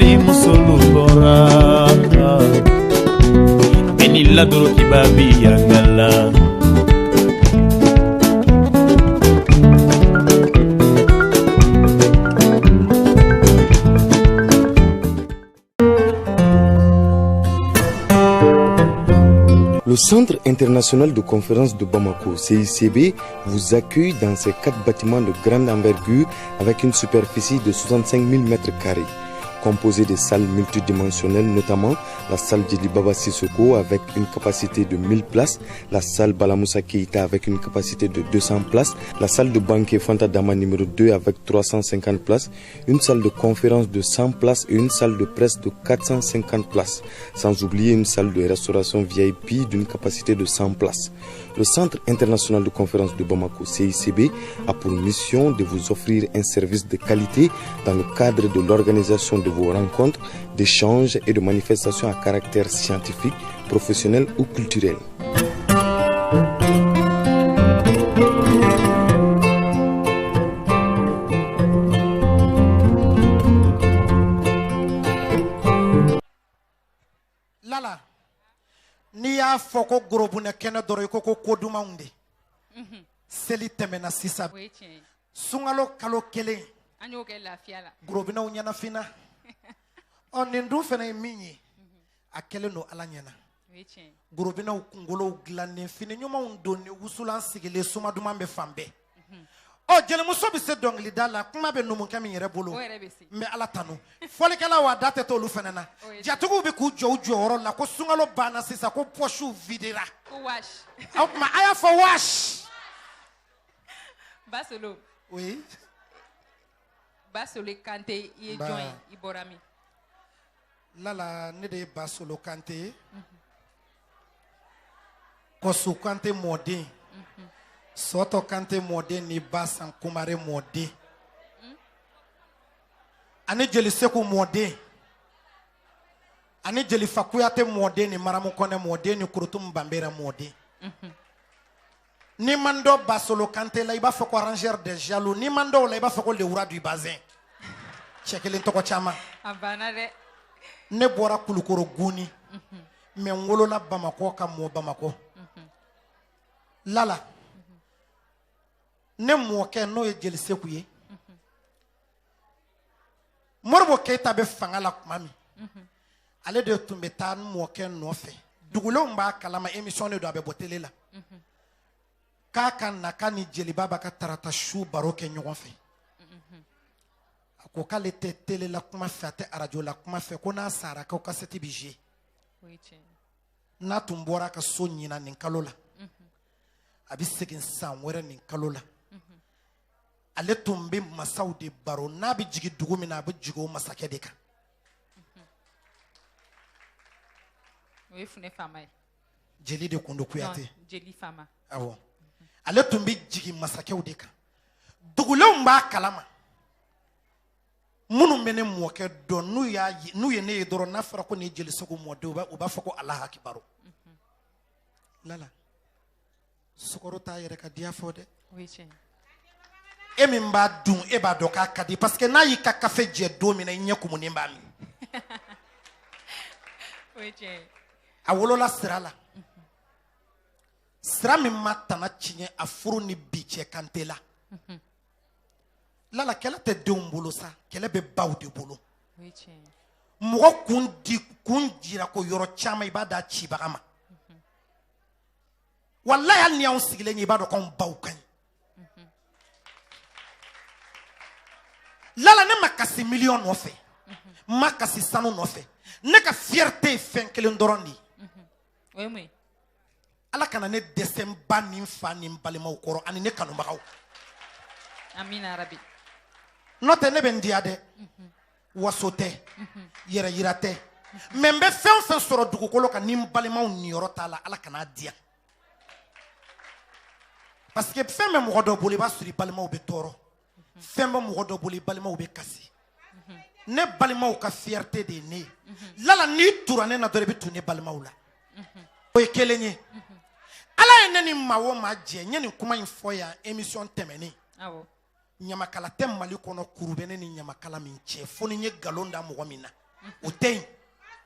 Mali musolu bɔra bɛɛ n'i la dorokiba bi yanga la. Le Centre international de conférences de Bamako, CICB, vous accueille dans ses quatre bâtiments de grande envergure avec une superficie de 65 000 m2 composé de salles multidimensionnelles, notamment la salle Djeli Baba Sissoko avec une capacité de 1000 places, la salle Balamoussa Keita avec une capacité de 200 places, la salle de banquet Fanta Dama numéro 2 avec 350 places, une salle de conférence de 100 places et une salle de presse de 450 places, sans oublier une salle de restauration VIP d'une capacité de 100 places. Le Centre international de conférence de Bamako, CICB, a pour mission de vous offrir un service de qualité dans le cadre de l'organisation de vos rencontres, d'échanges et de manifestations à caractère scientifique, professionnel ou culturel. Lala, n'i y'a fɔ ko gorobunɛ kɛnɛ dɔrɔn, i ko ko ko dumanw de. Seli tɛmɛna sisan. O ye tiɲɛ ye. Sunkalo kalo kelen. An y'o kɛ lafiya la. Gorobinɛw ɲɛnafinna. Ɔ, nin dun fana ye min ye, a kɛlen don Ala ɲɛna. O ye tiɲɛ ye. Gorobinɛw kunkolow dilannen, fini ɲumanw donni, wusulan sigilen, suma duman bɛ fan bɛɛ. Ɔ, jelimuso bɛ se dɔnkilida la, kuma bɛ numukɛ min yɛrɛ bolo. O yɛrɛ bɛ se. N bɛ Ala tanu, fɔlikɛlaw a da tɛ t'olu fana na. O ye tiɲɛ. Jatigiw bɛ k'u jɔ u jɔyɔrɔ la ko sunkalo banna sisan, ko pɔsiw videra. Ko wash. O tuma a y'a fɔ wash. Basolo. Oui. Basolo Kante, i ye Ba. jɔn ye? I bɔra min? Lala, ne de ye Basolo Kante ye, Kɔsu Kante mɔden, Sɔtɔ Kante mɔden ni Basan Kumare mɔden ani Jeli Seku mɔden ani Jelifa Kuyate mɔden ni Maramu Kɔnɛ mɔden ni Kurutum Banbera mɔden. N'i man dɔn Basolo Kante la, i b'a fɔ ko arrangeur des jaloux. N'i man dɔn o la, i b'a fɔ ko le roi du bazin. Cɛ kelen tɔgɔ caman. A banna dɛ. Ne bɔra Kulukoro Guni, mais n wolola Bamakɔ ka mɔ Bamakɔ. Lala, ne mɔkɛ, n'o ye Jeli Seku ye, Moribo Keyita bɛ fanga la tuma min, ale de tun bɛ taa n mɔkɛ nɔfɛ. Dugulenw b'a kalama, émission de don, a bɛ bɔ télé la, k'a ka na k'a ni jeliba b'a ka tarata su baro kɛ ɲɔgɔn fɛ. A ko k'ale tɛ télé la kuma fɛ, a tɛ arajo la kuma fɛ, ko n'a sara ko kasɛti bɛ jouer. O ye tiɲɛ ye. N'a tun bɔra a ka so ɲinan nin kalo la, a bɛ segin san wɛrɛ nin kalo la. Ale tun bɛ masaw de baro. N'a bɛ jigin dugu min na, a bɛ jigin o masakɛ de kan. O ye Funɛ faama ye. Jeli de kun don, Kuyate. Non, jeli faama. Awɔ, ale tun bɛ jigin masakɛw de kan. Dugulenw b'a kalama, minnu bɛ ne mɔkɛ dɔn, n'u y'a ye, n'u ye ne ye dɔrɔn, n'a fɔra ko nin ye Jeli Seku mɔden, u b'a fɔ ko Alahu akibaru. Lala, sukaro t'a yɛrɛ ka diya fɔ dɛ. O ye tiɲɛ ye. E min b'a dun, e b'a dɔn k'a ka di, parce que n'a y'i ka kafe jɛ don min na, i ɲɛ kumunen b'a min. O ye tiɲɛ ye. A wolola sira la, sira min ma tana tiɲɛ a furu ni bi cɛ Kante la. Lala, kɛlɛ tɛ denw bolo sa, kɛlɛ bɛ baw de bolo. O ye tiɲɛ ye. Mɔgɔ kun di kun jira ko yɔrɔ caman, i b'a d'a cibaga ma. Walayi, hali ni y'anw sigilen ye, i b'a dɔn k'anw baw ka ɲi. Lala, ne ma kasi miliyɔn nɔfɛ, n ma kasi sanu nɔfɛ. Ne ka fierté ye fɛn kelen dɔrɔn de ye. O ye mun ye? Ala kana ne dɛsɛ n ba ni n fa ni n balimaw kɔrɔ ani ne kanubagaw. Amina rabi. N'o tɛ, ne bɛ n diya dɛ. Waso tɛ, yɛrɛ yira tɛ, mais n bɛ fɛn o fɛn sɔrɔ dugukolo kan, ni n balimaw niyɔrɔ t'a la, Ala kan'a diya, parce que fɛn bɛ mɔgɔ dɔ bolo, i b'a sɔrɔ i balimaw bɛ tɔɔrɔ. Fɛn bɛ mɔgɔ dɔ bolo, i balimaw bɛ kasi. Ne balimaw ka fierté de ye ne ye. Lala, n'i tura ne na dɔrɔn, i bɛ tu ne balimaw la. O ye kelen ye. Ala ye ne ni maa o maa jɛ, n ye nin kuma in fɔ yan émission tɛmɛnen. Ɲamakala tɛ Mali kɔnɔ, kuru bɛ ne ni ɲamakala min cɛ, fo ni n ye nkalon da mɔgɔ min na. O tɛ yen.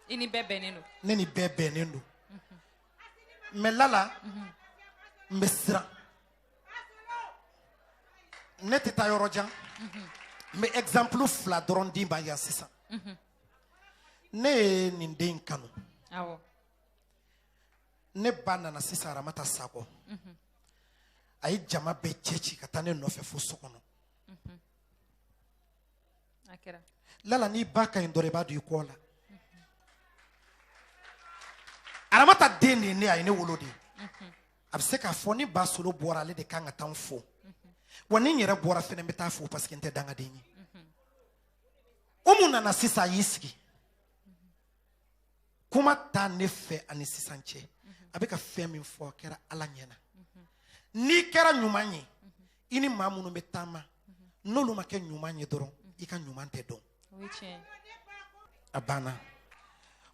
I ni bɛɛ bɛnnen don. Ne ni bɛɛ bɛnnen don, mais Lala, n bɛ siran, ne tɛ taa yɔrɔ jan. N bɛ exemple fila dɔrɔn d'i ma yan sisan. Ne ye nin den in kanu. Ne ba nana sisan, Aramata Sakɔ, a ye jama bɛɛ cɛ ci ka taa ne nɔfɛ fo so kɔnɔ. A kɛra. Lala, n'i ba ka ɲi dɔrɔn, i b'a don i kɔ la. Aramata den de ye ne ye, a ye ne wolo de. A bɛ se k'a fɔ ni Ba Solo bɔra, ale de kan ka taa n fo. Wa ni n yɛrɛ bɔra fɛnɛ, n bɛ taa fo parce que n tɛ dangaden ye. Umu nana sisan, a y'i sigi, kuma t'a ne fɛ ani sisan cɛ. A bɛ ka fɛn min fɔ, a kɛra Ala ɲɛna. N'i kɛra ɲuman ye, i ni maa minnu bɛ taama, n'olu ma kɛ ɲuman ye dɔrɔn, i ka ɲuman tɛ dɔn. O ye tiɲɛ ye. A banna.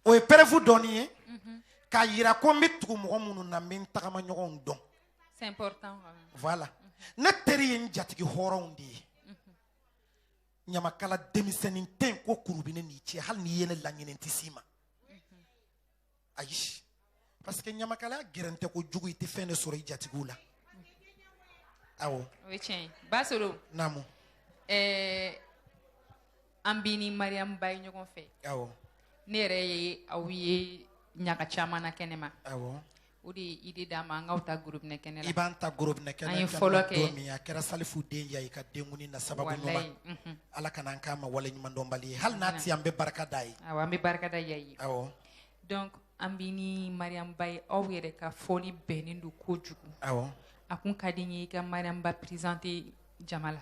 O ye preuve dɔɔni ye k'a yira ko n bɛ tugu mɔgɔ minnu na, n bɛ n tagama ɲɔgɔnw dɔn. C'est important quand même. Voilà, ne teri ye n jatigi hɔrɔnw de ye. Ɲamakala denmisɛnnin tɛ yen ko kuru bɛ ne n'i cɛ. Hali n'i ye ne laɲini, n tɛ s'i ma, ayi, parce que ɲamakalaya gɛrɛntɛ kojugu, i tɛ fɛn de sɔrɔ i jatigiw la. Awɔ. O ye tiɲɛ ye, Basolo. Naamu. An b'i ni Mariam Ba ye ɲɔgɔn fɛ. Ne yɛrɛ ye aw ye ɲaga caman na kɛnɛma. O de ye idée d'an ma an k'aw ta gorobinɛ kɛnɛ la. I b'an ta gorobinɛ kɛnɛ An ye kan fɔlɔ don kɛ. min, a kɛra Salifu den ya i ka denkuni na sababu Walayi, ɲuman. Ala kana an k'a ma waleɲumandɔnbali ye. Hali n'a Amina. ti, an bɛ barika d'a ye. Awɔ, an bɛ barika da ya ye. Donc an b'i ni Mariam Ba ye, aw yɛrɛ ka fɔli bɛnnen don kojugu. A kun ka di n ye i ka Mariam Ba présenter jama la.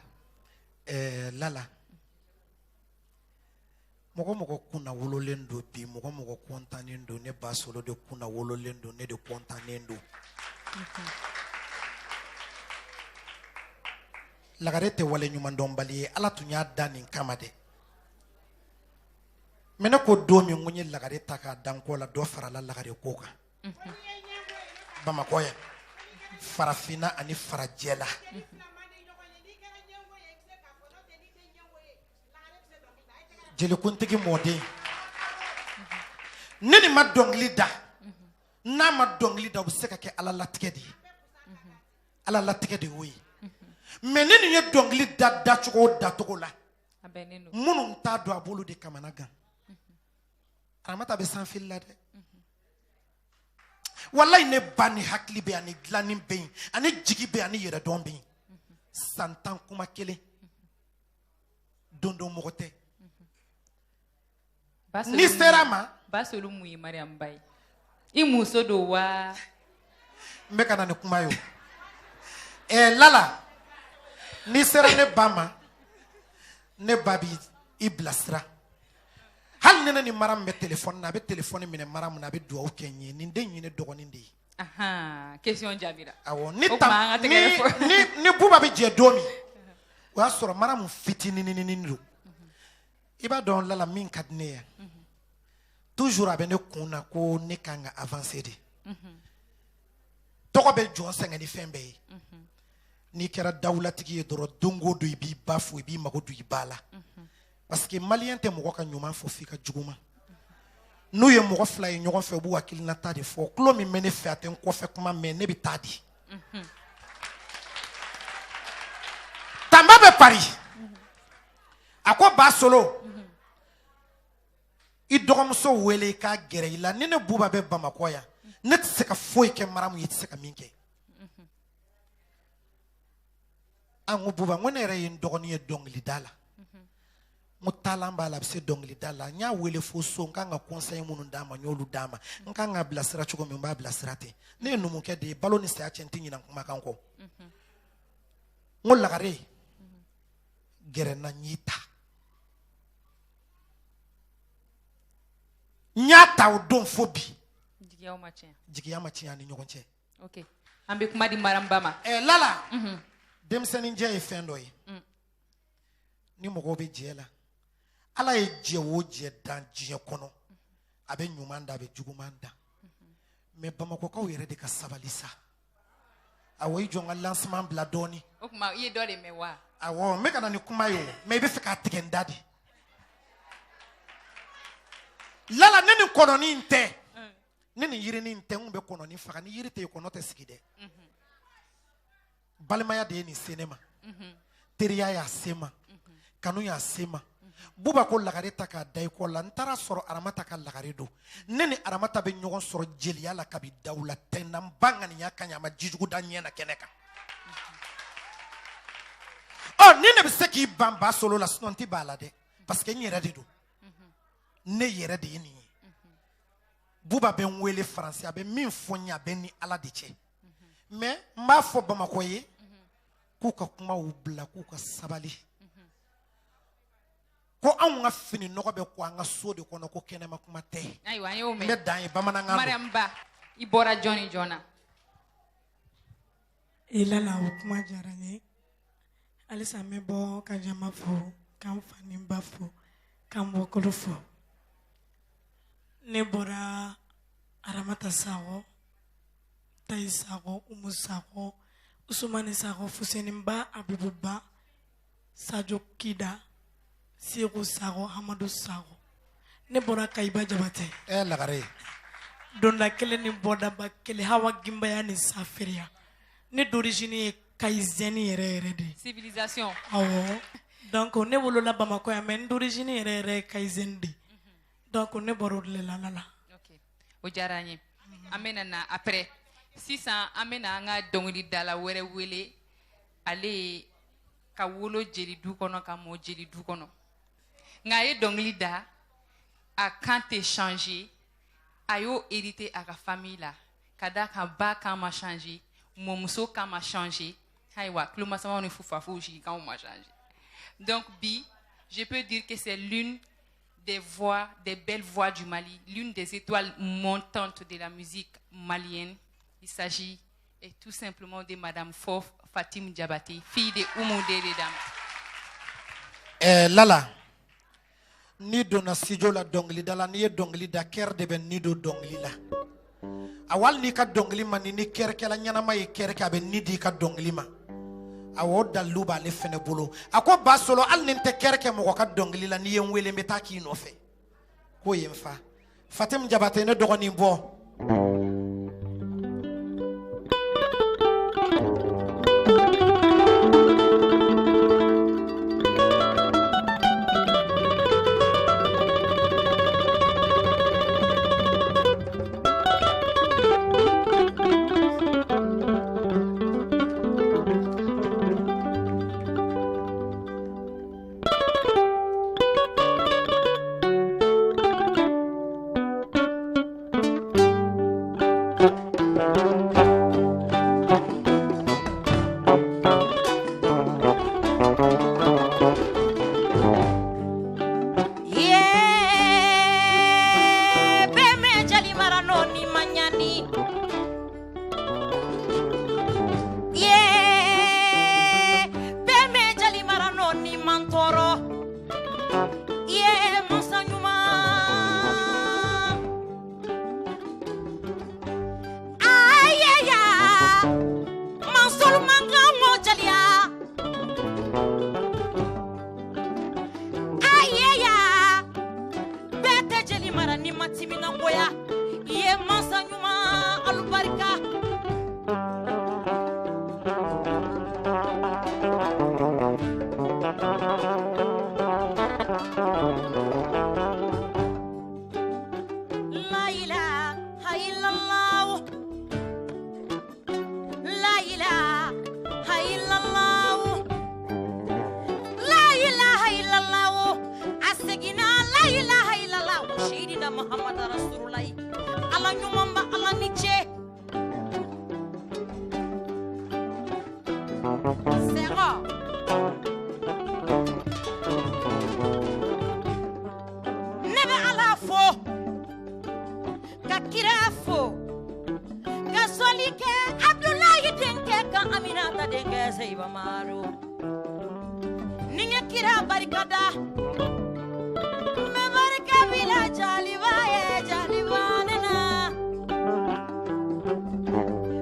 Lala, mɔgɔ mɔgɔ kunna wololen don bi, mɔgɔ mɔgɔ kɔntannen don, ne Ba Solo de kunna wololen don, ne de kɔntannen don. Lagare tɛ wale ɲumandɔnbali ye. Ala tun y'a da nin kama dɛ. Mɛ ne ko don min ko n ye lagare ta k'a da n kɔ la, dɔ farala lagare ko kan Bamakɔ yan, farafinna ani farajɛ la. Jelikuntigi mɔden, ne nin ma dɔnkili da, n'a ma dɔnkili da, o bɛ se ka kɛ Ala latigɛ de ye. Ala latigɛ de y'o ye. Mɛ ne nin ye dɔnkili da dacogo o dacogo la, A bɛnnen don. minnu t'a dɔn, a b'olu de kamana gan. Aramata bɛ sanfili la dɛ. Walayi, ne ba ni hakili bɛ yen, ani dilanni bɛ yen, ani jigi bɛ yen, ani yɛrɛdɔn bɛ yen. San 10 kuma kelen don don mɔgɔ tɛ. Basolo N'i sera a ma. Basolo, mun ye Mariam Ba ye? I muso don wa? N bɛ ka na ni kuma ye. O Lala, n'i sera ne ba ma, ne ba b'i i bilasira. Hali ni ne ni mara min bɛ telefɔni na, a bɛ telefɔni minɛ mara min na, a bɛ dugawu kɛ n ye. Nin den in ye ne dɔgɔnin de ye. Ahan, question jaabira. Awɔ, ni O tam tuma an ka ni tɛgɛrɛ fɔ. ni Buba bɛ jɛ don min, o y'a sɔrɔ mara mun fitinininin don. I b'a dɔn Lala, min ka di ne ye, toujours a bɛ ne kun na ko ne kan ka avancer de. Tɔgɔ bɛ jɔn sɛgɛn ni fɛn bɛɛ ye. N'i kɛra dawulatigi ye dɔrɔn, don o don i b'i ba fo, i b'i mago don i ba la, parce que malien tɛ mɔgɔ ka ɲuman fɔ f'i ka juguman. N'u ye mɔgɔ fila ye ɲɔgɔn fɛ, u b'u hakilinata de fɔ. Tulo min bɛ ne fɛ, a tɛ n kɔfɛ kuma mɛn, ne bɛ taa di. Tanba bɛ Paris, a ko Ba Solo, i dɔgɔmuso wele i k'a gɛrɛ i la. Ni ne Buba bɛ Bamakɔ yan, ne tɛ se ka foyi kɛ Maramu ye, i tɛ se ka min kɛ. An ko Buba, n ko ne yɛrɛ ye n dɔgɔnin ye dɔnkilida la, n ko taalan b'a la, a bɛ se dɔnkilida la. N y'a wele fo so, n kan ka conseil minnu d'a ma, n y'olu d'a ma. N kan k'a bilasira cogo min, n b'a bilasira ten. Ne ye numukɛ de ye, balo ni saya cɛ, n tɛ ɲinɛ n kumakan kɔ. N ko lagare, gɛrɛ n na, n y'i ta. N y'a ta o don fo bi. Jigiyaw ma tiɲɛ. Jigiya ma tiɲɛ an ni ɲɔgɔn cɛ. Ok, an bɛ kuma di Mariam Ba ma. Lala, denmisɛnninjɛ ye fɛn dɔ ye. Ni mɔgɔw bɛ jɛ la, Ala ye jɛ o jɛ dan diɲɛ kɔnɔ, a bɛ ɲuman da, a bɛ juguman da. Mɛ Bamakɔkaw yɛrɛ de ka sabali sa. Awɔ, i jɔ n ka lancement bila dɔɔni. O tuma i ye dɔ de mɛn wa? Awɔ, n bɛ ka na ni kuma ye o, mɛ i bɛ fɛ k'a tigɛ n da de. Lala, ne ni kɔnɔni in tɛ, ne ni yirini in tɛ, n kun bɛ kɔnɔni faga. Ni yiri tɛ yen, kɔnɔ tɛ sigi dɛ. Balimaya de ye nin se ne ma, teriya y'a se ma, kanu y'a se ma. Buba ko lagare ta k'a da i kɔ la, n taara sɔrɔ Aramata ka lagare don. Ne ni Aramata bɛ ɲɔgɔn sɔrɔ jeliya la kabi dawula tɛ n na. N ba ŋaniya ka ɲi, a ma jijugu da ɲɛ na kɛnɛ kan. Ɔ, ni ne bɛ se k'i ban ba solo la, sinon n tɛ ban a la dɛ, parce que n yɛrɛ de don, ne yɛrɛ de ye nin ye. Buba bɛ n wele Faransi, a bɛ min fɔ n ye, a bɛ n ni Ala de cɛ. Mais n b'a fɔ Bamakɔ ye k'u ka kumaw bila, k'u ka sabali, ko anw ka fini nɔgɔ bɛ ko an ka so de kɔnɔ, ko kɛnɛma kuma tɛ. Ayiwa, an y'o N mɛn. bɛ dan ye, bamanankan don. Mariam Ba, i bɔra jɔn ni jɔn na? I Lala, o kuma diyara n ye. Halisa n bɛ bɔ ka jama fo, ka n fa ni n ba fo, ka n bɔkolo fo. Ne bɔra Aramata Sakɔ, Tayi Sakɔ, Umu Sakɔ, Usumani Sakɔ, Fuseni Ba, Abibu Ba, Sajo Kida, Segu Sakɔ, Hamadu Sakɔ. Ne bɔra Kayiba Jabatɛ. Ɛ, lagare. Donda kelen ni bɔdaba kelen, Hawa Gimbaya ni Safiriya. Ne d'origine ye Kayizɛni yɛrɛ yɛrɛ de ye. Civilisation. Awɔ, donc ne wolola Bamakɔ yan, mais n d'origine yɛrɛ yɛrɛ ye Kayizɛni de ye. Donc ne bɔra o de la Lala. Ok, o diyara an ye. An bɛna na après. Sisan an bɛna an ka dɔnkilidala wɛrɛ wele. Ale ye ka wolo jeli du kɔnɔ, ka mɔ jeli du kɔnɔ, nka a ye dɔnkili da, a kan tɛ changer. A y'o hérité a ka famille la, ka d'a kan ba kan ma changer, mɔmuso kan ma changer, ayiwa, tulomasamaw ni fufafuw sigikanw ma changer. Donc bi, je peux dire que c'est l'une des voix, des belles voix du Mali, l'une des étoiles montantes de la musique malienne. Il s'agit tout simplement de Madame Fof Fatim Diabaté, fille de Oumou Dame. Ɛ, Lala, n'i donna studio la dɔnkilida la, n'i ye dɔnkili da, chœur de bɛ ni don dɔnkili la. A hali n'i ka dɔnkili man di, ni chœurkɛla ɲɛnama ye chœur kɛ, a bɛ ni di i ka dɔnkili ma. Awɔ, o dalilu b'ale fɛnɛ bolo. A ko ba solo, hali ni n tɛ chœur kɛ mɔgɔ ka dɔnkili la, n'i ye n wele, n bɛ taa k'i nɔfɛ. K'o ye n fa Fatim Jabate, ne dɔgɔnin bɔ. Ye bɛɛ jali mara nɔ ni ma ɲani ye, bɛɛ jali mara nɔ ni man tɔɔrɔ ye, masa ɲuman ayeya mansolu man kan mɔ jaliya ayeya. Bɛɛ tɛ jeli mara ni ma timinangoya i ye, masa ɲuman alubarika. La ilaha illallah, la ilaha illallah, la ilaha illallah. A seginna, la ilaha illallah, seydina Muhammad rasulullahi. Ala ɲuman ba, Ala ni ce. Sɛgɔ ne bɛ Ala fo, ka kira fo, ka sɔli kɛ Abdulayi denkɛ kan, Aminata denkɛ Seyiba Maro. Ni n ye kira barika da, n bɛ barika bila jaliba ye, jaliba ne na.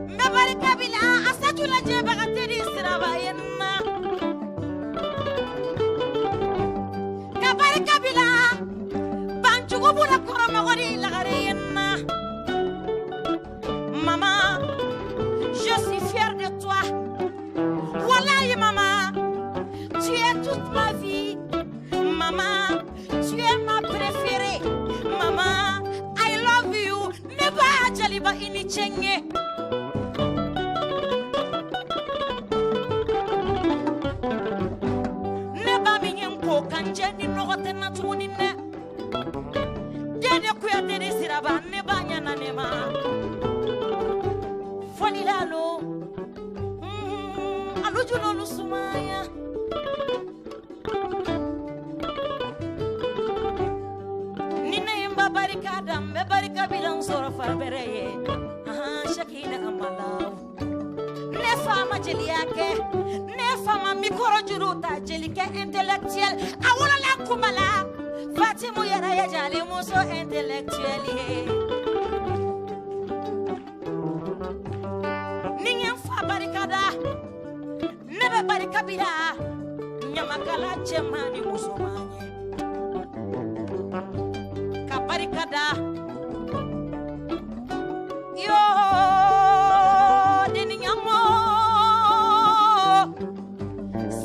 N bɛ barika bila Asatu lajɛbaga teri siraba ye n na, ka barika bila Banjugu bula kɔrɔmɔgɔ. di lagare ye n na. Maman, je suis fière de toi. Wallahi maman, tu es toute ma vie. Maman, tu es ma préférée. Maman, I love you. Ne ba jaliba i ni ce n ye. Ne ba min ye n ko ka n jɛ ni nɔgɔ tɛ n na tuguni dɛ. Dede Kuyate ni Siraba ne ba ɲɛna ne ma. Fɔlila lo, alujunolu sumaya. Ni ne ye n ba barika da, n bɛ barika bila n sɔrɔ fa bɛrɛ ye. Ahan, Shakina Amalaw. Ne fa ma jeliya kɛ, ne fa ma mikɔrɔ juru ta jelikɛ intellectuel. A wolola Kumala, Fatimu yɛrɛ ye jalimuso intellectuel ye. Ni n ye n fa barika da, ne bɛ barika bila ɲamakala cɛman ni musoman ye. Ka barika da. Yoo, deni ɲamo.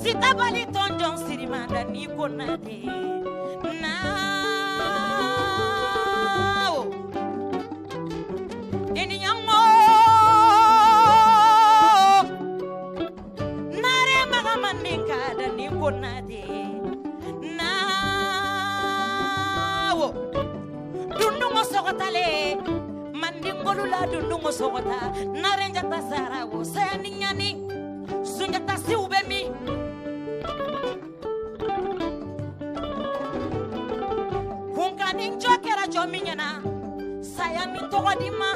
Sitabali tɔnjɔn sirimanda ni Konate. Nao. Deni ɲamo. Nare maga mandinka da ni Konate. Nao. Dundungo sɔgɔtale. Mandingolu la dundungo sɔgɔta. Nare njata sarawo. Saya ni ɲani. Sunjata siw bɛ min? Kunkanni jɔ kɛra jɔn min ɲɛna, saya ni tɔgɔ di ma.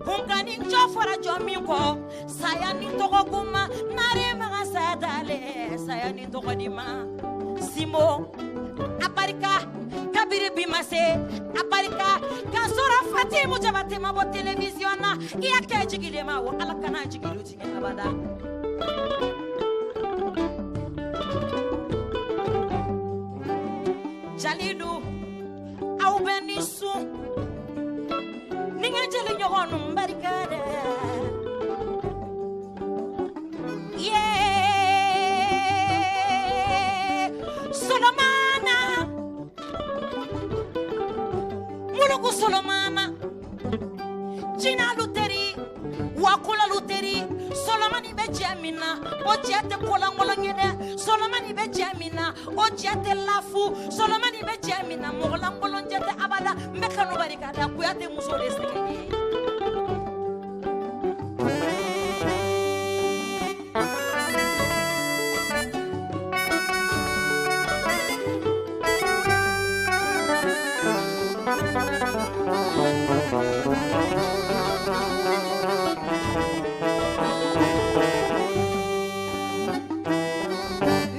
Kunkanni jɔ fɔra jɔn min kɔ, saya ni tɔgɔ kun ma. Nare maga saya dale, saya ni tɔgɔ di ma. Simo, a barika, kabiri bi ma se, a barika, k'a sɔrɔ Fatimu Jabate ma bɔ télévision na, i y'a kɛ jigi de ma wo, Ala kana jigiliw tigɛ abada. Jalidu, aw bɛ ni sun. Ni n ka jeli ɲɔgɔn nu barika da. Ye Solomana, Muluku Solomana, Jinalu teri, Wakulalu teri, Solomani bɛ cɛ min na, o cɛ tɛ kolankolon ye dɛ. Solomani bɛ cɛ min na, o cɛ tɛ lafu. Solomani bɛ cɛ min na, mɔgɔ lankolon cɛ tɛ abada. N bɛ kanu barika da, Kuyate muso de sɛgɛn ye.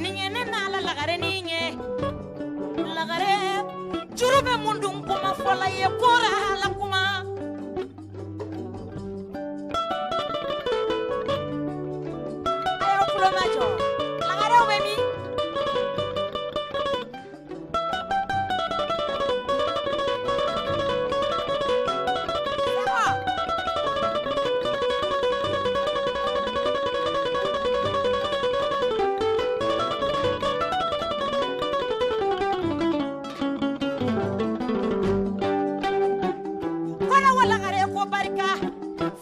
Ni ye ne n'ala lagare ni ye, lagare juru bɛ mun dun kuma fɔla ye kora la kuma. A y'aw tulo majɔ, lagarew bɛ min? Sɛkɔ. Kɔnɔ wa lagare ko barika,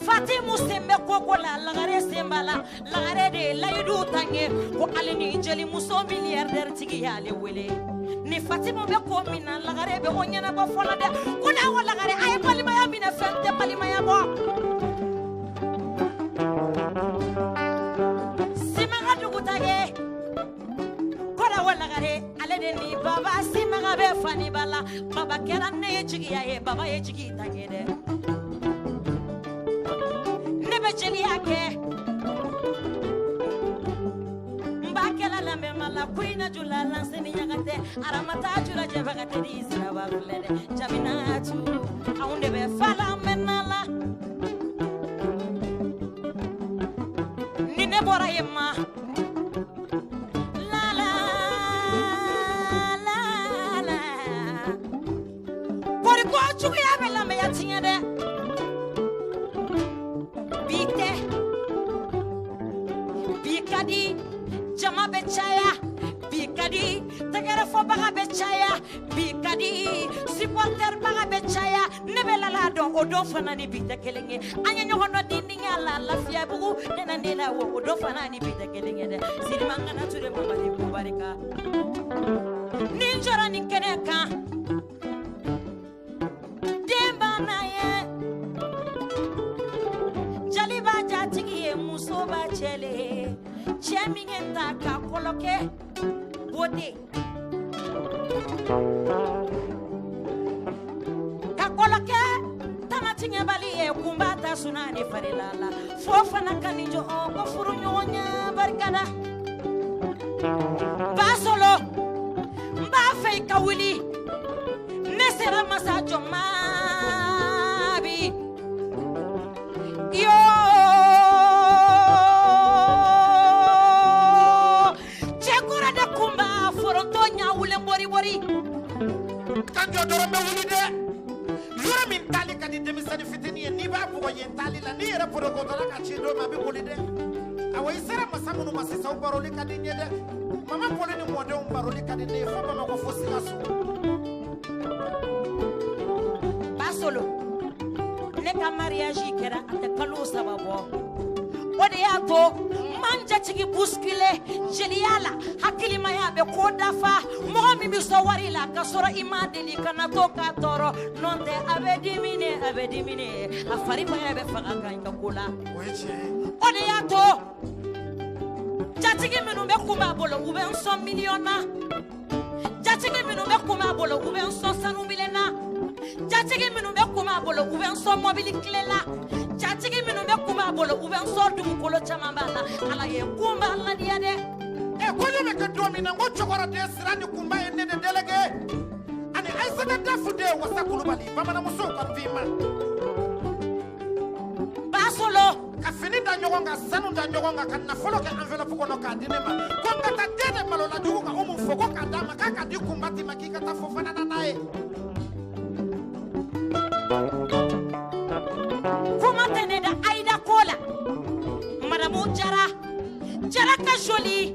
Fatimu sen bɛ koko la, lagare sen b'a la, lagare de ye layidu ta n ye ko hali ni jelimuso milliardaire tigi y'ale wele. Ni Fatimu bɛ ko min na, lagare bɛ o ɲɛnabɔ fɔlɔ dɛ. Ko n'a wa lagare, a ye balimaya minɛ, fɛn tɛ balimaya bɔ. Simaga dugutage, kɔnɔ wa lagare, ale de ni baba Simaga bɛ fani ba la. Baba kɛra ne ye jigiya ye, baba ye jigi ta n ye dɛ. Ne bɛ jeliya kɛ, n b'a kɛla lamɛnma la, ko ina jula lanseni ɲaga tɛ, aramata jula jɛbaga tɛ di siraba filɛ dɛ. Jaminatu, anw de bɛ fala mɛnna la. Ni ne bɔra yen ma, la la la la, kɔri Bari ko juguya bɛ lamɛnya tiɲɛ dɛ. Bi tɛ. Bi ka di jama bɛ caya. Bi ka di tɛgɛrɛfɔbaga bɛ caya. Bi ka di supporterbaga bɛ caya. Ne bɛ lala dɔn o dɔn fana ni bi tɛ kelen ye. An ye ɲɔgɔn dɔn dindin la Lafiyabugu ne na ne la wo o dɔn fana ni bi tɛ kelen ye dɛ. Sirimangana Ture Mamadi Mubarika. Ni n jɔra nin kɛnɛ kan. Den b'a na ye. Jali b'a jatigi ye muso b'a cɛ le ye. Cɛ min ye n ta ka kɔlɔ kɛ beauté. Ka kɔlɔ kɛ tana tiɲɛbali ye kunba ta suna ni farila la. Fo fana ka nin jɔ ko furu ɲɔgɔnya barika da. Basolo n b'a fɛ i ka wuli. Ne sera masa jɔ ma bi. Yo cɛkura de kunba foronto ɲawulen bori bori. Ka jɔ dɔrɔn bɛ wuli dɛ. Yɔrɔ min taali ka di denmisɛnnin fitinin ye n'i b'a bugɔ yen taali la n'i yɛrɛ porokotɔla ka ci dɔ ma a bɛ boli dɛ. Awɔ i sera masa minnu ma sisan u baroli ka di n ye dɛ. Mama Poli ni mɔdenw baroli ka di ne ye fo Bamakɔ fo Sikaso. Basolo ne ka mariage kɛra a tɛ kalo 3 bɔ. O de y'a to n man jatigi bousculer jeliya la hakilimaya bɛ ko dafa. Mɔgɔ min bɛ sɔn wari la ka sɔrɔ i ma deli kana to k'a tɔɔrɔ. N'o tɛ a bɛ dimine a bɛ dimine a faribaya bɛ faga ka i ka ko la. O ye tiɲɛ ye. O de y'a to jatigi minnu bɛ kunba bolo u bɛ n sɔn miliyɔn na. Jatigi minnu bɛ kunba bolo u bɛ n sɔn sanu bilen na. Jatigi minnu bɛ kunba bolo u bɛ n sɔn mɔbili kile la. Jatigi minnu bɛ kunba bolo u bɛ n sɔn dugukolo caman b'a la. Ala ye kunba ladiya dɛ. Ɛ kɔɲɔ bɛ kɛ don min na n ko cɛkɔrɔden sira ni kunba ye ne de délégué. Ani Ayisata Dafu den Wasa Kulubali bamananmusow ka finma. Basolo ka fini da ɲɔgɔn kan sanu da ɲɔgɔn kan ka nafolo kɛ enveloppe kɔnɔ k'a di ne ma. Ko n ka taa den de malola jugu ka Umu fo ko k'a d'a ma k'a ka di Kunbati ma k'i ka taa Fofana na n'a ye. Kuma tɛ ne da Ayida ko la. Madamu Jara Jara ka joli.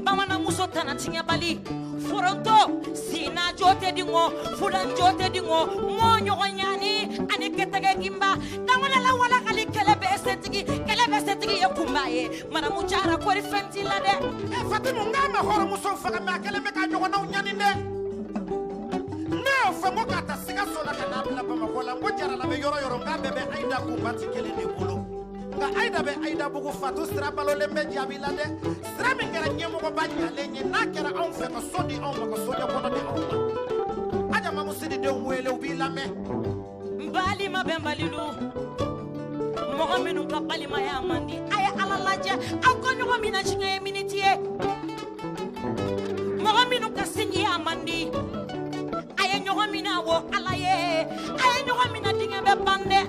Bamananmuso tana tiɲɛbali. Foronto sina jo tɛ di ŋɔ fulan jo tɛ di ŋɔ mɔ ɲɔgɔn ɲani ani kɛtɛgɛ gimba. Danwalala walakali kɛlɛ bɛ setigi kɛlɛ bɛ setigi ye kunba ye. Madamu Jara kɔri fɛn t'i la dɛ. Ɛ Fatimu n k'a ma hɔrɔnmusow faga mɛ a kɛlen bɛ k'a ɲɔgɔnnaw ɲani dɛ. Ne y'o fɔ n ko k'a ta Sikaso la ka n'a bila Bamakɔ la n ko Jarala bɛ yɔrɔ yɔrɔ n k'a bɛɛ bɛ Ayida Kunbati kelen de bolo. Nka Ayida bɛ Ayida bugu Fatu sira balolen bɛ jaabi la dɛ. Sira min kɛra ɲɛmɔgɔba ɲalen ye n'a kɛra anw fɛ ka so di anw ma ka soɲɛ kɔnɔ di anw ma. Aja Mamusidi denw wele u b'i lamɛn. N balima bɛ n balilu. Mɔgɔ minnu ka balimaya man di a ye Ala lajɛ aw ka ɲɔgɔn minɛ siɲɛ ye miniti ye. Mɔgɔ minnu ka sinjiya man di a ye ɲɔgɔn minɛ wo Ala ye a ye ɲɔgɔn minɛ dingɛ bɛ ban dɛ.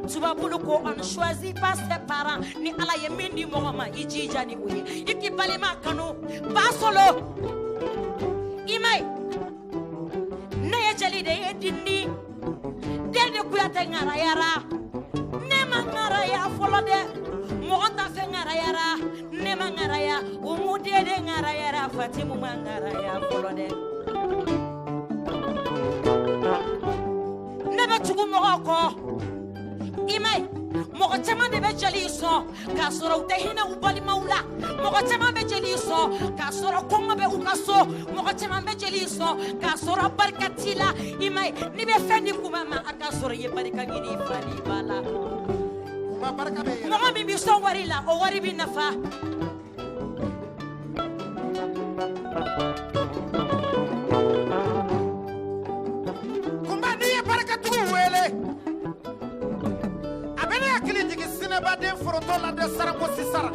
Tubabulu ko on ne choisit pas ses parents. Ni Ala ye min di mɔgɔ ma i jija ni o ye. I k'i balima kanu Basolo i ma ye ne ye jeli de ye dindi den de Kuyate ŋarayara. Ne ma ŋaraya fɔlɔ dɛ. Mɔgɔ t'a fɛ ŋarayara ne ma ŋaraya. Umu den de ŋarayara Fatimu ma ŋaraya fɔlɔ dɛ. Ne bɛ tugu mɔgɔw kɔ. I ma ye mɔgɔ caman de bɛ jeli sɔn k'a sɔrɔ u tɛ hinɛ u balimaw la. Mɔgɔ caman bɛ jeli sɔn k'a sɔrɔ kɔngɔ bɛ u ka so. Mɔgɔ caman bɛ jeli sɔn k'a sɔrɔ barika t'i la. I ma ye n'i bɛ fɛn di kunba ma a k'a sɔrɔ i ye barika ɲini i fa n'i ba la. Kunba barika bɛ yɛlɛ. Mɔgɔ min bɛ sɔn wari la o wari b'i nafa. Kunba n'i ye barikatigiw wele. A bɛ ne hakili jigin sinɛbaden foronto la dɛ saranko sisara.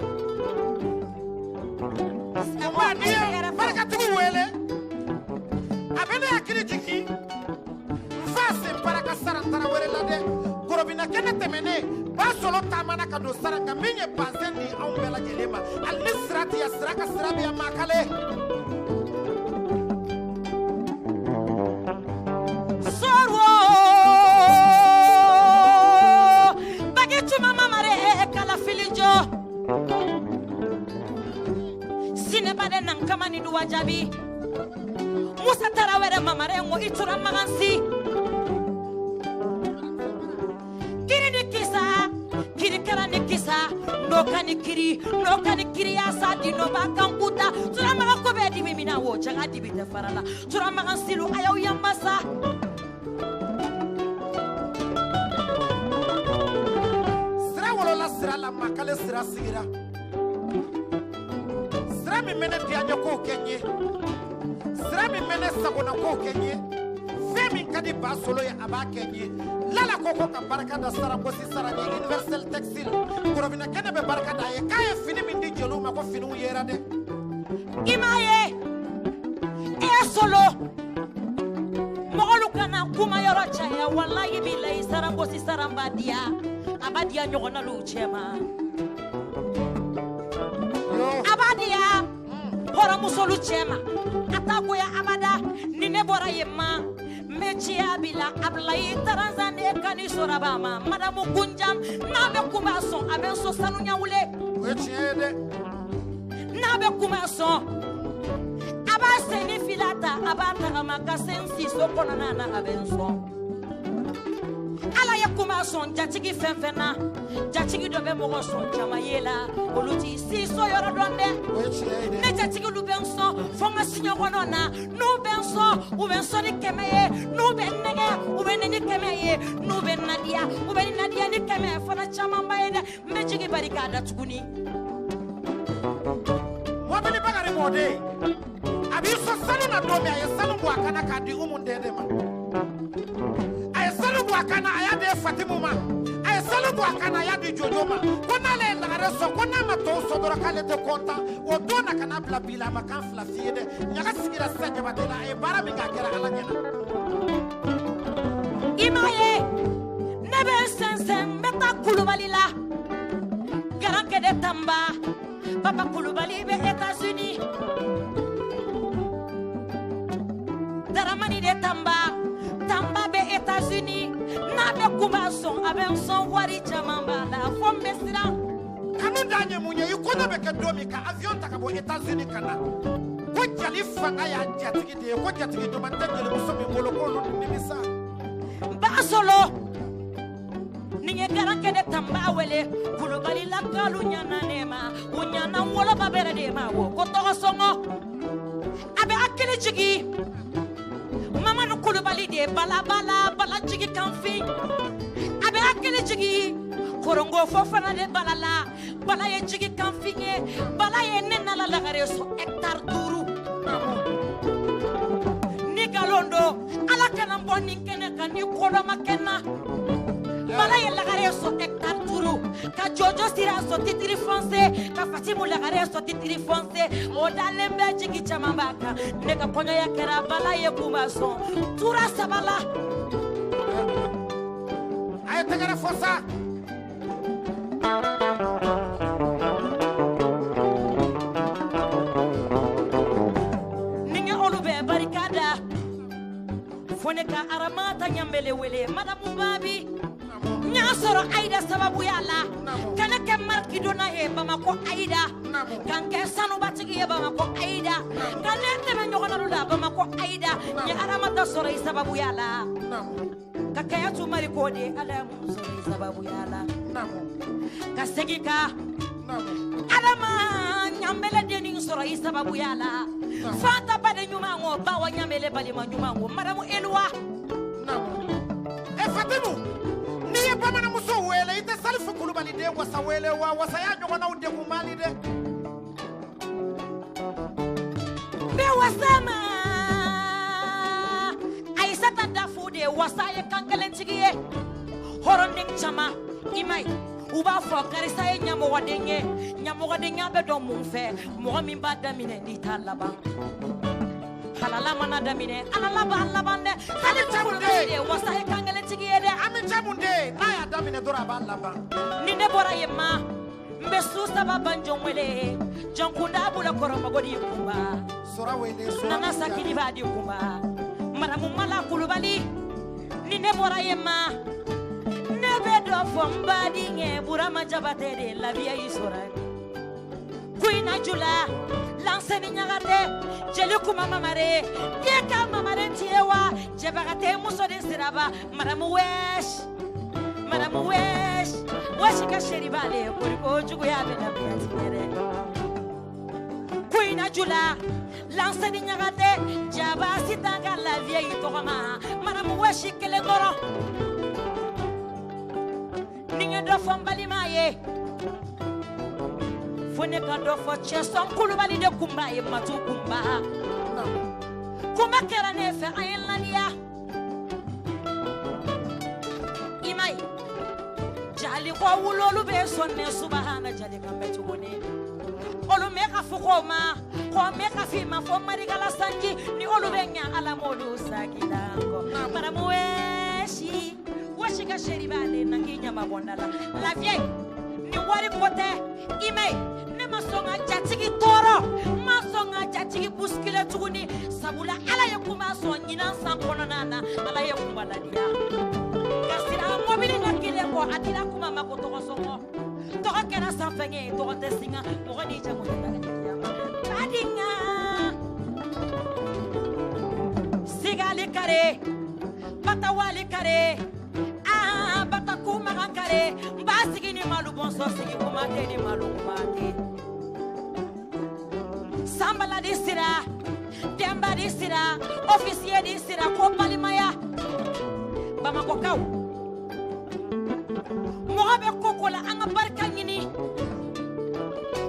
Kunba n'i ye barikatigiw wele. A bɛ ne hakili jigin n fa sen paraka saran tarawele la dɛ. Gorobina kɛnɛ tɛmɛnen Basolo taamana ka don saran kan min ye bazɛn di anw bɛɛ lajɛlen ma. Hali ni sira tɛ yan sira ka sira bɛ yan makale. i Turamagansi. Kiri ni kisa, kiri kɛra ni kisa, n'o ka ni kiri, n'o ka ni kiri yasa di n'o b'a kan kuta. Turamagan ko bɛɛ dibi min na o jaga dibi tɛ fara la. Turamagan silu a y'aw yanbasa. Sira wolola sira la makale sira sigira. Sira min bɛ ne diyaɲɛ kow kɛ n ye. Sira min bɛ ne sagona kow kɛ n ye. Fɛn min ka di ba solo ye a b'a kɛ n ye. Lala ko ko ka barika da Sarakosi sara ni Universel Textile. Korobina kɛnɛ bɛ barika da a ye k'a ye fini min di jeliw ma ko finiw yera dɛ. I m'a ye e solo mɔgɔlu kana kuma yɔrɔ caya walayi bilayi Sarakosi sara b'a diya a b'a diya ɲɔgɔnnalu cɛ ma. A b'a diya hɔrɔnmusolu cɛ ma a t'a goya abada ni ne bɔra yen ma n bɛ ciya bila Abulayi Taranzan de kani sɔrɔba ma madamu Kunjam n'a bɛ kunba sɔn a bɛ n sɔn sanu ɲawule. O ye tiɲɛ ye dɛ. N'a bɛ kunba sɔn a b'a sen ni fila ta a b'a tagama ka se n si so kɔnɔna na a bɛ n sɔn. Ala ye kunba sɔn jatigi fɛn fɛn na jatigi dɔ bɛ mɔgɔ sɔn jama ye la olu t'i si so yɔrɔ dɔn dɛ. O ye tiɲɛ ye dɛ. Ne jatigilu bɛ n sɔn fo n ka siɲɔgɔnɔ na n'u bɛ n sɔn u bɛ n sɔn ni 100 ye n'u bɛ n nɛgɛ u bɛ ne ni 100 ye n'u bɛ n nadiya u bɛ n nadiya ni 100 fana camanba ye dɛ n bɛ jigi bari k'a da tuguni. Mɔbili Bakari mɔden a b'i sɔn sanu na don min a ye sanu bɔ a kan na k'a di Umu Dɛdɛ ma. A ye sanu bɔ a kan na a y'a di Fatimu ma. A ye sanu bɔ a kan na a y'a di Jojo ma. Ko n'ale ye lagare sɔn ko n'a ma tɔw sɔn dɔrɔn k'ale tɛ kɔntan. O don na ka n'a bila bi la a ma kan fila f'i ye dɛ. Ɲaga sigira sisan Jabate la a ye baara min kɛ a kɛra Ala ɲɛna. I m'a ye ne bɛ n sɛnsɛn n bɛ taa Kulubali la Garankɛ Tanba Papa Kulubali bɛ États-Unis Daramani de Tanba Tanba bɛ États-Unis n'a bɛ kunba sɔn a bɛ n sɔn wari caman b'a la fo n bɛ siran. Kanu dan ye mun ye i kɔɲɔ bɛ kɛ don min ka avion ta ka bɔ États-Unis ka na ko jali fanga y'a jatigi de ye ko jatigi ɲuman tɛ jelimuso min bolo k'olu nimisa. Ba solo ni ye Garankɛ de Tanba wele Kulubali la kalu ɲana ne ma u ɲana n woloba bɛrɛ de ma wo ko tɔgɔ sɔngɔ a bɛ hakili jigin Mamadu Kulubali de bala bala bala jigi kanfin a bɛ hakili jigin Korongo Fofana de bala la bala ye jigi kanfin ye bala ye ne nala lagare sɔn hectare 5 ni nkalon don Ala kana n bɔ nin kɛnɛ kan ni kodɔn ma kɛ n na. Bala ye lagare sɔn hectare 5 ka Jojo sira sɔn titre foncier ka Fatimu lagare sɔn titre foncier o dalen bɛ jigi caman b'a kan ne ka kɔɲɔya kɛra bala ye kunba sɔn tura 3 la. A ye tɛgɛrɛ fɔ sa. Ni n ye olu bɛɛ barika da fo ne ka Aramata Ɲanbele wele madamu Babi. N y'a sɔrɔ Ayida sababuya la ka ne kɛ marikidonna ye Bamakɔ Ayida ka n kɛ sanubatigi ye Bamakɔ Ayida ka ne tɛmɛ ɲɔgɔnnalu la Bamakɔ Ayida n ye Aramata sɔrɔ i sababuya la ka Kayatu Mariko de Ala ye mun sɔrɔ i sababuya la ka segin ka Adama Ɲanbele dennin sɔrɔ i sababuya la Fanta baden ɲuman o Bawa Ɲanbele balima ɲuman o madamu Eluwa. E Fatimu n'i ye bamananmuso wele i tɛ Salifu Kulubali den wasa wele wa wasa y'a ɲɔgɔnnaw degun Mali dɛ. N bɛ wasa ma Ayisata Dafu de wasa ye kan kelentigi ye hɔrɔnden caman i m'a ye u b'a fɔ karisa ye ɲamɔgɔden ye ɲamɔgɔdenya bɛ dɔn mun fɛ mɔgɔ min b'a daminɛ n'i t'a laban. Halala mana daminɛ Ala b'a laban dɛ. Salifu Kulubali de wasa ye kan kelentigi ye dɛ. Ami Jamu den n'a y'a daminɛ dɔrɔn a b'a laban. Ni ne bɔra yen ma n bɛ su 3 banjɔn wele Jɔnkunda bolo kɔrɔmago di kunba. Sɔrɔ wele sɔrɔ. Nana Sakili b'a di kunba madamu Mala Kulubali ni ne bɔra yen ma ne bɛ dɔ fɔ n baden ye Burama Jabate de labiya y'i sɔrɔ. Kuyina Jula Lanseni Ɲagate Jeli Kuma Mamare den ka Mamare tiye wa Jɛbaga muso de siraba Madame Wesh Madame Wesh Wesh ka chéri b'ale koriko juguya bɛ na Kuyate dɛ Kuyina Jula Lanseni Ɲagate Jaba Sitan ka la vieille tɔgɔma Madame Wesh kelen dɔrɔn ni n ye dɔ fɔ n balima ye fo ne ka dɔ fɔ Cɛsɔn Kulubali de kunba ye Matu kunba kunba kɛra ne fɛ an ye laniya i ma ye jali ko wulolu bɛ sɔn ne subahana jali kan bɛ tuguni olu mɛ ka fɔ ko ma ko mɛ ka fi ma fɔ marikala sanji ni olu bɛ ɲa ala m'olu sagila kɔ Madame Weshi Weshi ka chéri b'ale na k'i ɲama bɔnda la la vieille ni wari ko tɛ i ma ye ne ma sɔn ka jatigi tɔɔrɔ n ma sɔn ka jatigi bousculer tuguni sabula ala ye kunba sɔn ɲinan san kɔnɔna na ala ye kunba ladiya ka sira mɔbili la kelen kɔ a dira kuma ma ko tɔgɔ sɔngɔ tɔgɔ kɛra sanfɛngɛ ye tɔgɔ tɛ singa mɔgɔ n'i jamu tɛ taa ka jatigiya ma badinga sigali kare batawali kare ah bataku magan kare n b'a sigi ni malu bɔnsɔ sigi kuma tɛ ni malu kuma tɛ sanbala di sira denba di sira officier di sira ko balimaya bamakɔkaw mɔgɔ bɛ ko ko la an ka barika ɲini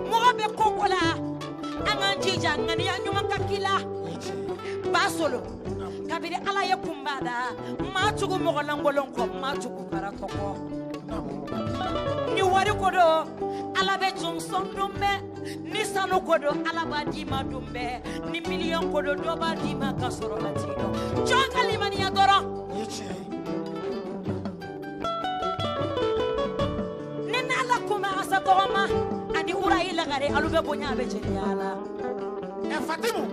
mɔgɔ bɛ ko ko la an k'an jija ŋaniya ɲuman ka k'i la Basolo kabini ala ye kunba da maa tugu mɔgɔ lankolon kɔ maa tugu karatɔ kɔ ni wari ko don ala bɛ jɔn sɔn don bɛɛ ni sanu ko don ala b'a d'i ma don bɛɛ ni miliyɔn ko don dɔ b'a d'i ma ka sɔrɔ a t'i dɔn jɔn ka limaniya dɔrɔn ni n'ala kuma asa tɔgɔma ani urayi lagare alu bɛ bonya a bɛ jeliya la. Ɛ Fatimu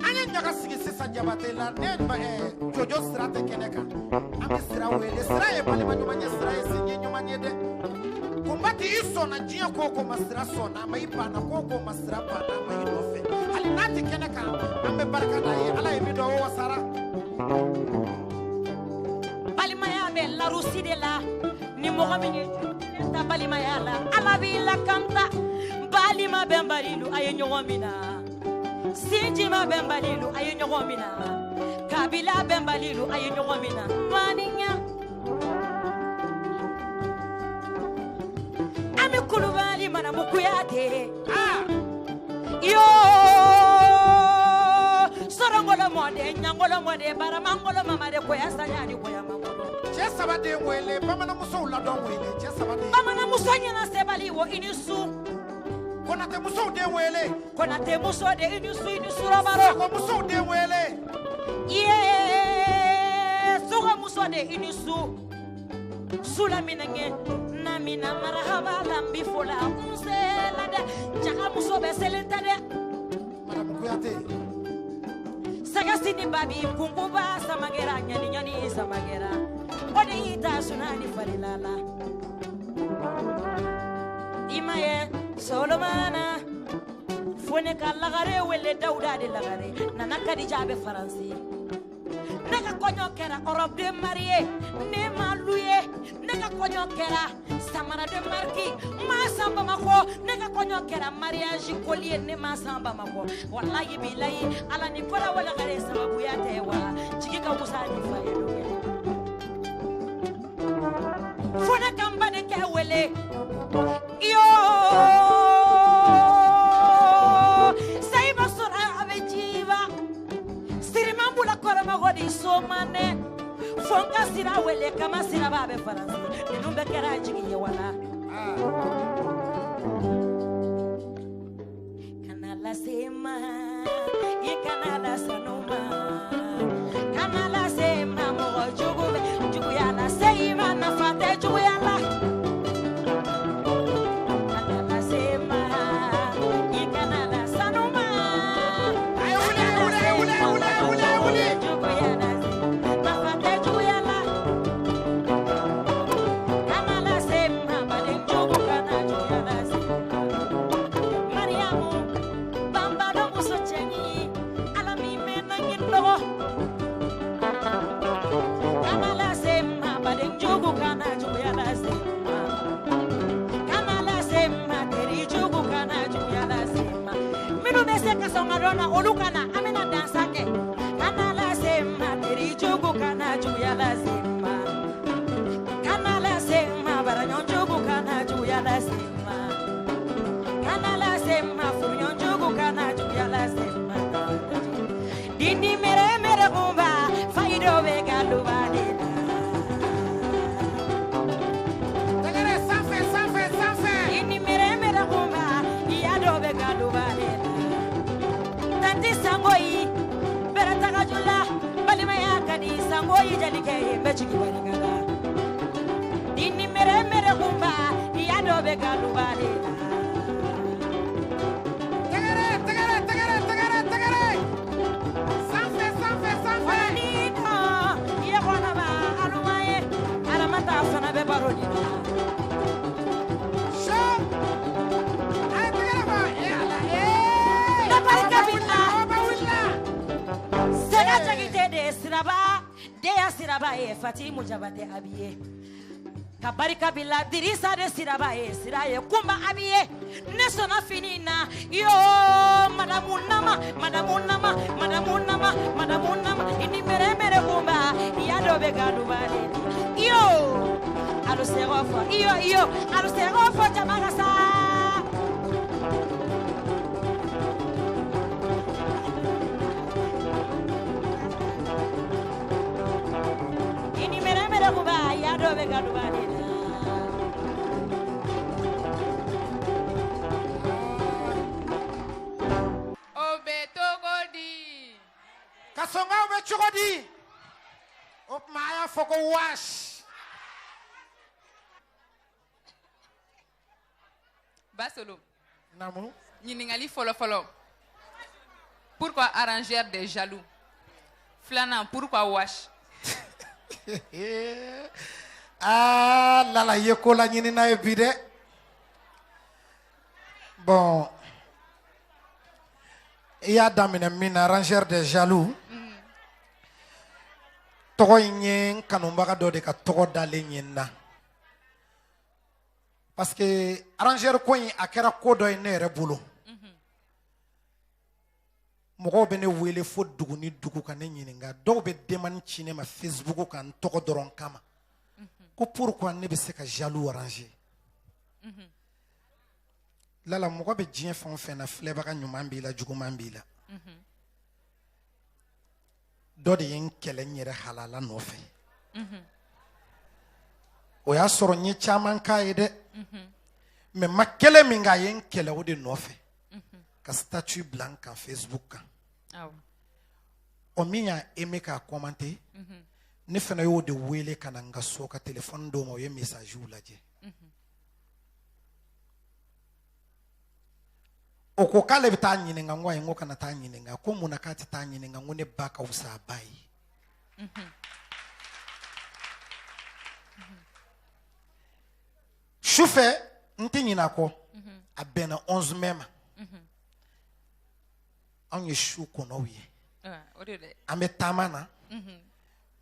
an ye ɲaga sigi sisan Jabate la ne Jojo sira tɛ kɛnɛ kan an bɛ sira wele sira ye balima ɲuman ye sira ye sinji ɲuman ye dɛ kunba ti i sɔnna diɲɛ ko o ko ma sira sɔnna a ma i banna ko o ko ma sira banna a ma i nɔfɛ hali n'a tɛ kɛnɛ kan an bɛ barika d'a ye ala ye min dɔn o wasara. Balimaya bɛ larusi de la ni mɔgɔ min ye ta balimaya la ala b'i lakanta balima bɛnbalilu a ye ɲɔgɔn minɛ sinjima bɛnbalilu a ye ɲɔgɔn minɛ kabila bɛnbalilu a ye ɲɔgɔn minɛ maninya Ami Kulubali Madamu Kuyate yo sorongolo mɔden ɲangolo mɔden baramangolo mamade koya sayani koya mangolo cɛ saba den wele bamananmusow ladɔn wele cɛ saba den bamananmuso ɲɛna sebali wo i ni su Konate musow den wele Konate muso de i ni su i ni surabaro Sako musow den wele ye sugo muso de i ni su sula minɛŋɛ namina marahaba lambi fola nse la dɛ jaga muso bɛ selen tɛ dɛ Madamu Kuyate sɛgɛsi ni babi kunkuba samagɛra ɲani ɲani samagɛra o de y'i ta suna ni farila la i ma ye solomana fo ne ka lagare wele dawuda de lagare nana kadija a bɛ faransi ne ka kɔɲɔ kɛra robe de mariée ne ma loué ne ka kɔɲɔ kɛra samara de marque ma san Bamakɔ ne ka kɔɲɔ kɛra mariage collier ne ma san Bamakɔ walayi bilayi ala ni kɔla wala kare sababuya tɛ wa jigi ka wusa ni fa ye don kelen fo ne ka n badenkɛ wele iyo sayiba sɔrɔ a bɛ jiba siriman bula kɔrɔmɔgɔ di somanɛ fo n ka sira wele kama siraba bɛ faransi ninnu bɛɛ kɛra jigi ye wala kana lase ma i kana lasanu ma kana lase ma mɔgɔ jugu bɛ juguya lase i ma nafa tɛ juguya la kana lase ma i kana lasanu ma Aye wuli aye wuli aye wuli aye wuli aye wuli aye wuli juguya lase nafa tɛ juguya la kana lase ma baden jugu kana juguya lase Mariamu kana juguya lase n ma. Kana lase n ma, baraɲɔgɔn jugu kana juguya lase n ma. Kana lase n ma, furuɲɔgɔn jugu kana juguya lase n ma. Dindi mere mere kunba, fayido bɛ galuba de la. Tɛgɛrɛ sanfɛ sanfɛ sanfɛ. Dindi mere mere kunba, iya dɔ bɛ galuba de la. Tanti Sangoyi, bɛrɛ tagajula, balimaya ka di Sangoyi jelikɛ ye, n bɛ jigin barika la. Dindi mere mere kunba, iya dɔ bɛ galuba de la. Tɛgɛrɛ tɛgɛrɛ tɛgɛrɛ tɛgɛrɛ tɛgɛrɛ. Sanfɛ sanfɛ sanfɛ. Walito, iye kɔnɔba aluma ye, Aramata fana bɛ baro nin na. So. A ye tɛgɛrɛ fɔ. E Ala ee. Ne barika b'i la. Aw ba wulila. Sega Jakite de Siraba, de ya Siraba ye, Fatimu Jabate abi ye. Ka barika b'i la, Dirisa de Siraba ye, Sira ye, Kunba abi ye. Ne sɔnna fini na, yo madamu Nama, madamu Nama, madamu Nama, madamu Nama, i ni mere mere Kunba, i y'a dɔ bɛ galuba de la. Yo, alu sɛgɔ fɔ, iyo iyo, alu sɛgɔ fɔ jama ka sa. I ni mere mere Kunba, i y'a dɔ bɛ galuba de la. O bɛ cogo di? Kasɔnkaw bɛ cogo di? O tuma a y'a fɔ ko waasi. Basolo, Naamu. ɲininkali fɔlɔ fɔlɔ. Pourquoi arrangeur des jaloux? Filanan, pourquoi wash? Aa Lala i ye ko laɲinina ye bi dɛ. Bon, i y'a daminɛ min na, arrangeur des jaloux. Tɔgɔ in ye n kanubaga dɔ de ka tɔgɔ dalen ye n na. Parce que arrangeur ko in a kɛra ko dɔ ye ne yɛrɛ bolo. Mɔgɔw bɛ ne wele fo dugu ni dugu ka ne ɲininka. Dɔw bɛ demande ci ne ma Facebook kan n tɔgɔ dɔrɔn kama. Ko pourquoi ne bɛ se ka jaloux arranger? Lala, mɔgɔ bɛ diɲɛ fɛn o fɛn na, filɛbaga ɲuman b'i la, juguman b'i la. Dɔ de ye n kɛlɛ n yɛrɛ halala nɔfɛ. O y'a sɔrɔ n ye caman k'a ye dɛ. Mais ma kɛlɛ min kɛ, a ye n kɛlɛ o de nɔfɛ. Ka statut bila n kan Facebook kan. Awɔ. O min y'a aimé k'a commenter, ne fana y'o de wele ka na n ka so ka téléphone d'o ma, o ye message lajɛ. O ko k'ale bɛ taa ɲininka, n ko ayi, n ko kana taa ɲininka. Ko mun na k'a tɛ taa ɲininka? N ko ne ba ka fisa a ba ye. Sufɛ n tɛ ɲinɛ a kɔ, a bɛnna 11 mai ma. Anw ye su kɔnɔw ye. O de dɛ. An bɛ taama na.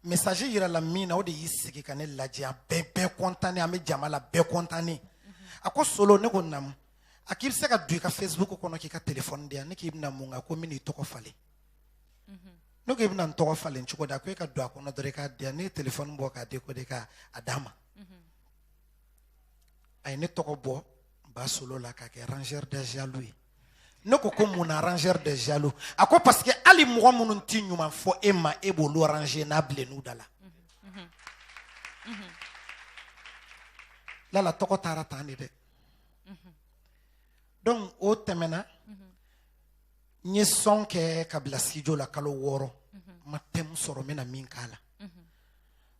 Message yirala min na, o de y'i sigi ka ne lajɛ, a bɛɛ bɛɛ content, an bɛ jama la, bɛɛ content. A ko Solo, ne ko naamu. A k'i bɛ se ka don i ka Facebook kɔnɔ k'i ka téléphone di yan, ne k'i bɛna mun kɛ? A ko n bɛna i tɔgɔ falen. Ne ko i bɛna n tɔgɔ falen cogo di? A ko e ka don a kɔnɔ dɔrɔn i k'a di yan. Ne ye téléphone bɔ k'a décoder k'a d'a ma. A ye ne tɔgɔ bɔ Basolo la k'a kɛ rangeur des jaloux ye. Ne ko ko mun na rangeur des jaloux? A ko parce que hali mɔgɔ minnu ti ɲuman fɔ e ma, e b'olu ranger n'a bilenn'u da la. Lala, tɔgɔ taara tan de dɛ. Donc o tɛmɛna, n ye son kɛ ka bila studio la kalo 6. N ma thème sɔrɔ n bɛna min k'a la.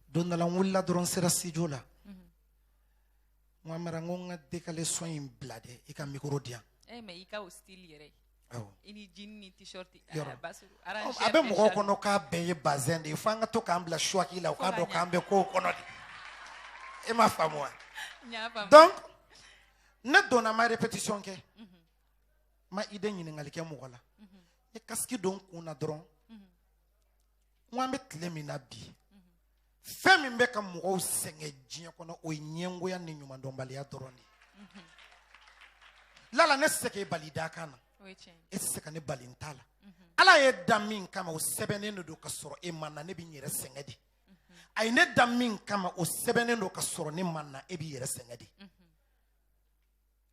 Don dɔ la n wulila dɔrɔn, n sera studio la. N ko Amara, n ko n ka décalé son in bila dɛ, i ka micro di yan. Eh mais i ka o style yɛrɛ. Awɔ. I ni jean ni t-shirt. Yɔrɔ. Basolo, A arrangeur bɛ des mɔgɔw jaloux. kɔnɔ k'a bɛɛ ye bazin de ye, fo an ka to k'an bila choix la, u k'a Fo dɔn ka ɲa. k'an bɛ kow kɔnɔ de. E m'a faamu wa? N y'a faamu. Donc ne donna, ma répétition kɛ, ma idée ɲininkali kɛ mɔgɔ la. N ye casque don n kun na dɔrɔn. N ko an bɛ tile min na bi, fɛn min bɛ ka mɔgɔw sɛgɛn diɲɛ kɔnɔ, o ye ɲɛngoya ni ɲumandɔnbaliya dɔrɔn de ye. Lala, ne tɛ se k'e bali da kan na. O ye tiɲɛ ye. E tɛ se ka ne bali n ta la. Ala ye da min kama, o sɛbɛnnen de don ka sɔrɔ e ma na, ne bɛ n yɛrɛ sɛgɛn de. A ye ne da min kama, o sɛbɛnnen don ka sɔrɔ ne ma na. E b'i yɛrɛ sɛgɛn de.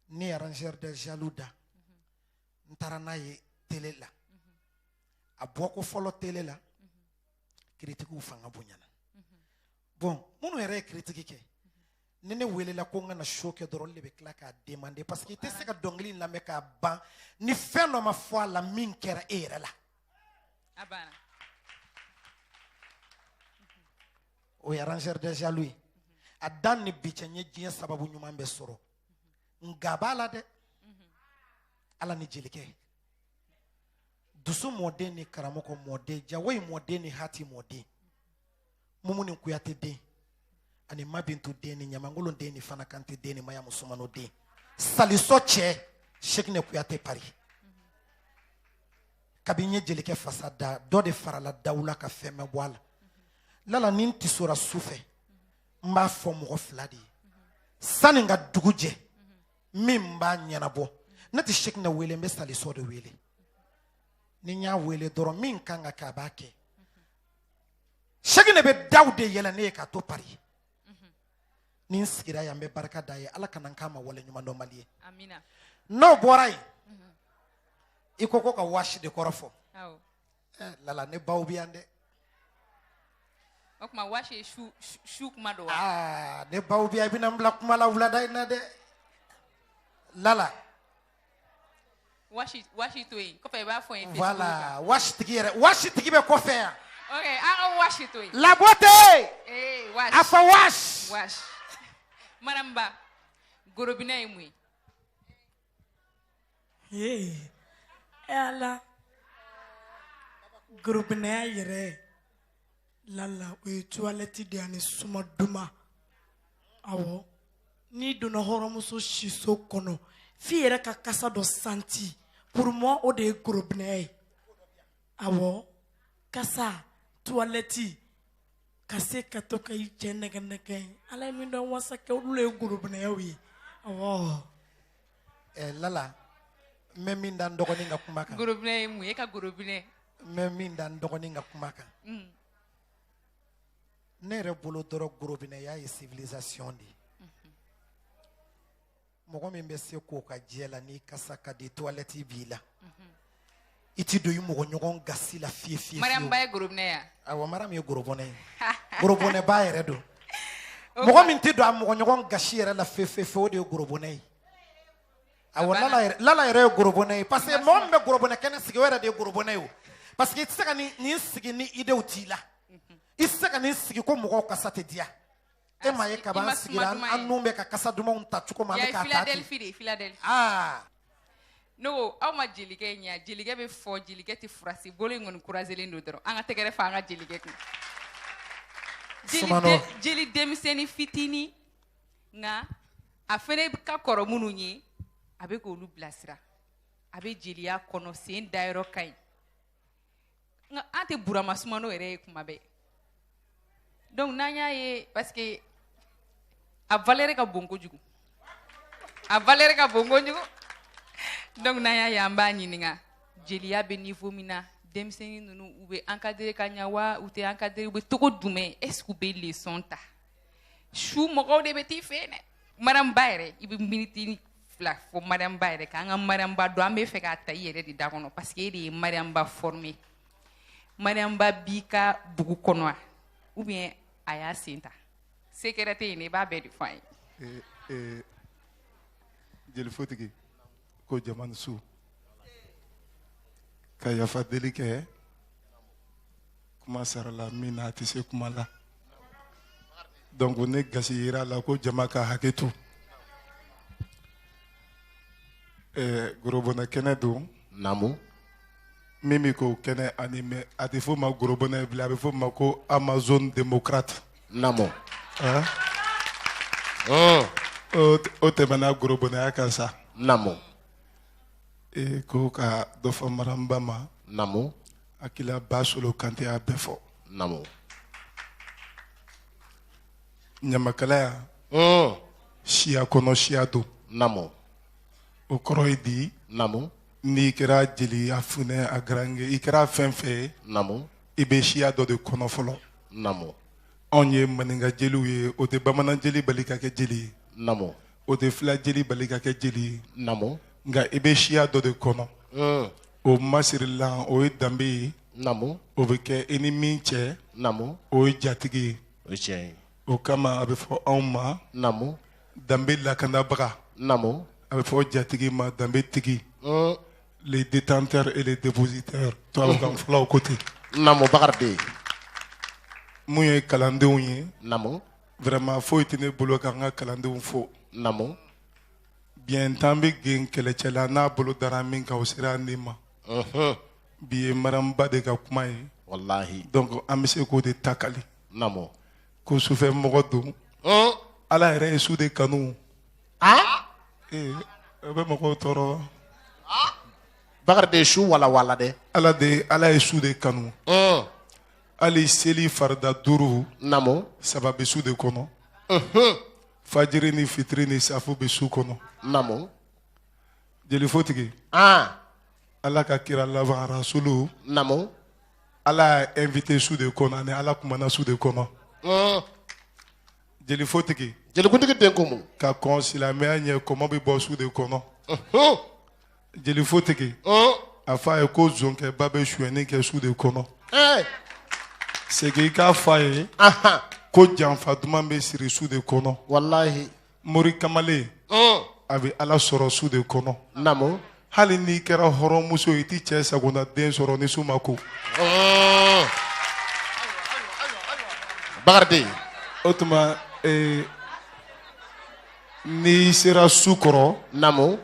Ne ye Arrangeur des jaloux da, n taara n'a ye télé la. A bɔko fɔlɔ télé la, critiquew fanga bonyana. Bon, minnu yɛrɛ ye critique kɛ, ni ne welela ko n ka na show kɛ dɔrɔn, olu de bɛ tila k'a demander, parce que i tɛ se ka dɔnkili in lamɛn k'a ban ni fɛn dɔ ma fɔ a la min kɛra e yɛrɛ la. A banna. O ye Arrangeur des jaloux ye. A dan ni bi cɛ, n ye diɲɛ sababu ɲuman bɛɛ sɔrɔ, nka b'a la dɛ. Ala ni jelikɛ, dusu mɔden ni karamɔgɔ mɔden, jawoyi mɔden ni hati mɔden, Mumuni Kuyate den ani Mabintu den ni Ɲamangolo den ni Fana Kante den ni Maya Musumano den, Salisɔ cɛ Sekine Kuyate Paris. Kabi n ye jelikɛ fasa da, dɔ de farala dawula ka fɛn bɛ bɔ a la. Lala, ni n tisora su fɛ, n b'a fɔ mɔgɔ fila de ye sani n ka dugu jɛ min b'a ɲɛnabɔ. Ne tɛ Sekine wele, n bɛ Salisɔ de wele. Ni n y'a wele dɔrɔn, min kan ka kɛ, a b'a kɛ. Sekine bɛ daw de yɛlɛ ne ye k'a to Paris. Ni n sigira yan, n bɛ barika da ye. Ala kana n k'a ma wale ɲumandɔnbali ye. Amina. N'o bɔra yen, i ko ka waasi de kɔrɔ fɔ. Awɔ. Lala, ne baw bɛ yan dɛ. O tuma waasi ye su kuma don wa? Aa, ne baw bɛ yan. I bɛna n bila kuma la wulada in na dɛ, Lala. Waasi to yen, kɔfɛ i b'a fɔ n ye Facebook Voilà. kan. Waasi tigi yɛrɛ, waasi tigi bɛ kɔfɛ yan. Ok, an ka waasi to yen. La beauté. Ee, waasi. A fɔ waasi. Waasi. Madame Ba, gorobinɛ ye mun ye? Ee, e Ala, gorobinɛya yɛrɛ lala, o ye toilette de ye ani suma duman. Awɔ, n'i donna hɔrɔnmuso siso kɔnɔ, f'i yɛrɛ ka kasa dɔ santi. Pour moi, o de ye gorobinɛya ye. Awɔ, kasa, toilette, ka se ka to ka i cɛ nɛgɛ nɛgɛ. Ala ye min dɔn wasa kɛ, olu de ye gorobinɛyaw ye. Awɔ. Lala, n bɛ min da n dɔgɔnin ka kuma kan. Gorobinɛ ye mun ye? E ka gorobinɛ. N bɛ min da n dɔgɔnin ka kuma kan. Ne yɛrɛ bolo dɔrɔn, gorobinɛya ye civilisation de ye. Mɔgɔ min bɛ se k'o ka jɛ la, n'i kasa ka di, toilette b'i la, i ti don i mɔgɔ ɲɔgɔn gasi la fiye fiye. Mariam Ba ye gorobinɛ ya? Awɔ, Mariam ye gorobɔnɛ ye, gorobɔnɛba yɛrɛ don. Mɔgɔ min tɛ don a mɔgɔ ɲɔgɔn gasi yɛrɛ la fiye fiye fiye, o de ye gorobɔnɛ ye. Awɔ, Lala yɛrɛ ye gorobɔnɛ ye, parce que mɔgɔ min bɛ gorobɔnɛ kɛnɛ sigi, o yɛrɛ de ye gorobɔnɛ ye o, parce que i tɛ se ka nin sigi ni idéew t'i la. I tɛ se ka nin sigi ko mɔgɔw kasa tɛ diya e ma ye. Kaban sigira, an nun bɛ ka kasa dumanw ta cogo min, an bɛ k'a ta ten. Philadelphie de, Philadelphie. Aa. Ne ko aw ma jelikɛ ɲɛ. Jelikɛ bɛ fɔ, jelikɛ tɛ furasi bolo in kɔni kuraselen don dɔrɔn. An ka tɛgɛrɛ fɔ an ka jelikɛ kun. Jeli denmisɛnnin fitinin, nka a fɛnɛ ka kɔrɔ minnu ye, a bɛ k'olu bilasira. A bɛ jeliya kɔnɔ, sen dayɔrɔ ka ɲi. Nka an tɛ Burama Sumano yɛrɛ ye kuma bɛɛ. Donc n'an y'a ye, parce que a valeur ka bon kojugu, a valeur ka bon kojugu. Donc n'an y'a ye, an b'a ɲininka jeliya bɛ niveau min na, denmisɛnnin ninnu, u bɛ encadrer ka ɲa wa, u tɛ encadrer? U bɛ togo jumɛn? Est ce que u bɛ leçon ta? Su mɔgɔw de bɛ t'i fɛ yen dɛ. Madame Ba yɛrɛ, i bɛ minute 2 fɔ Mariam Ba yɛrɛ kan. An ka Mariam Ba dɔn, an bɛ fɛ k'a ta i yɛrɛ de da kɔnɔ, parce que e de ye Mariam Ba formé. Mariam Ba b'i ka bugu kɔnɔ wa, ou bien a y'a sen ta? Secret tɛ yen, i b'a bɛɛ de fɔ an ye. Jelifotigi ko jama ni su, ka yafa deli kɛ kuma sara la min na, a tɛ se kuma la. Donc ne gasi yira la ko jama ka hakɛ to. Gorobɔnɛ kɛnɛ don. Naamu. Min bɛ k'o kɛnɛ animé, a tɛ f'o ma gorobɔnɛ bilen, a bɛ f'o ma ko Amazon démocrate. Naamu. O tɛmɛna gorobɔnɛya kan sa. Naamu. Ko ka dɔ fɔ Maramba ma. Naamu. Akila Ba Solo Kante y'a bɛɛ fɔ. Naamu. Ɲamakalaya. Siya kɔnɔ siya don. Naamu. O kɔrɔ ye di. Naamu. N'i kɛra jeliya funɛ a garange, i kɛra fɛn fɛn ye. Naamu. I bɛ siya dɔ de kɔnɔ fɔlɔ. Naamu. Anw ye maninka jeliw ye, o tɛ bamanan jeli bali ka kɛ jeli ye. Naamu. O tɛ fila jeli bali ka kɛ jeli ye. Naamu. Nka i bɛ siya dɔ de kɔnɔ. O masirilan o ye danbe ye. Naamu. O bɛ kɛ i ni min cɛ. Naamu. O ye jatigi ye. O ye tiɲɛ ye. O kama a bɛ fɔ anw ma. Naamu. Danbe lakanabaga. Naamu. A bɛ fɔ jatigi ma danbe tigi. Les détenteurs et les dépositaires. Tubabukan fɔlaw ko ten. Naamu Bakari den. Mun ye kalandenw ye. Naamu. Vraiment foyi tɛ ne bolo ka n ka kalandenw fo. Naamu. Biɲɛntan bɛ gen kɛlɛcɛ la n'a bolo dara min kan o sera ne ma. Bi ye Maramba de ka kuma ye. Walahi. Donc an bɛ se k'o de ta kali. Naamu. Ko sufɛ mɔgɔ don. Ala yɛrɛ ye su de kanu. Ee o bɛ mɔgɔw tɔɔrɔ. Bakari de su walawala dɛ. Ala de Ala ye su de kanu. Hali seli farida duuru. Naamu. Saba bɛ su de kɔnɔ. Fajiri ni fitiri ni safu bɛ su kɔnɔ. Naamu. Jelifotigi. Ala ka kira laban rasulu. Naamu. Ala y'a invité su de kɔnɔ ani Ala kumana su de kɔnɔ. Jelifotigi. Jelikuntigi den ko mun. Ka kɔn silamɛya ɲɛ kɔmɔ bɛ bɔ su de kɔnɔ. Jelifotigi. A fɔ a ye ko zonkɛba bɛ sonyɛni kɛ su de kɔnɔ. Segin i k'a fɔ a ye. Ko janfa duman bɛ siri su de kɔnɔ. Walahi. Mori kamalen. A bɛ Ala sɔrɔ su de kɔnɔ. Naamu. Hali n'i kɛra hɔrɔnmuso ye i t'i cɛ sagona den sɔrɔ ni su ma ko. Bakari den. O tuma n'i sera su kɔrɔ. Naamu.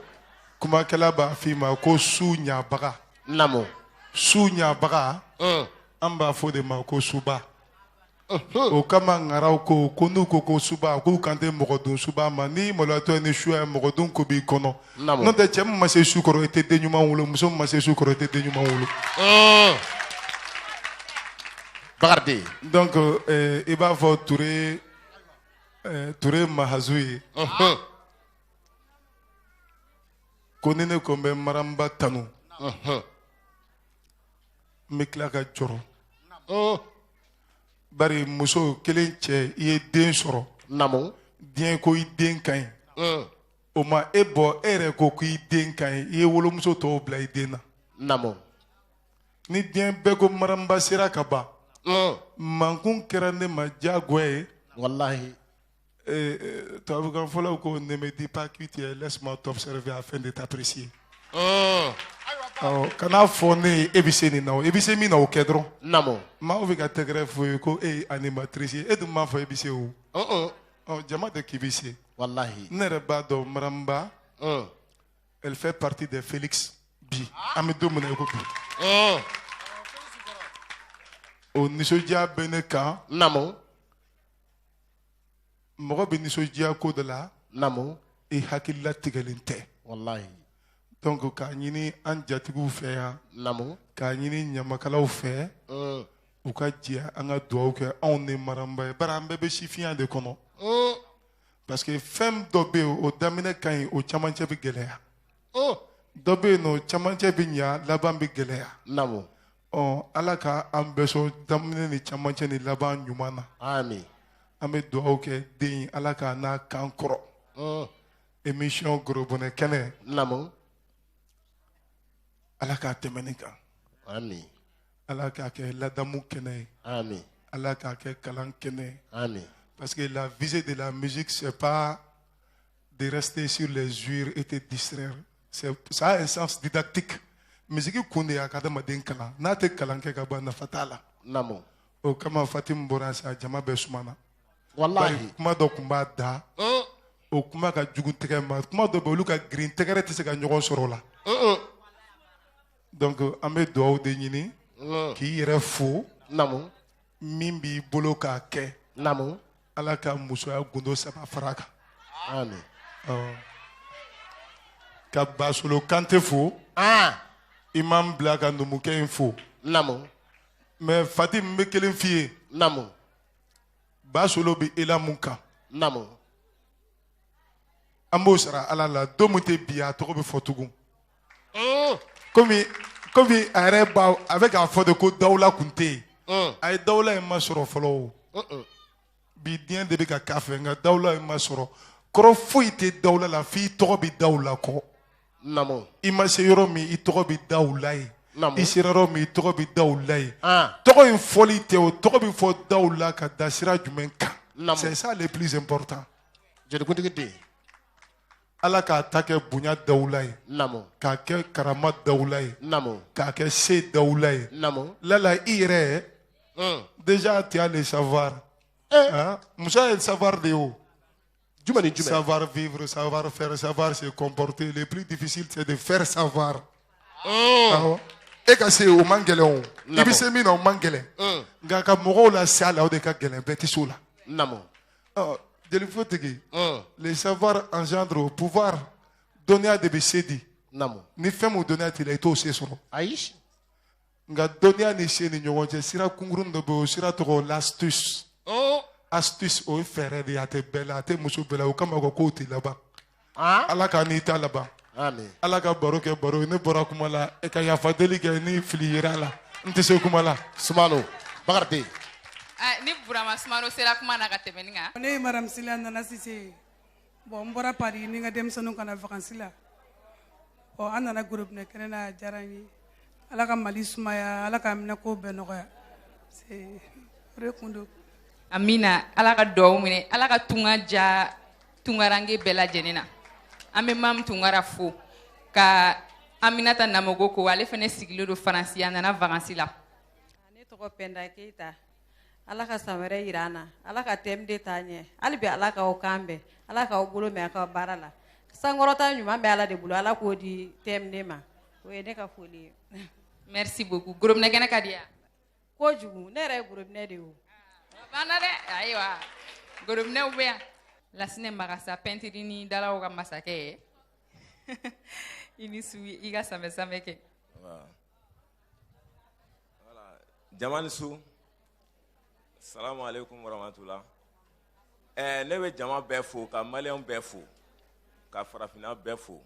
Kumakɛla b'a f'i ma ko su ɲabaga. Naamu. Su ɲabaga. An b'a fɔ de ma ko suba. O kama ŋaraw ko ko n'u ko ko suba k'u kan tɛ mɔgɔ dun suba ma n'i maloyatɔ ni suya ye mɔgɔ dun ko b'i kɔnɔ. N'o tɛ cɛ min ma se su kɔrɔ i tɛ den ɲuman wolo, muso min ma se su kɔrɔ i tɛ den ɲuman wolo. Bakari den. Donc i b'a fɔ Ture Mahazu ye. Ko ni ne ko n bɛ Maramba tanu. N bɛ tila ka jɔrɔ. Bari muso kelen cɛ i ye den sɔrɔ. Naamu. Diɲɛ ko i den ka ɲi. O ma e bɔ e yɛrɛ ko k'i den ka ɲi i ye wolomuso tɔw bila i den na. Naamu. Ni diɲɛ bɛɛ ko Maramba sera ka ban. Mankun kɛra ne ma diyagoya ye. Walahi. Tubabukan fɔlaw ko ne me dis pas qui tu es, laisse-moi t'observer afin de t'apprécier. Awɔ, kan'a fɔ ne ye e bɛ se nin na o, i bɛ se min na o kɛ dɔrɔn. Naamu. Maaw bɛ ka tɛgɛrɛ fɔ ye ko e ye animatrice ye, e dun m'a fɔ e bɛ se o. Ɔ jama de k'i bɛ se. Walahi. Ne yɛrɛ b'a dɔn Maramba. Elle fait partie des Félix bi an bɛ don min na i ko bi. O nisɔndiya bɛ ne kan. Naamu. Mɔgɔ bɛ nisɔndiya ko dɔ la. Naamu. I hakilila tigɛlen tɛ. Walahi. Donc k'a ɲini an jatigiw fɛ yan. Naamu. K'a ɲini ɲamakalaw fɛ. U ka jɛ an ka dugawu kɛ anw ni Maramba ye bari an bɛɛ bɛ sifinya de kɔnɔ. Parce que fɛn dɔ bɛ yen o daminɛ ka ɲi o camancɛ bɛ gɛlɛya. Dɔ bɛ yen nɔ o camancɛ bɛ ɲa laban bɛ gɛlɛya. Naamu. Ɔ Ala ka an bɛɛ sɔn daminɛ ni camancɛ ni laban ɲuman na. Ami. An bɛ dugawu kɛ den ye Ala k'a n'a kan kɔrɔ. Émission gorobonɛ kɛnɛ. Naamu. Ala k'a tɛmɛ nin kan. Ami. Ala k'a kɛ ladamu kɛnɛ ye. Ami. Ala k'a kɛ kalan kɛnɛ ye. Ami. Parce que la visée de la musique, c'est pas de rester sur les jures et te distraire. Ça a un sens didactique. Musique kun de y'a ka adamaden kalan. N'a tɛ kalan kɛ ka ban nafa t'a la. Naamu. O kama Fatim bɔra sa jama bɛɛ sumana. Walahi. Bari kuma dɔ kun b'a da. O kuma ka jugu tɛgɛ ma. Kuma dɔ bɛ olu ka girin tɛgɛrɛ tɛ se ka ɲɔgɔn sɔrɔ o la. Donc an bɛ dugawu de ɲini. K'i yɛrɛ fo. Naamu. Min b'i bolo k'a kɛ. Naamu. Ala ka musoya gundo saba fara a kan. Ami. Ka Basolo Kante fo. I m'an bila ka numukɛ in fo. Naamu. Mais Fatim n bɛ kelen f'i ye. Naamu. Basolo bɛ ela mun kan. Naamu. An b'o sara Ala la don min tɛ bi a tɔgɔ bɛ fɔ tugun. Komi a yɛrɛ b'a a bɛ k'a fɔ de ko dawula kun tɛ yen. A ye dawula in ma sɔrɔ fɔlɔ o. Bi diɲɛ de bɛ ka k'a fɛ, nka dawula in ma sɔrɔ. Kɔrɔ foyi tɛ dawula la f'i tɔgɔ bɛ da u la kɔ. Naamu. I ma se yɔrɔ min, i tɔgɔ bɛ da u la yen. Naamu. I sera yɔrɔ min, i tɔgɔ bɛ da u la yen. Ah. Tɔgɔ in fɔli tɛ o, tɔgɔ bɛ fɔ da u la ka da sira jumɛn kan? Naamu. C'est ça le plus important. Jelikuntigi den. Ala k'a ta kɛ bonya dawula ye. Naamu. K'a kɛ karama dawula ye. Naamu. K'a kɛ se dawula ye. Naamu. Lala, i yɛrɛ, déjà tu as le savoir. Hein? Musa ye savoir de ye o. Jumɛn ni jumɛn? Savoir vivre, savoir faire, savoir se comporter. Le plus difficile, c'est de faire savoir. Awɔ. E ka se, o man gɛlɛn o. I bɛ se min na, o man gɛlɛn. Nka ka mɔgɔw lase a la, o de ka gɛlɛn, bɛɛ tɛ se o la. Naamu. Ɔ, jelifotigi, le savoir engendre au pouvoir. Dɔnniya de bɛ se di. Naamu. Ni fɛn mun dɔnniya t'i la, i t'o se sɔrɔ. Ayi. Nka dɔnniya ni se ni ɲɔgɔn cɛ, sira kunkurun dɔ bɛ yen, o sira tɔgɔ l'astuce. Astuce, o ye fɛɛrɛ de ye, a tɛ bɛɛ la, a tɛ muso bɛɛ la. O kama ko kow tɛ laban. Ala k'a n'i ta laban. Amin. Ala ka baro kɛ baro ye. Ne bɔra kuma la, e ka yafa deli kɛ ni fili yera a la, n tɛ se kuma la. Sumano Bakari den. Ah, ni Burama Sumano sera kuma na ka tɛmɛ nin kan. Ne ye Madame Sila Nana Sise ye. Bon, n bɔra Paris ni n ka denmisɛnninw ka na vacances la. Bon, an nana gorobinɛ kɛnɛ na, a diyara n ye. Ala ka Mali sumaya, Ala k'a minɛ ko bɛɛ nɔgɔya. C'est o de kun don. Amina, Ala ka duwawu minɛ, Ala ka tunga ja tungarange bɛɛ lajɛlen na. An bɛ Mamu Tunkara fo ka Aminata Namogo ko, ale fana sigilen don Faransi, a nana vacances la. Ne tɔgɔ Pɛnda Keyita. Ala ka san wɛrɛ yira an na. Ala ka TMD taa ɲɛ. Hali bi Ala k'aw kan bɛn. Ala k'aw bolo mɛn aw ka baara la. Sankɔrɔta ɲuman bɛ Ala de bolo. Ala k'o di TMD ma. O ye ne ka foli ye. Merci beaucoup. Gorobinɛ kɛnɛ ka di yan. Kojugu. Ne yɛrɛ ye gorobinɛ de ye o. Banna dɛ, ayiwa. Gorobinɛw bɛ yan. Lasinɛ Magasa, pɛntiri ni dalaw ka masakɛ ye. I ni su, i ka sanbɛ sanbɛ kɛ. Voilà. Jama ni su. Salamu alaikum warahmatullah. Ne bɛ jama bɛɛ fo, ka maliyɛnw bɛɛ fo, ka farafinna bɛɛ fo.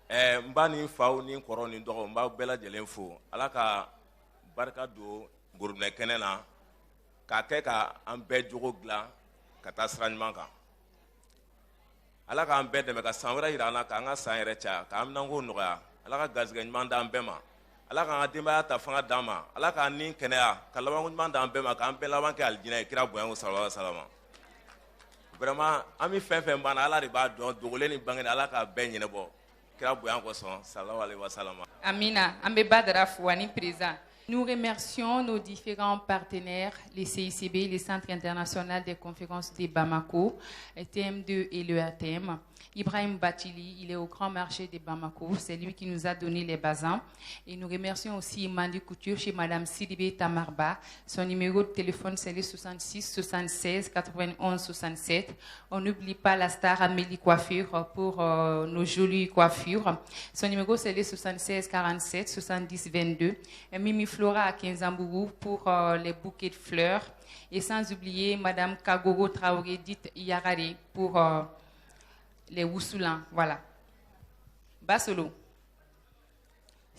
N ba ni faw ni kɔrɔw ni dɔgɔw, n b'aw bɛɛ lajɛlen fo. Ala ka barika don gorobinɛ kɛnɛ na, k'a kɛ ka an bɛɛ jogo dilan ka taa sira ɲuman kan. Ala k'an bɛɛ dɛmɛ ka san wɛrɛ yira an na, k'an ka san yɛrɛ caya, k'an minanko nɔgɔya. Ala ka garisɛgɛ ɲuman d'an bɛɛ ma. Ala k'an ka denbaya ta fanga d'an ma. Ala k'an ni kɛnɛya, ka labanko ɲuman d'an bɛɛ ma, k'an bɛɛ laban kɛ alijinɛ ye, kira bonya ko sallallahu alaihi wasallam. Vraiment, an bɛ fɛn fɛn banna, Ala de b'a dɔn, dogolen ni bangenen, Ala k'a bɛɛ ɲɛnabɔ kira bonya kosɔn, sallallahu alaihi wasallam. Amina, an bɛ Badara fo ani président. Nous remercions nos différents partenaires, les CICB, les Centres international des conférences de Bamako, TM2 et le RTM. Ibrahim Batili, il est au grand marché de Bamako, c'est lui qui nous a donné les bazins. Et nous remercions aussi Mandi Couture chez Madame Sidibé Tamarba. Son numéro de téléphone, c'est le 66 76 91 67. On n'oublie pas la star Amélie Coiffure pour nos jolies coiffures. Son numéro, c'est le 76 47 70 22. Et Mimi Flora à Kinzambougou pour les bouquets de fleurs. Et sans oublier Madame Kagoro Traoré, dite Yarare, pour les Woussoulans. Voilà. Basolo.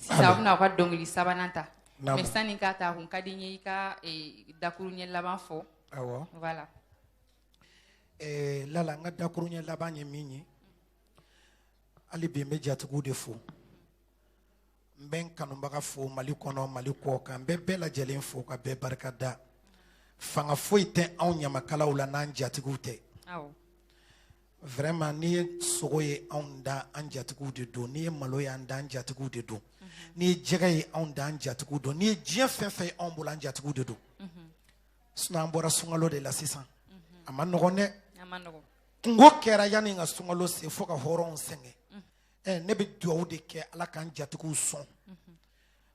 Sisan aw bɛna aw ka dɔnkili sabanan ta. Naamu. Mais sani k'a ta, a kun ka di n ye i ka dakuruɲɛ laban fɔ. Awɔ. Voilà. Lala, n ka dakuruɲɛ laban ye min ye, hali bi n bɛ jatigiw de fo, n bɛ n kanubaga fo Mali kɔnɔ, Mali kɔ kan, n bɛ bɛɛ lajɛlen fo ka bɛɛ barika da. Fanga foyi tɛ anw ɲamakalaw la n'an jatigiw tɛ. Awɔ. Vraiment, n'i ye sogo ye anw da, an jatigiw de don. N'i ye malo ye an da, an jatigiw de don. N'i ye jɛgɛ ye anw da, an jatigiw don. N'i ye diɲɛ fɛn fɛn ye anw bolo, an jatigiw de don. Sinon an bɔra sunkalo de la sisan, a ma nɔgɔn dɛ. A ma nɔgɔn. Kungo kɛra yanni ka sunkalo se fo ka hɔrɔnw sɛgɛn. Ne bɛ dugawu de kɛ, Ala k'an jatigiw sɔn,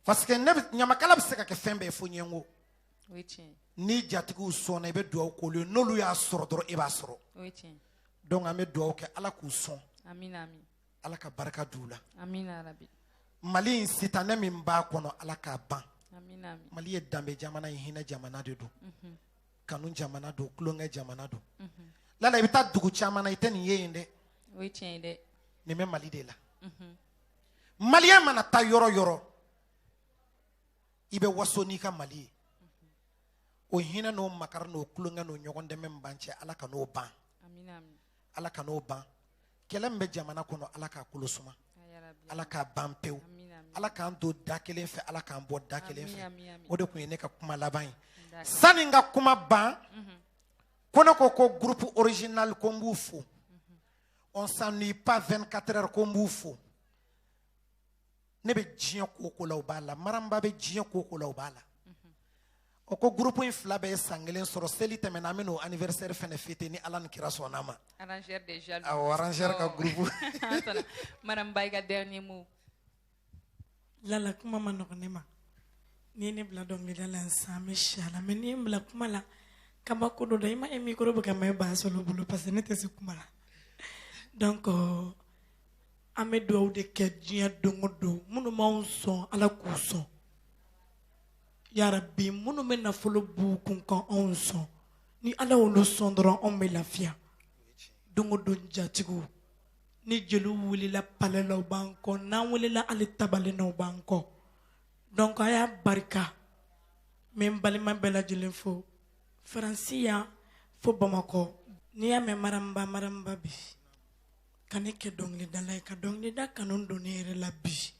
parce que ne bɛ ɲamakala bɛ se ka kɛ fɛn bɛɛ ye fo ɲɛngo. O ye tiɲɛ ye. Ni jatigiw sɔnna, i bɛ dugawu k'olu ye, n'olu y'a sɔrɔ dɔrɔn, e b'a sɔrɔ. O ye tiɲɛ ye. Donc an bɛ dugawu kɛ, Ala k'u sɔn. Amina, amin. Ala ka barika d'u la. Amina rabi. Mali in, sitanɛ min b'a kɔnɔ, Ala k'a ban. Amina, amin. Mali ye danbe jamana ye, hinɛ jamana de don, kanu jamana don, tulonkɛ jamana don. Lala, i bɛ taa dugu caman na, i tɛ nin ye yen dɛ. O ye tiɲɛ ye dɛ. Nin bɛ Mali de la. Maliyɛn mana taa yɔrɔ yɔrɔ, i bɛ waso n'i ka Mali ye. O hinɛ n'o makari n'o tulonkɛ n'o ɲɔgɔn dɛmɛ min b'an cɛ, Ala ka n'o ban. Ala ka n'o ban. Kɛlɛ min bɛ jamana kɔnɔ, Ala k'a kolo suma, Ala k'a ban pewu, Ala k'an don da kelen fɛ, Ala k'an bɔ da kelen fɛ. O de tun ye ne ka kuma laban ye. Sani n ka kuma ban, ko ne ko ko groupe original, ko n b'u fo. On s'ennuie pas 24 heures, ko n b'u fo. Ne bɛ diɲɛ ko o ko la, o b'a la. Maramba bɛ diɲɛ ko o ko la, o b'a la. O ko groupe in fila bɛɛ ye san kelen sɔrɔ. Seli tɛmɛna, an bɛ n'o anniversaire fɛnɛ fêter ni Ala ni kira sɔnna ma. Arrangeur des jaloux. Awɔ, arrangeur ka groupe. Maramba, i ka dernier mot. Lala, kuma ma nɔgɔn ne ma. N'i ye ne bila dɔnkilida la sisan, an bɛ si a la, mais n'i ye n bila kuma la, kabako dɔ don. I ma ye micro bɛ ka mɛn Basolo bolo parce que ne tɛ se kuma la. Donc an bɛ dugawu de kɛ diɲɛ don o don. Minnu m'anw sɔn, Ala k'u sɔn. Yarabi, minnu bɛ nafolo b'u kun ka anw sɔn, ni Ala y'olu sɔn dɔrɔn, anw bɛ lafiya. Don o don, jatigiw ni jeliw wulila palais la, u b'an kɔ. N'an wulila hali tabalen na, u b'an kɔ. Donc a y'a barika. N bɛ n balima bɛɛ lajɛlen fo, Faransi yan fo Bamakɔ. N'i y'a mɛn Maramba, Maramba bi ka ne kɛ dɔnkilidala ye, ka dɔnkilida kanu don ne yɛrɛ la bi,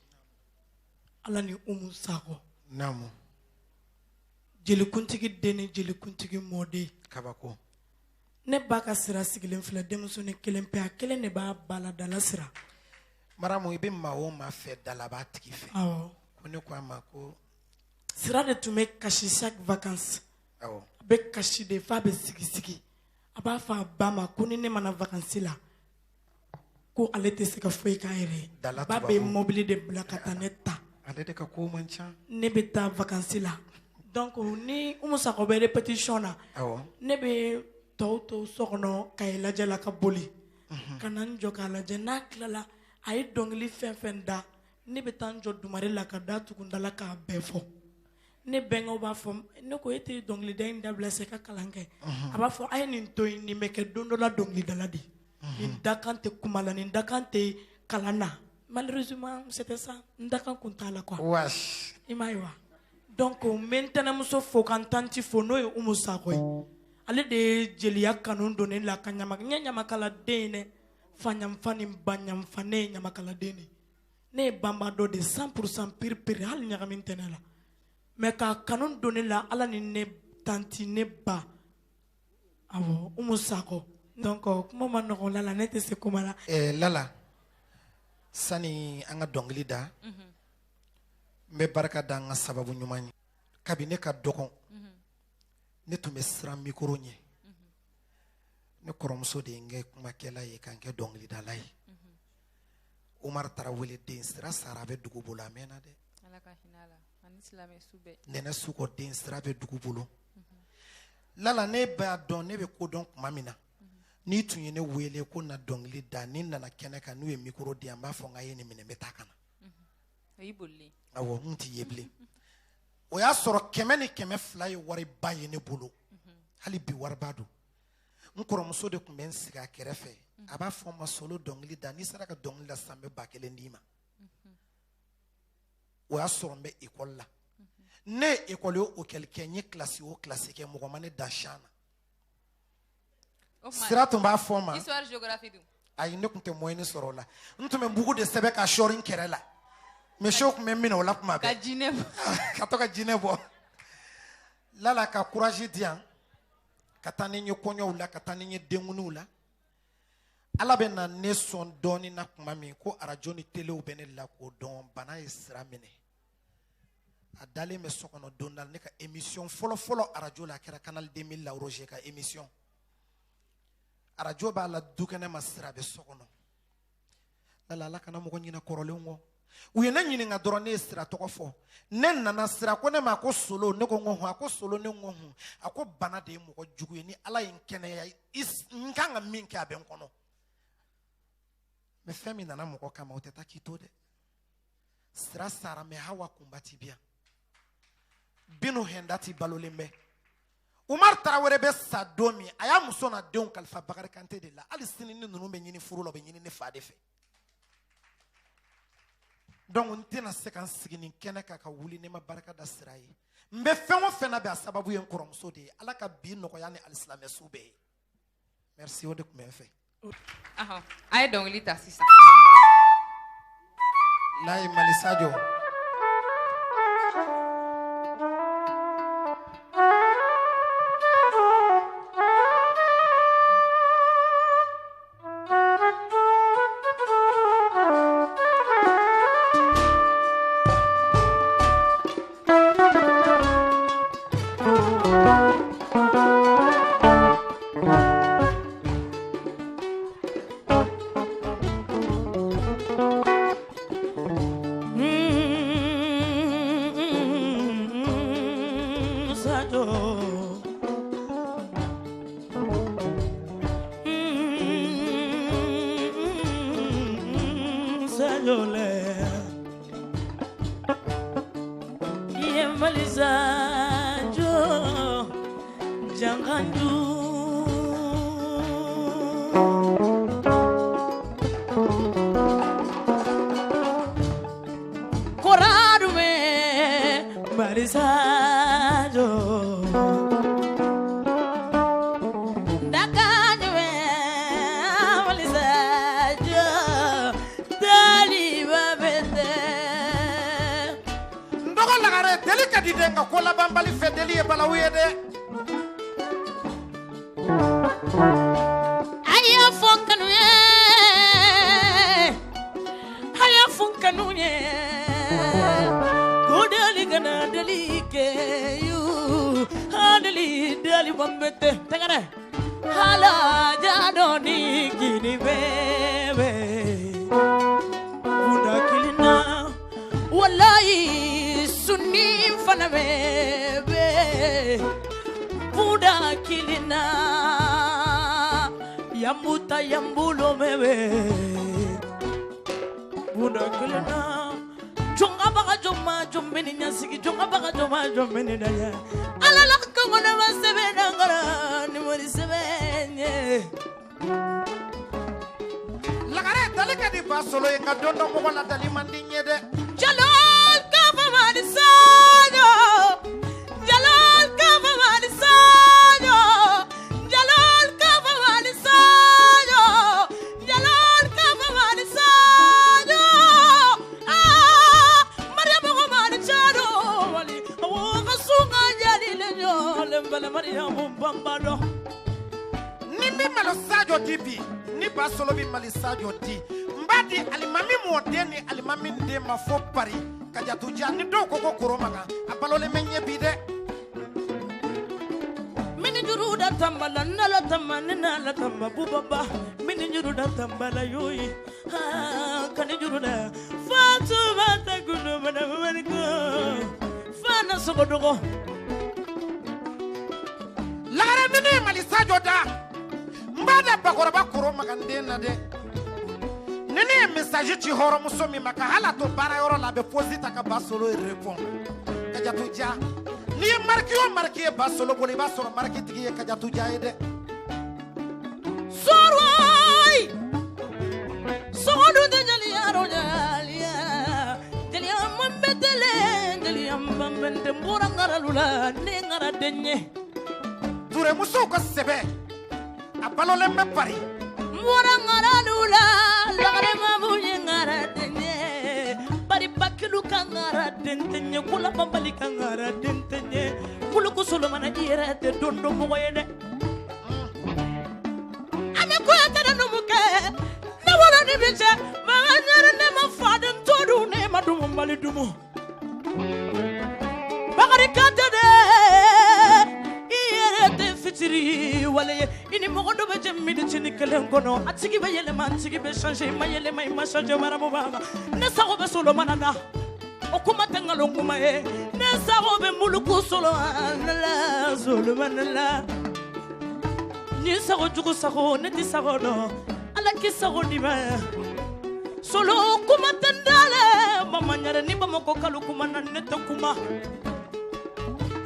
Ala ni Umu Sakɔ. Naamu. Jelikuntigi den ni jelikuntigi mɔden. Kabako. Ne ba ka sira sigilen filɛ, denmusonin kelen pe, a kelen de b'a ba la, dala sira. Maramu, i bɛ maa o maa fɛ, dala b'a tigi fɛ. Awɔ. Ko ne ko a ma ko Sira de tun bɛ kasi chaque vacances. Awɔ. A bɛ kasi de f'a bɛ sigi sigi. A b'a fɔ a ba ma ko ni ne mana vacances la, ko ale tɛ se ka foyi k'a yɛrɛ ye. Dala Ba bɛ tubabu. mobili de bila ka taa ne ta. Ale de ka ko man ca. Ne bɛ taa vacances la. Donc ni Umu Sakɔ bɛ répétition na, Awɔ. ne bɛ tɔw to so kɔnɔ ka i lajɛ la ka boli. Ka na n jɔ k'a lajɛ. N'a tilala, a ye dɔnkili fɛn fɛn da, ne bɛ taa n jɔ dumare la ka da tugunda la k'a bɛɛ fɔ. Ne bɛnkɛw b'a fɔ ne ko e tɛ dɔnkilida in dabila sa, i ka kalan kɛ. A b'a fɔ a ye nin to yen, nin bɛ kɛ don dɔ la dɔnkilidala de ye. Nin dakan tɛ kuma la, nin dakan tɛ kalan na. Malheureusement, c'était ça. N dakan kun t'a la quoi. Wesh. I m'a ye wa? Donc n bɛ n tɛnɛmuso fo, ka n tanti fo, n'o ye Umu Sakɔ ye. Ale de ye jeliya kanu don ne la ka ɲama. N ye ɲamakaladen ye dɛ. Fa ɲamfa ni ba ɲamfa, ne ye ɲamakaladen de ye. Ne ye banbadɔ de 100% pur pur, hali ɲagami tɛ ne la. Mais k'a kanu don ne la, Ala ni ne tanti, ne ba. Awɔ, Umu Sakɔ. Donc kuma ma nɔgɔn la, ne tɛ se kuma la. Lala, sani an ka dɔnkili da, n bɛ barika da an ka sababu ɲuman ye. Kabi ne ka dɔgɔn, ne tun bɛ siran micro ɲɛ. Ne kɔrɔmuso de ye n kɛ kumakɛla ye, ka n kɛ dɔnkilidala ye. Umar Tarawele den, sira sara, a bɛ dugu bolo, a mɛnna dɛ. Ala ka hinɛ a la ani silamɛ su bɛɛ. Nɛnɛ Sukɔ den, sira bɛ dugu bolo. Lala, ne b'a dɔn, ne bɛ ko dɔn tuma min na, n'i tun ye ne wele ko na dɔnkili da, ni nana kɛnɛ kan, n'u ye micro di yan, n b'a fɔ n k'a ye nin minɛ, n bɛ taa ka na. O y'i bolilen. Awɔ, n t'i ye bilen. O y'a sɔrɔ 100 ni 200 ye wariba ye ne bolo. Hali bi wariba don. N kɔrɔmuso de tun bɛ n sigi a kɛrɛfɛ. A b'a fɔ n ma, Solo, dɔnkili da, n'i sera ka dɔnkili da sisan, n bɛ 1000 d'i ma. O y'a sɔrɔ n bɛ ekɔli la. Ne ye ekɔli o ekɔli kɛ, n ye kilasi o kilasi kɛ, mɔgɔ ma ne da siyan na. Sira tun b'a fɔ n ma. Histoire géographie dun. Ayi, ne tun tɛ moyen sɔrɔ o la. N tun bɛ mugu de sɛbɛn ka sɔɔri n kɛrɛ la. Misiw tun bɛ n minɛ o la tuma bɛɛ. Ka jinɛ bɔ. Ka to ka jinɛ bɔ. Lala ka courage di yan, ka taa ni n ye kɔɲɔw la, ka taa ni n ye denkundiw la. Ala bɛ na ne sɔn dɔɔnin na tuma min ko arajo ni telew bɛ ne la k'o dɔn, bana ye sira minɛ. A dalen bɛ so kɔnɔ don dɔ la, ne ka émission fɔlɔ-fɔlɔ arajo la, a kɛra Canal 2000 la, Roger ka émission. Arajo b'a la dukɛnɛ ma, sira bɛ so kɔnɔ. Lala, Ala kana mɔgɔ ɲinɛ kɔrɔlenw kɔ. U ye ne ɲininka dɔrɔn, ne ye sira tɔgɔ fɔ. Ne nana, sira ko ne ma ko Solo, ne ko n ko hun. A ko Solo, ne ko hun. A ko bana de ye mɔgɔ jugu ye, ni Ala ye n kɛnɛya, n kan ka min kɛ a bɛ n kɔnɔ. Mais fɛn min nana mɔgɔ kama, o tɛ taa k'i to dɛ. Sira sara, mais Hawa kunba ti bi yan. Binu hɛnda ti balolen bɛ. Umar Tarawele bɛ sa don min, a y'a muso n'a denw kalifa Bakari Kante de la. Hali sini ni ninnu bɛ ɲini furu la, u bɛ ɲini ne fa de fɛ. Donc n tɛna se ka n sigi nin kɛnɛ kan ka wuli ne ma barika da sira ye. N bɛ fɛn o fɛn na bi, a sababu ye n kɔrɔmuso de ye. Ala ka bi nɔgɔya ni alisilamɛ su bɛɛ ye. Merci, o de tun bɛ n fɛ. Ahɔn, an ye dɔnkili ta sisan. Layi Mali Sadio. Sadio. Sadio le. Ye Mali Sadio. Jangandu. Koradume Mali Sadio. Dakanyume Mali Sadio. Daliba bete. N dɔgɔ Lagare, deli ka di dɛ, nka ko labanbali fɛ deli ye balawu ye dɛ. A y'a fɔ n kanu ye, a y'a fɔ n kanu ye, ko deli kana deli kɛ yu, a deli deli bɔnbɛ tɛ tɛgɛrɛ, ala jadɔ ni kini bɛɛ kunda kelen na, walayi sunni fana bɛ bɛ buda kelen na. Yambuta yambulo bebe buda kelen na. Jonga baga joma jombeni nyasigi, jonga baga joma jombeni daya. Ala la kongo na masebe nangara ni mori sebe nye. Lagare, dali ka di ba solo ye, nka don dɔ mɔgɔ la dali man di n ye dɛ. Jalal kafa Mali Sadio, Jalal kafa Mali Sadio, Jalal kafa Mali Sadio, Jalal kafa Mali Sadio. Ah, Mariam ko Mali Sadio, wali awo ka sunga jali le nyole mbala Mariam bambado. Ni n bɛ Malo Sadio di bi, ni ba solo bɛ Mali Sadio di, n b'a di alimami mɔden ni alimami den ma fo Paris. Kajatu ja ni dɔw ko ko Koromakan, a balolen bɛ ɲɛ bi dɛ. Mini juru da tambala nala tamba ni nala tamba bubaba. Mini juru da tambala yoyi ha kani juru da Fatuma ta gunu mana maniko fana sogodogo. Lagare, ni ne ye Mali Sadio da, n b'a da bakɔrɔba Koromakan den na dɛ. Ni ne ye message ci hɔrɔnmuso min ma ka hali a to baarayɔrɔ la, a bɛ pose ta ka ba solo répond. Kajatu ja, n'i ye mariki o mariki ye ba solo bolo, i b'a sɔrɔ mariki tigi ye Kajatu ja ye dɛ. Soroy sogodu tɛ jeliya rɔ jeliya jeliya man bɛ tele jeliya man bɛ tɛ n bɔra n ŋaralu la ne ŋara den ye. Turemusow ka sɛbɛ, a balolen bɛ Paris. N bɔra ŋaralu la lagare ma bu ye ŋara den ye, bari bakilu ka ŋara den tɛ ɲɛ, kola banbali ka ŋara den tɛ ɲɛ, kuluku solomana i yɛrɛ tɛ don dɔ mɔgɔ ye dɛ. An bɛ Kuyatɛ de numukɛ, ne wolo ni bi cɛ, makan ɲɛri ne ma faden to dun, ne ma dumu Mali dumu. Bakari Kante de, i yɛrɛ tɛ fitiri wale ye, i ni mɔgɔ dɔ bɛ jɛ miniti kelen kɔnɔ, a tigi bɛ yɛlɛma, a tigi bɛ changer, i ma yɛlɛma, i ma changer, maramu b'a ma. Ne sago bɛ Solomana na, o kuma tɛ nkalon kuma ye, ne sago bɛ muluku Solomana la, Solomana la. Ni sago jugu sago, ne ti sago dɔn, Ala k'i sago di ma. Solo kuma tɛ n da la, mama ɲɛrɛ ni Bamakɔ kalo kuma na, ne tɛ kuma.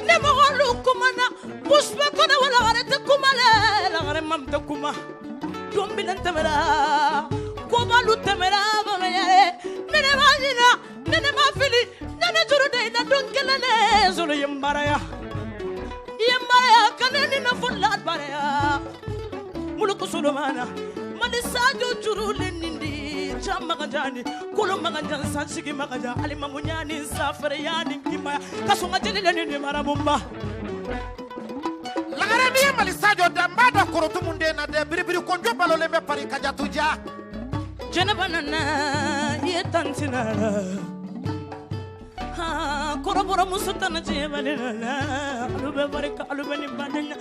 Ne mɔgɔlu kuma na, Busba kɔnɔ wa lagare tɛ kuma lɛ, lagare mam tɛ kuma. Don minɛ tɛmɛra, kobalu tɛmɛra, bama ɲɛrɛ. Ne ne b'a ɲina, ne ne b'a fili, ne ne juru de i la don kelen dɛ. Solo yembaraya yembaraya kanani na fulla baraya muluku solomana mali sajo jurule nindi chamagajani kolo magajan sansigi magaja alimamunyani safareyani kimaya kasonga jelile nindi marabumba. Lagare ni ye Mali Sadio da n b'a da korotu mun den na dɛ biribiri konjo balolen bɛ Paris Kajatu ja. Jɛnɛba nana i ye tantina la kɔrɔbɔrɔ muso tana jɛbali la alu bɛ barika alu bɛ nin baden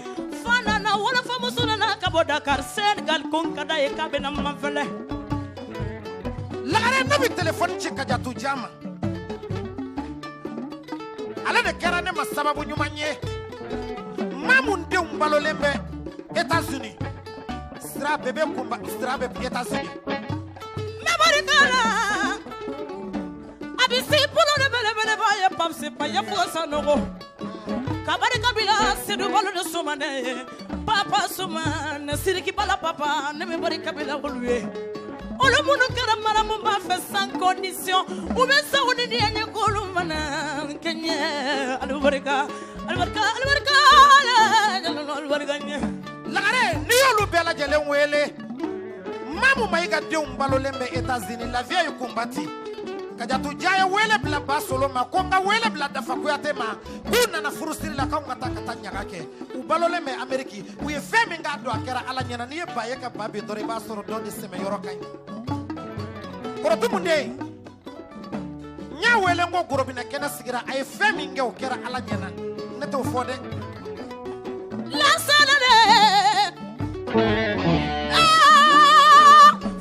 fa nana wolofa muso nana ka bɔ Dakar Senegal ko n ka d'a ye k'a bɛ na mafɛlɛ. Lagare ne bɛ telefɔni ci Kajatu ja ma, ale de kɛra ne ma sababu ɲuman ye. Maa mun denw balolen bɛ États-Unis, sira bɛɛ bɛ kunba, sira bɛ États-Unis. Ne barika la a bɛ se bolo de belebeleba ye papsi pa ye fo sanogo ka barika bila Sedu balo de Sumanɛ ye papa Sumanɛ Siriki bala papa ne bɛ barika bila olu ye. Olu minnu kɛra maramu b'a fɛ sans condition u bɛ sago ni diɲɛ ye k'olu mana kɛɲɛ alu barika alu barika alu barika alu barika ɲɛ. Lagare n'i y'olu bɛɛ lajɛlen wele, Mamu Mayiga denw balolen bɛ États-Unis la vieille Kunbati. Kajatu ja ye wele bila Ba Solo ma ko n ka wele bila Dafa Kuyate ma k'u nana furusiri la k'anw ka taa ɲaga kɛ. U balolen bɛ Amérique, u ye fɛn min k'a don a kɛra Ala ɲɛna. N'i ye ba ye ka ba bin dɔrɔn i b'a sɔrɔ dɔ de sɛmɛ yɔrɔ ka ɲi. Kɔrɔtu mun den n y'a wele n ko gorobinɛ kɛnɛ sigira a ye fɛn min kɛ o kɛra Ala ɲɛna, ne t'o fɔ dɛ. Lasana de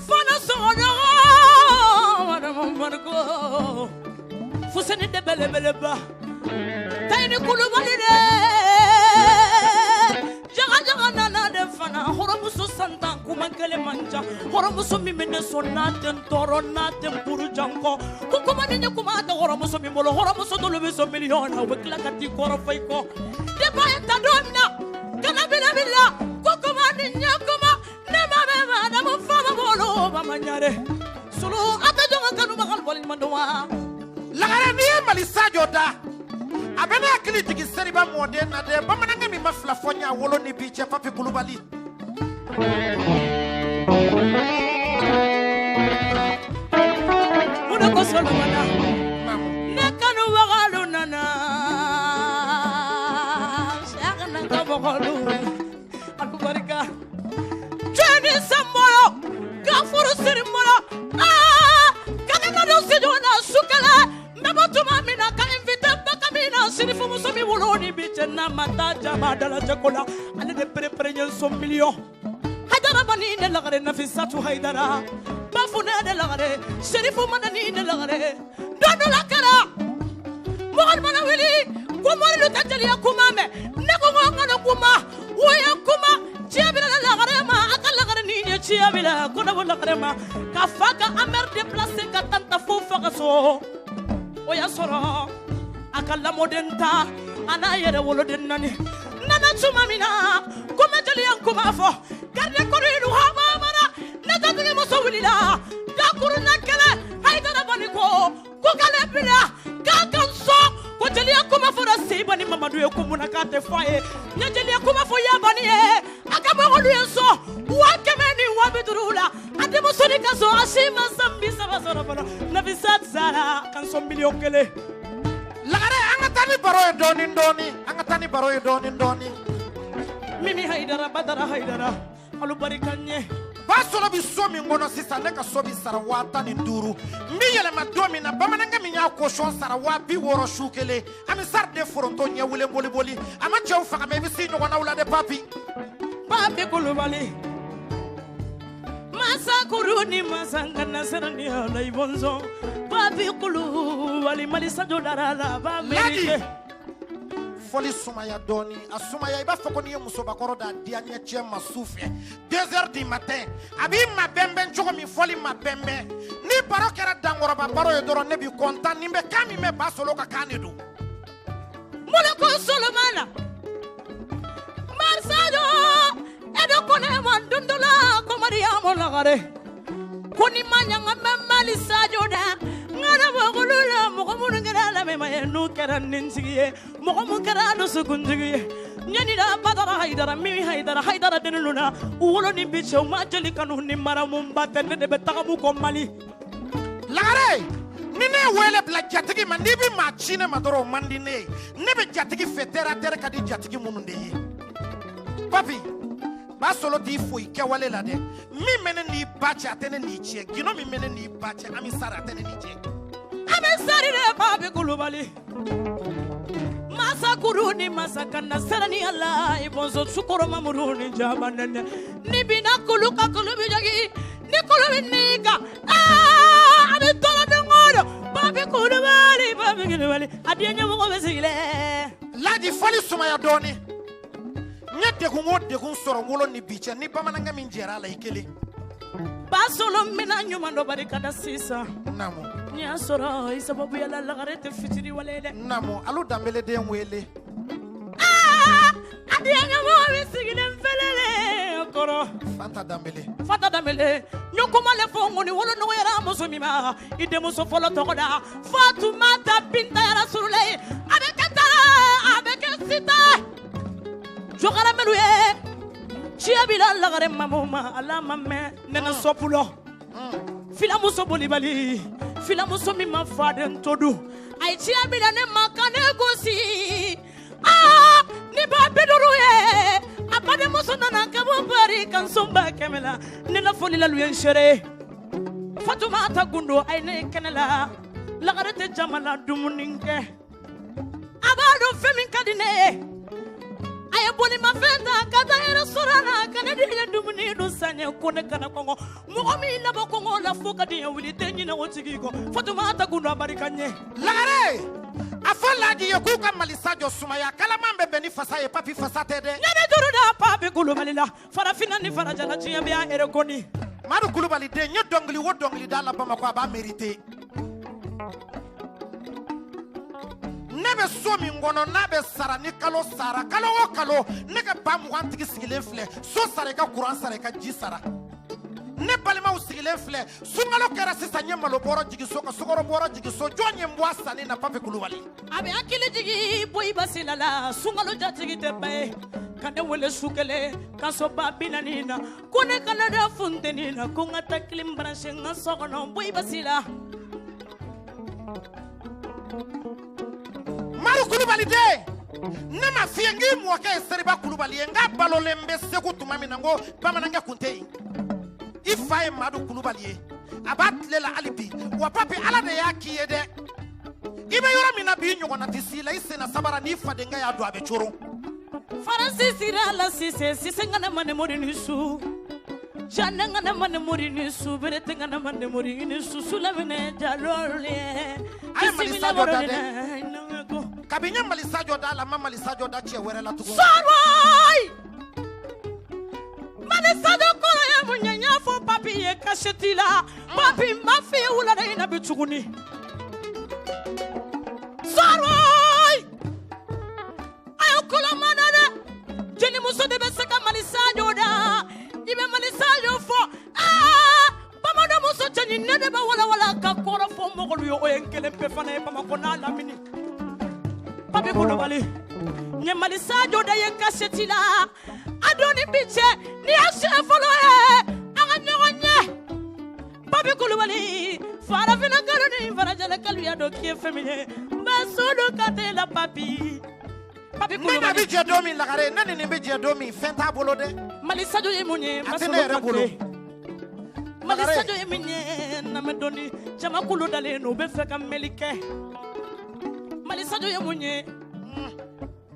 fana sɔgɔɲɔgɔn mariko Fuseni de belebeleba Tayini Kulubali de jaga jaga nana de fana hɔrɔnmuso santan kuma kelen man ca hɔrɔnmuso min bɛ ne sɔn n'a tɛ n tɔɔrɔ n'a tɛ n burujan kɔ ko kuma ni ɲɛ kuma tɛ hɔrɔnmuso min bolo hɔrɔnmuso dɔw bɛ sɔn miliyɔn na u bɛ tila ka t'i kɔrɔfɔ i kɔ depa ye ta don min na kana bila bila ko kuma ni ɲɛ kuma ne ma bɛ madamu faama bolo ba ma ɲare solo a tɛ jɔn ka kanubaga waleɲuman dɔn wa. Lagare n'i ye Mali Sadio da a bɛ ne hakili jigin Seriba mɔden na dɛ, bamanankɛ min ma fila fɔ n ɲa wolo ni bi cɛ Papi Kulubali. Mun de ko Solomana ne kanubagalu nana Cheikh na ka mɔgɔlu alu barika jɛni sanbɔyɔ ka furu siri n bolo ka ne ka don studio la su kɛlɛ n bɛ bɔ tuma min na ka invité ba ka min na sinifu muso min wolo ni bi cɛ n'a ma taa jaba dalajɛ ko la ale de perepere ye sɔn miliyɔn. Haidara mani ne lagare Nafisatu Haidara Bafu ne de lagare Serifu manani ne lagare don dɔ la kɛra mɔgɔ mana wuli ko morilu tɛ jeliya kuma mɛn ne ko n ko n kana kuma o ye kuma ciya bila lagare ma a ka lagare ni ye ciya bila ko ne ko lagare ma ka fa ka amɛri déplacé ka taa ta fo fa ka so o y'a sɔrɔ a ka lamɔden ta a n'a yɛrɛ woloden naani nana tuma min na ko n bɛ jeliya kuma fɔ garde kɔrɔ yi hama mara ne tatigi muso wulila dakuru na kɛlɛ Haidara bani ko ko k'ale bila k'a ka n sɔn ko jeliya kuma fɔra Seyibani Mamadu ye ko mun na k'a tɛ fɔ a ye n ye jeliya kuma fɔ Yabani ye a ka mɔgɔlu ye n sɔn 100 ni 50 la a denmuso ni ka sɔn a si ma san 30 sɔrɔ fɔlɔ Nafisa Sara ka n sɔn miliyɔn 1. Lagare an ka taa ni baro ye dɔɔni dɔɔni, an ka taa ni baro ye dɔɔni dɔɔni. Mimi Haidara Badara Haidara alu barika ɲɛ. Ba Solo bɛ so min kɔnɔ sisan ne ka so bɛ sara 15,000 n bɛ yɛlɛma don min na bamanankɛ min y'a caution sara 60,000 su kelen an bɛ sari de foronto ɲɛ wele boli boli a ma cɛw faga mɛ i bɛ s'i ɲɔgɔnnaw la dɛ Papi. Papi Kulubali Masakuru ni masangana sera ni ala i bɔnsɔn Papi Kulubali Mali Sadio dara la ba mérite. Fɔli sumaya dɔɔni a sumaya i b'a fɔ ko n'i ye musobakɔrɔ da diya ɲɛ cɛ ma su fɛ 2h du matin a b'i ma bɛnbɛn cogo min fɔli ma bɛnbɛn ni baro kɛra dankɔrɔba baro ye dɔrɔn ne b'i kɔntan ni bɛ kan min mɛn Ba Solo ka kan de don. Mulu ko Solomana Marisado e de ko ne ma don dɔ la ko Mariyamu Lagare ko ni ma ɲa n ka mɛn Mali Sadio da n ka mana bɔ kulu la, mɔgɔ minnu kɛra lamɛnma ye, n'u kɛra nintigi ye, mɔgɔ mun kɛra dusukuntigi ye. Ɲani la Badara Hayidara, Mimi Hayidara, Hayidara denninw na, u wolo ni bi cɛ, u ma jeli kanu ni maramunba tɛ, ne de bɛ tagamu kɔ Mali. Lagare, ni ne ye wele bila jatigi ma, n'i bɛ maa ci ne ma dɔrɔn, o man di ne ye. Ne bɛ jatigi fɛ, terre à terre ka di jatigi minnu de ye. Papi b'a sɔrɔ t'i foyi kɛwale la dɛ. Min bɛ ne n'i ba cɛ, a tɛ ne n'i cɛ. Gindo min bɛ ne n'i ba cɛ, Ami Sari, a tɛ ne n'i cɛ. Ami Sari de, Papi Kulubali. Masa kuru ni masa kana serani ala i bonso sukoro mamuru ni jama nene. Ni bina kulu ka kulu bi jagi, ni kulu bi nika. Ah, abi tola dongoro. Papi Kulubali, Papi Kulubali. Adiye ɲɛmɔgɔ bɛ sigilen. Laji fɔli sumaya dɔɔni. N ye degun o degun sɔrɔ n wolo ni bi cɛ, ni bamanankɛ min jɛra a la, i kelen. Basolo mina ɲuman dɔ barika da sisan. Naamu. N y'a sɔrɔ i sababuya la, lagare tɛ fitiri wale dɛ. Naamu, alu danbele den wele. Aa, adiye ɲɛmɔgɔ bɛ sigilen fɛlɛlen kɔrɔ. Fanta Danbele. Fanta Danbele, n ye kuma le fɔ n ko ni wolo nɔgɔyara muso min ma, i denmuso fɔlɔ tɔgɔ da Fatumata Binta Yarasurulayi. A bɛ kɛ tara, a bɛ kɛ sita. Jɔkaramɛlu ye ciya bi la lagare mamu ma, ala ma mɛn nɛnɛ sɔpulɔ. Filamuso bolibali, filamuso min ma faden to dun, a ye ciya bi la ne ma ka ne gosi. Aa, ni ba 50 ye, a badenmuso nana ka bɔ Pari ka n sɔn 100 la. Ne la foli la lu ye n seere. Fatumata Gundo, a ye ne kɛnɛ la. Lagare tɛ jama la dumuni kɛ. A b'a dɔn fɛn min ka di ne ye. A ye bolimafɛn ta ka taa yɛrɛ sɔrɔ a la, ka ne di ye dumuni dun san ye, ko ne kana kɔngɔ. Mɔgɔ min labɔ kɔngɔ la fo ka diɲɛ wuli, tɛ ɲinɛ o tigi kɔ. Fatumata Gundo, a barika ɲɛ. Lagare, a fɔ Laji ye k'u ka malisa jɔ sumaya kalaman bɛ bɛn ni fasa ye. Papi, fasa tɛ dɛ. Ne bɛ juru da Papi Kulubali la, farafinna ni farajɛla, diɲɛ bɛ y'a reconnu. Madu Kulubali den, n ye dɔnkili o dɔnkili da la Bamakɔ, a b'a mérité. Ne bɛ so min kɔnɔ, n'a bɛ sara ni kalo sara, kalo o kalo ne ka 20,000 tigi sigilen filɛ. So sara, i ka kuran sara, i ka ji sara. Ne balimaw sigilen filɛ. Sunkalo kɛra sisan, n ye malo bɔrɔ jigin so, ka sukaro bɔrɔ jigin so. Jɔn ye n bɔ a sanni na? Papi Kulubali. A bɛ hakili jigin boyi basi la la, sunkalo jatigi tɛ ba ye. Ka ne wele su kelen ka so 40,000 na, ko ne kana da funteni na, ko n ka taa clim branché n ka so kɔnɔ, boyi basi la. Madu Kulubali den, ne ma f'i ye n k'i mɔkɛ ye Seriba Kulubali ye? N k'a balolen bɛ Segu tuma min na, n ko bamanankɛ kun tɛ yen. I fa ye Madu Kulubali ye, a b'a tile la hali bi. Wa Papi, Ala de y'a k'i ye dɛ. I bɛ yɔrɔ min na bi, i ɲɔgɔnna tɛ s'i la. I senna sabara, n'i fadenkɛ y'a don, a bɛ coron. Faransi sira la Sise, Sise ŋana ma ne mori ni su. Jane ŋana ma ne mori ni su, Berete ŋana ma ne mori ni su, Sulaminɛ Jalo le. A ye Mali Bisimila Sajɔ da mori dɛ. ni Kabi n ye Mali Sajɔ da la, n ma Mali Sajɔ da cɛ wɛrɛ la tugun. Sɔrɔyi! Mali Sajɔ kɔrɔ ye mun ye? N y'a fɔ Papi ye kaseti la. Papi, n b'a f'i ye wulada in na bi tuguni. Sɔrɔyi! A ye kolo ma da dɛ. Jelimuso de bɛ se ka Mali Sajɔ da. I bɛ Mali Sajɔ fɔ. Aa! Bamanan muso cɛɲi, ne de bɛ walawala ka kɔrɔ fɔ mɔgɔlu ye. O ye n kelen pe fana ye Bamakɔ n'a lamini. Papi Kulubali, n ye Mali Sajɔ da ye kaseti la. A don ni bi cɛ, n'i y'a siɲɛ fɔlɔ ye, an ka ɲɔgɔn ɲɛ. Papi Kulubali, farafinna kalo ni farajɛla kalo y'a dɔn k'i ye fɛn min ye. N bɛ so don ka t'e la, Papi. Papi Ne n'a Kulubali. bɛ jɛ don min, Lagare, ne ni nin bɛ jɛ don min, fɛn t'a bolo dɛ. Mali Sajɔ ye mun ye? A tɛ ne yɛrɛ bolo. Mali Lagare. Sajɔ ye min ye? Namɛ dɔɔni, jamakulu dalen don, u bɛ fɛ ka mɛli kɛ. Mali Sajɔ ye mun ye?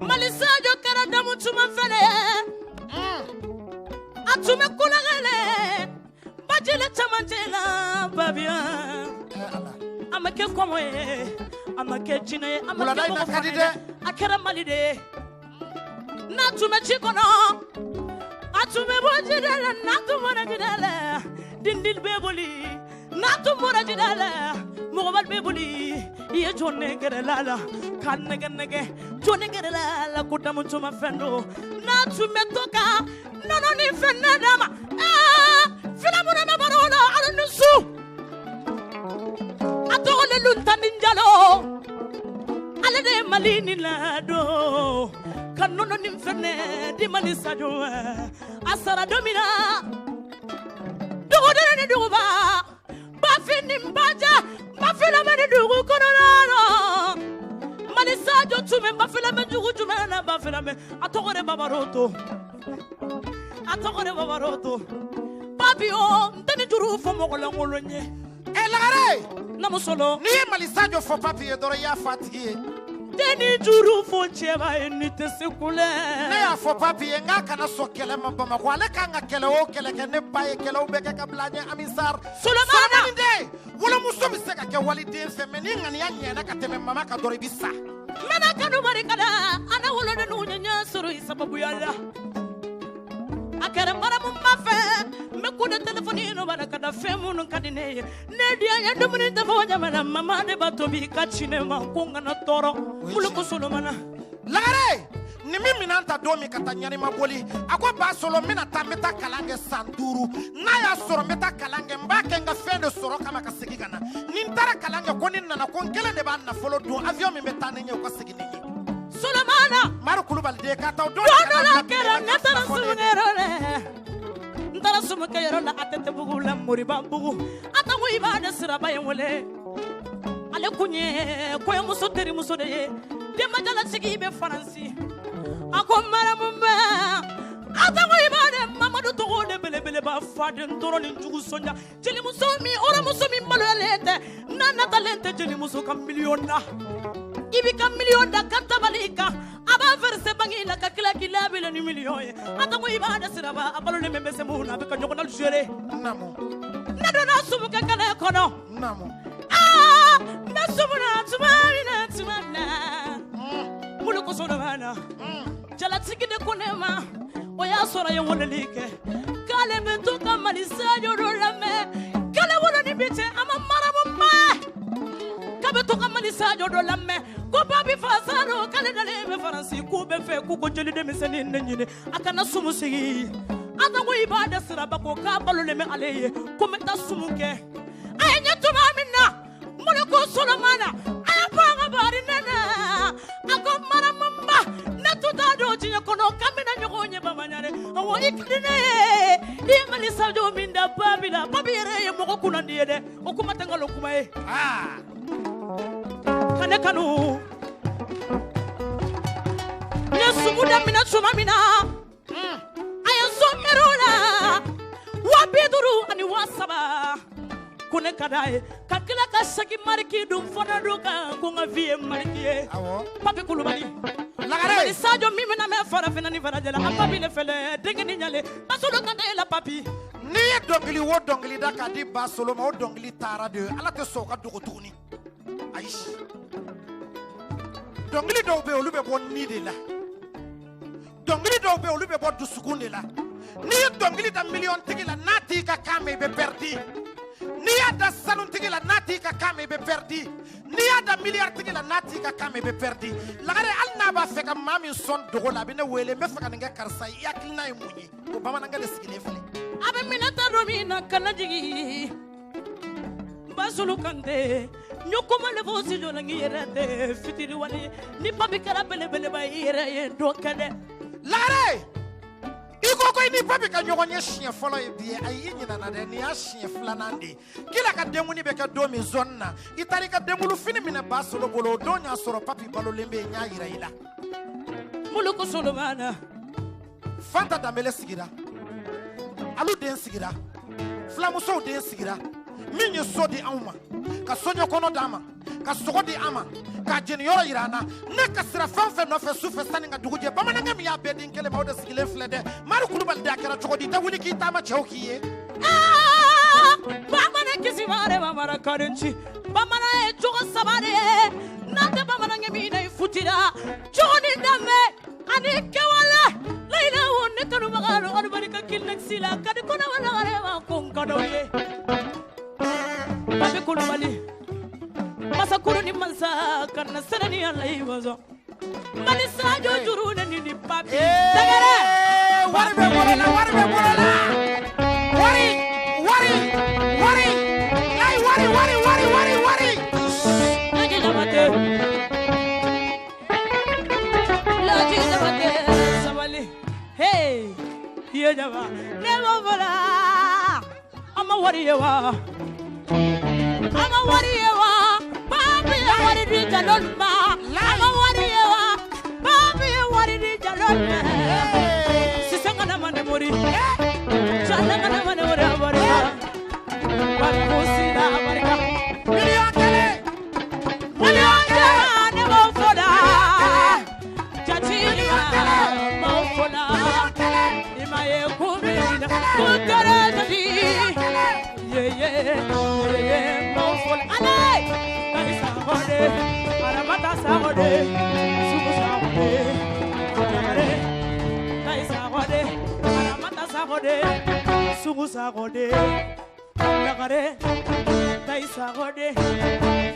Mali Sajɔ kɛra damu tuma fɛnɛ ye. A tun bɛ kulonkɛ la, bajɛlɛ camancɛ la, Babiya. A ma kɛ kɔngɔ ye, a ma kɛ jinɛ ye, a ma Wulada kɛ in na mɔgɔ ka di fana ye dɛ. dɛ. A kɛra Mali de ye. N'a tun bɛ ji kɔnɔ, a tun bɛ bɔ ji de la. N'a tun bɔra ji de la, dindin bɛ boli. N'a tun bɔra ji de la, mɔgɔba bɛ boli. I ye jɔn ne gɛrɛla la ka nɛgɛ nɛgɛ, jɔn ne gɛrɛla la ko damu tuma fɛn don. N'a tun bɛ to ka nɔnɔ ni fɛn ne d'a ma. Ɛɛ, fila minnu bɛ baro la, ala ni su. A tɔgɔ le sara don ka nɔnɔ nin fɛnɛ di Mali Sajo a sara don min na duguden ni duguba bafin ni baja bafin bɛ ni dugu kɔnɔna la Mali Sajo tun bɛ bafin bɛ dugu jumɛn na bafin bɛ a tɔgɔ de Babaroto a tɔgɔ de Babaroto papi o n tɛ ni juru fɔ mɔgɔ lankolon ye. Ɛ Lagare. Namusolo. N'i ye Mali Sajo fɔ papi ye dɔrɔn i y'a fɔ a tigi ye. Tɛ ni juru fɔ cɛba ye ni tɛ se kulɛ. Ne y'a fɔ papi ye n k'a kana sɔn kɛlɛ ma Bamakɔ ale kan ka kɛlɛ o kɛlɛ kɛ ne ba ye kɛlɛw bɛɛ kɛ ka bila a ɲɛ Amisar. Solomana. Den wolomuso bɛ se ka kɛ waliden fɛ mɛ ni ŋaniya ɲɛna ka tɛmɛ mama kan dɔrɔn i bɛ sa. N bɛna kanu barika da an wolodenw ye ɲɛ sɔrɔ i sababuya la. A kɛra maramuba fɛ n bɛ ko de telefɔni nɔ b'a ka da fɛn minnu ka di ne ye ne diya ye dumuni tɛ fɔ jamana mama de b'a tobi ka ci ne ma ko n kana tɔɔrɔ Muluku Solomana. Lagare ni min minɛn ta don min ka taa ɲanima boli a ko ba solo n bɛna taa n bɛ taa kalan kɛ san 5 n'a y'a sɔrɔ n bɛ taa kalan kɛ n b'a kɛ n ka fɛn de sɔrɔ kama ka segin ka na ni n taara kalan kɛ ko ni n nana ko n kelen de b'a nafolo dun avion min bɛ taa ni n ye o ka segin ni n ye. Solomana. Mari Kulubali den ka taa o don. Don dɔ la kɛra ne taara sumukɛyɔrɔ la n taara sumukɛyɔrɔ la ATT bugu la Moribabugu a ko i b'a ne Siraba in wele ale kun ye kɔɲɔmuso terimuso de ye denbajalasigi bɛ Faransi a ko maramuba a ko i b'a ne Mamadu tɔgɔ de belebeleba faden tɔɔrɔ ni jugu sɔnja jelimuso min hɔrɔnmuso min maloyalen tɛ n'a natalen tɛ jelimuso ka miliyɔn na i b'i ka miliyɔn da ka tabali kan a b'a versé banque la ka tila k'i labila ni miliyɔn ye a ko i b'a ne Siraba a balolen bɛ bɛ se mun na a bɛ ka ɲɔgɔn gérer. Ne donna sumukɛ kɛnɛ kɔnɔ. Aa n bɛ sumu na tuma min na tuma min na Muluku Solomana jalatigi de ko ne ma o y'a sɔrɔ a ye weleli kɛ k'ale bɛ to ka Mali Sajo dɔ lamɛn k'ale wolo ni bi cɛ a ma maramu ma k'a bɛ to ka Mali Sajo dɔ lamɛn ko Papi Fasaro k'ale dalen bɛ Faransi k'u bɛ fɛ k'u ko jeli denmisɛnnin de ɲini a kana sumu sigi a ko i b'a de Siraba ko k'a balolen bɛ ale ye ko n bɛ taa sumu kɛ a ye ɲɛ tuma min na Muluku Solomana a y'a fɔ an ka bari ne na a ko maramuba ne tun t'a dɔn diɲɛ kɔnɔ k'an bɛna ɲɔgɔn ye Bamaɲare awɔ i ka di ne ye i ye Mali Sajo min da Papi la Papi yɛrɛ ye mɔgɔ kunnandi ye dɛ o kuma tɛ nkalon kuma ye ka ne kanu n ye sumu daminɛ tuma min na a ye n sɔn ɛrɛ la 50 ani 3000 ko ne ka d'a ye ka tila ka segin mariki dun fana dun kan ko n ka vie ye mariki ye Papi Kulubali Lagare. Mali Sajo min bɛna mɛn farafinna ni farajɛla a papi ne fɛlɛ denkɛnin ɲalen Basolo Kante la papi. N'i ye dɔnkili o dɔnkili da k'a di ba solo ma o dɔnkili taara de ala tɛ sɔn o ka dogo tuguni ayi dɔnkili dɔw bɛ yen olu bɛ bɔ ni de la dɔnkili dɔw bɛ yen olu bɛ bɔ dusukun de la n'i ye dɔnkili da miliyɔn tigi la n'a t'i ka kan mɛn i bɛ pɛridi n'i y'a da sanutigi la n'a t'i ka kan mɛn i bɛ pɛridi n'i y'a da miliyari tigi la n'a t'i ka kan mɛn i bɛ pɛridi Lagare hali n'a b'a fɛ ka maa min sɔn dogo la a bɛ ne wele n bɛ fɛ ka nin kɛ karisa ye i hakilina ye mun ye o bamanankɛ de sigilen filɛ. A bɛ minɛ ta don min na kana jigin Basulu Kante n ye kuma le fɔ studio la n k'i yɛrɛ tɛ fitiriwale ni papi kɛra belebeleba ye i yɛrɛ ye dɔ kɛ dɛ. Lagare i ko ko i ni papi ka ɲɔgɔn ye siɲɛ fɔlɔ ye bi ye ayi i ɲinɛna dɛ nin y'a siɲɛ filanan de ye k'i ka denkuni bɛ kɛ don min zone na i taara i ka denkulu fini minɛ ba solo bolo o don y'a sɔrɔ papi balolen bɛ yen n y'a yira i la. Muluku Solomana. Fanta Danbele sigira alu den sigira filamusow den sigira min ye so di anw ma ka soɲɔ kɔnɔ d'an ma ka sogo di an ma ka jeniyɔrɔ yira an na ne ka sira fɛn fɛn nɔfɛ su fɛ sanni ka dugu jɛ bamanankɛ min y'a bɛɛ di n kelen ma o de sigilen filɛ dɛ Mari Kulubali de a kɛra cogo di i tɛ wuli k'i taama cɛw k'i ye. Bamanan kisi mare bamana karenci bamanan ye cogo saba de ye n'a tɛ bamanankɛ min na i futira cogo ni danbe ani kɛwale layila wo ne kanubaga don adamadi ka kilinɛkisi la ka di kɔnɔ wa lagare ma ko n ka d'aw ye. Papi Kulubali masakuru ni mansa ka na sɛnɛ ni ala ye wazɔ Mali Sajo juru ne ni papi tɛgɛrɛ. Wari bɛ bolo la wari bɛ bolo la wari wari wari ayi wari wari wari wari wari. Ne jabate. Ne b'o fɔ la. An ma wari ye wa? An ma wari ye wa? Papi ye wari di Jalol ma. An ma wari ye wa? Papi ye wari di Jalol ma. Sisan kana ma ne mori. Sisan kana ma ne mori abarika. Bakusi na abarika. Miliyɔn kelen. Miliyɔn kelen ne b'o fɔ la. Jati ma m'o fɔ la. I ma ye kun min na, kun tɛrɛ jati. Ye ye ye ye m'o fɔ la. Ale! Kayi Sakɔ de, Aramata Sakɔ de, Sugu Sakɔ de, Jagare. Kayi Sakɔ de, Aramata Sakɔ de, Sugu Sakɔ de, Lagare. Kayi Sakɔ de,